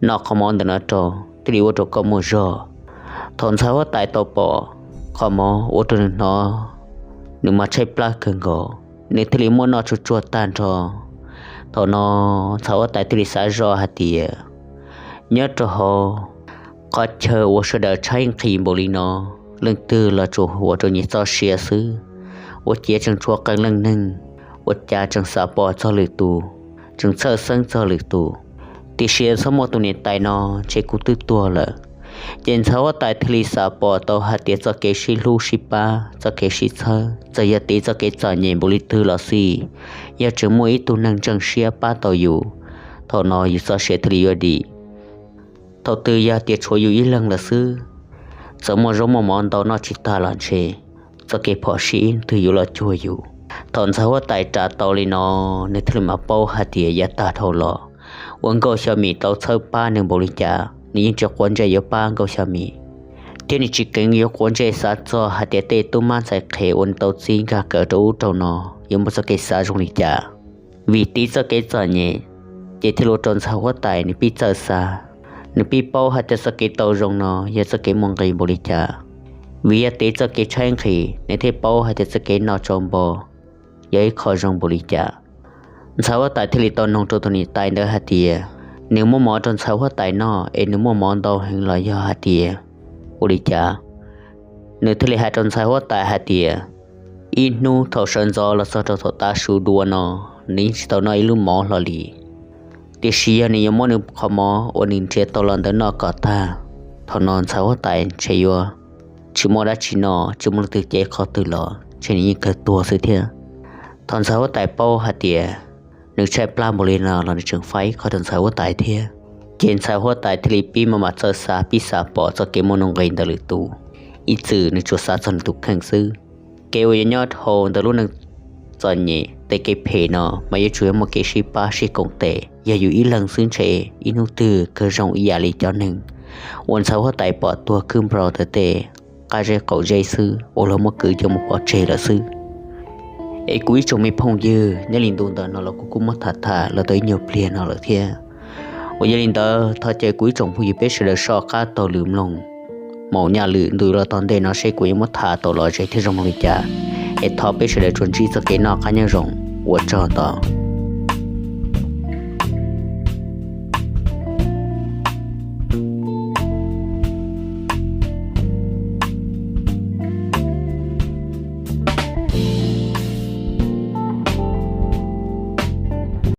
noj qhov mov ntawm no rau, thiaj li ua rau koj muaj zog. Thaum ntxhais huab tais tau pom qhov mov ua rau nws hnov, nws mas tshaib plab kawg nkaus, nws thiaj li muab noj tsuag tsuag tag nrho. Thaum no ntxhais huab tais thiaj li xav zoj hais tias nyob rau hauv qhov chaw uas sawv daws tshaib nqhis npaum li no, leej twg los tsuas huam rau nyias txoj sia xwb. Ua ciav tseem tshuav qee leej neeg ua cas tseem xav pom txog lwm tus, tseem txhawj xeeb txog lwm tus, tiam sis txhob muaj tus niam tais no ntshe kuv twb tuag lawm. Ces ntxhais huab tais thiaj li xav pom tau hais tias txoj kev sib hlub sib pab, txoj kev sib txhawb, txawm yog tiv txoj kev txom nyem npaum li twg los xij, yog tseem muaj ib tug neeg ntseeg siab pab tau yus, thaum no yus txoj sia thiaj li yuav dim. Thaum twg yog tias tshuav yus ib leeg lawm xwb, txawm muaj zaub muaj mov ntau noj tsis tag los ntshe txoj kev phom sij ib ntwg yuav los cuag yus. Thaum ntxhais huab tais ras tau li no, nws thiaj li mam paub hais tias yav tag dhau los uas Nkauj Xyo Mim tau txhawb pab nws npaum li cas, nws yeej tsis quav ntsej yuav pab Nkauj Xyo Mim. thiab nws tsis kheev yuav quav ntsej xav txog hais tias tej tub mab ntxhais qhev uas nws tau txib nkag kawm rau ub rau no yuav muaj txoj kev xav zoo li cas. Vim tiv txoj kev txom nyem, ces thiaj ua rau ntxhais huab tais nws pib txawj xav, nws pib paub hais tias txoj kev tau zoo no yog txoj kev muaj nqis npaum li cas. Vim yog tiv txoj kev tshaib nqhis nws thiaj paub hais tias txoj kev noj tsau npo yog ib qho zoo npaum li cas. Ntxhais huab tais thiaj li tau noog rau tus niam tais ntawd hais tias nws muab mov rau ntxhais huab tais noj es nws muaj mov ntau heev los yog hais tias ua li cas. Nws thiaj li hais rau ntxhais huab tais hais tias ib hnub thaum sawv ntxov los txog rau thaum tav su dua no, nws yeej tsis tau noj ib lub mov hlo li. Tiam sis yog nws yuav muab nws qhov mov uas nws nrhiav tau los ntawd noj kom tag, thaum no ntxhais huab tais ntshe yuav tsis muaj dab tsi noj, tsis muaj leej twg cev qhov twg los, ntshe nws yeej kawg tuag xwb thiab. Thaum ntxhais huab tais paub hais tias nws tshaib plab npaum li no los nws tseem faib qhov rau ntxhais huab tais thiab. Ces ntxhais huab tais thiaj li pib maj mam txawj xav, pib xav pom txoj kev muaj nuj nqis ntawm lwm tus, ib txwm nws tsuas xav txog nws tus kheej xwb. Kev uas yuav nyob dhau ntawm lub neej txom nyem tej kev phem no mas yuav tsum yog muaj kev sib pab sib koom tes, yog yus ib leeg xwb ntshe ib hnub twg kawg zoo ib yam li cov neeg uas ntxhais huab tais pom tuag khwb nplho ntawm tej qab zeb qaum zeb xwb uas luag muab kwv coj mus pov tseg lawm xwb. Es kuv ib tsoom me phooj ywg, nyob li ntu ntawm no los kuv kuj muab tham tham los tau ib nyuag pliag no lawm thiab. Uas yog li ntawd thov caw kuv ib tsoom phooj ywg peb sawv daws soj qab taug lw mloog maum nyaj lwm ntu los tom ntej no seb kuv yuav muab tham tau los ze thiab zoo li cas. Es thov peb sawv daws tsuas ntsib txoj kev noj qab nyob zoo, ua tsaug ntau.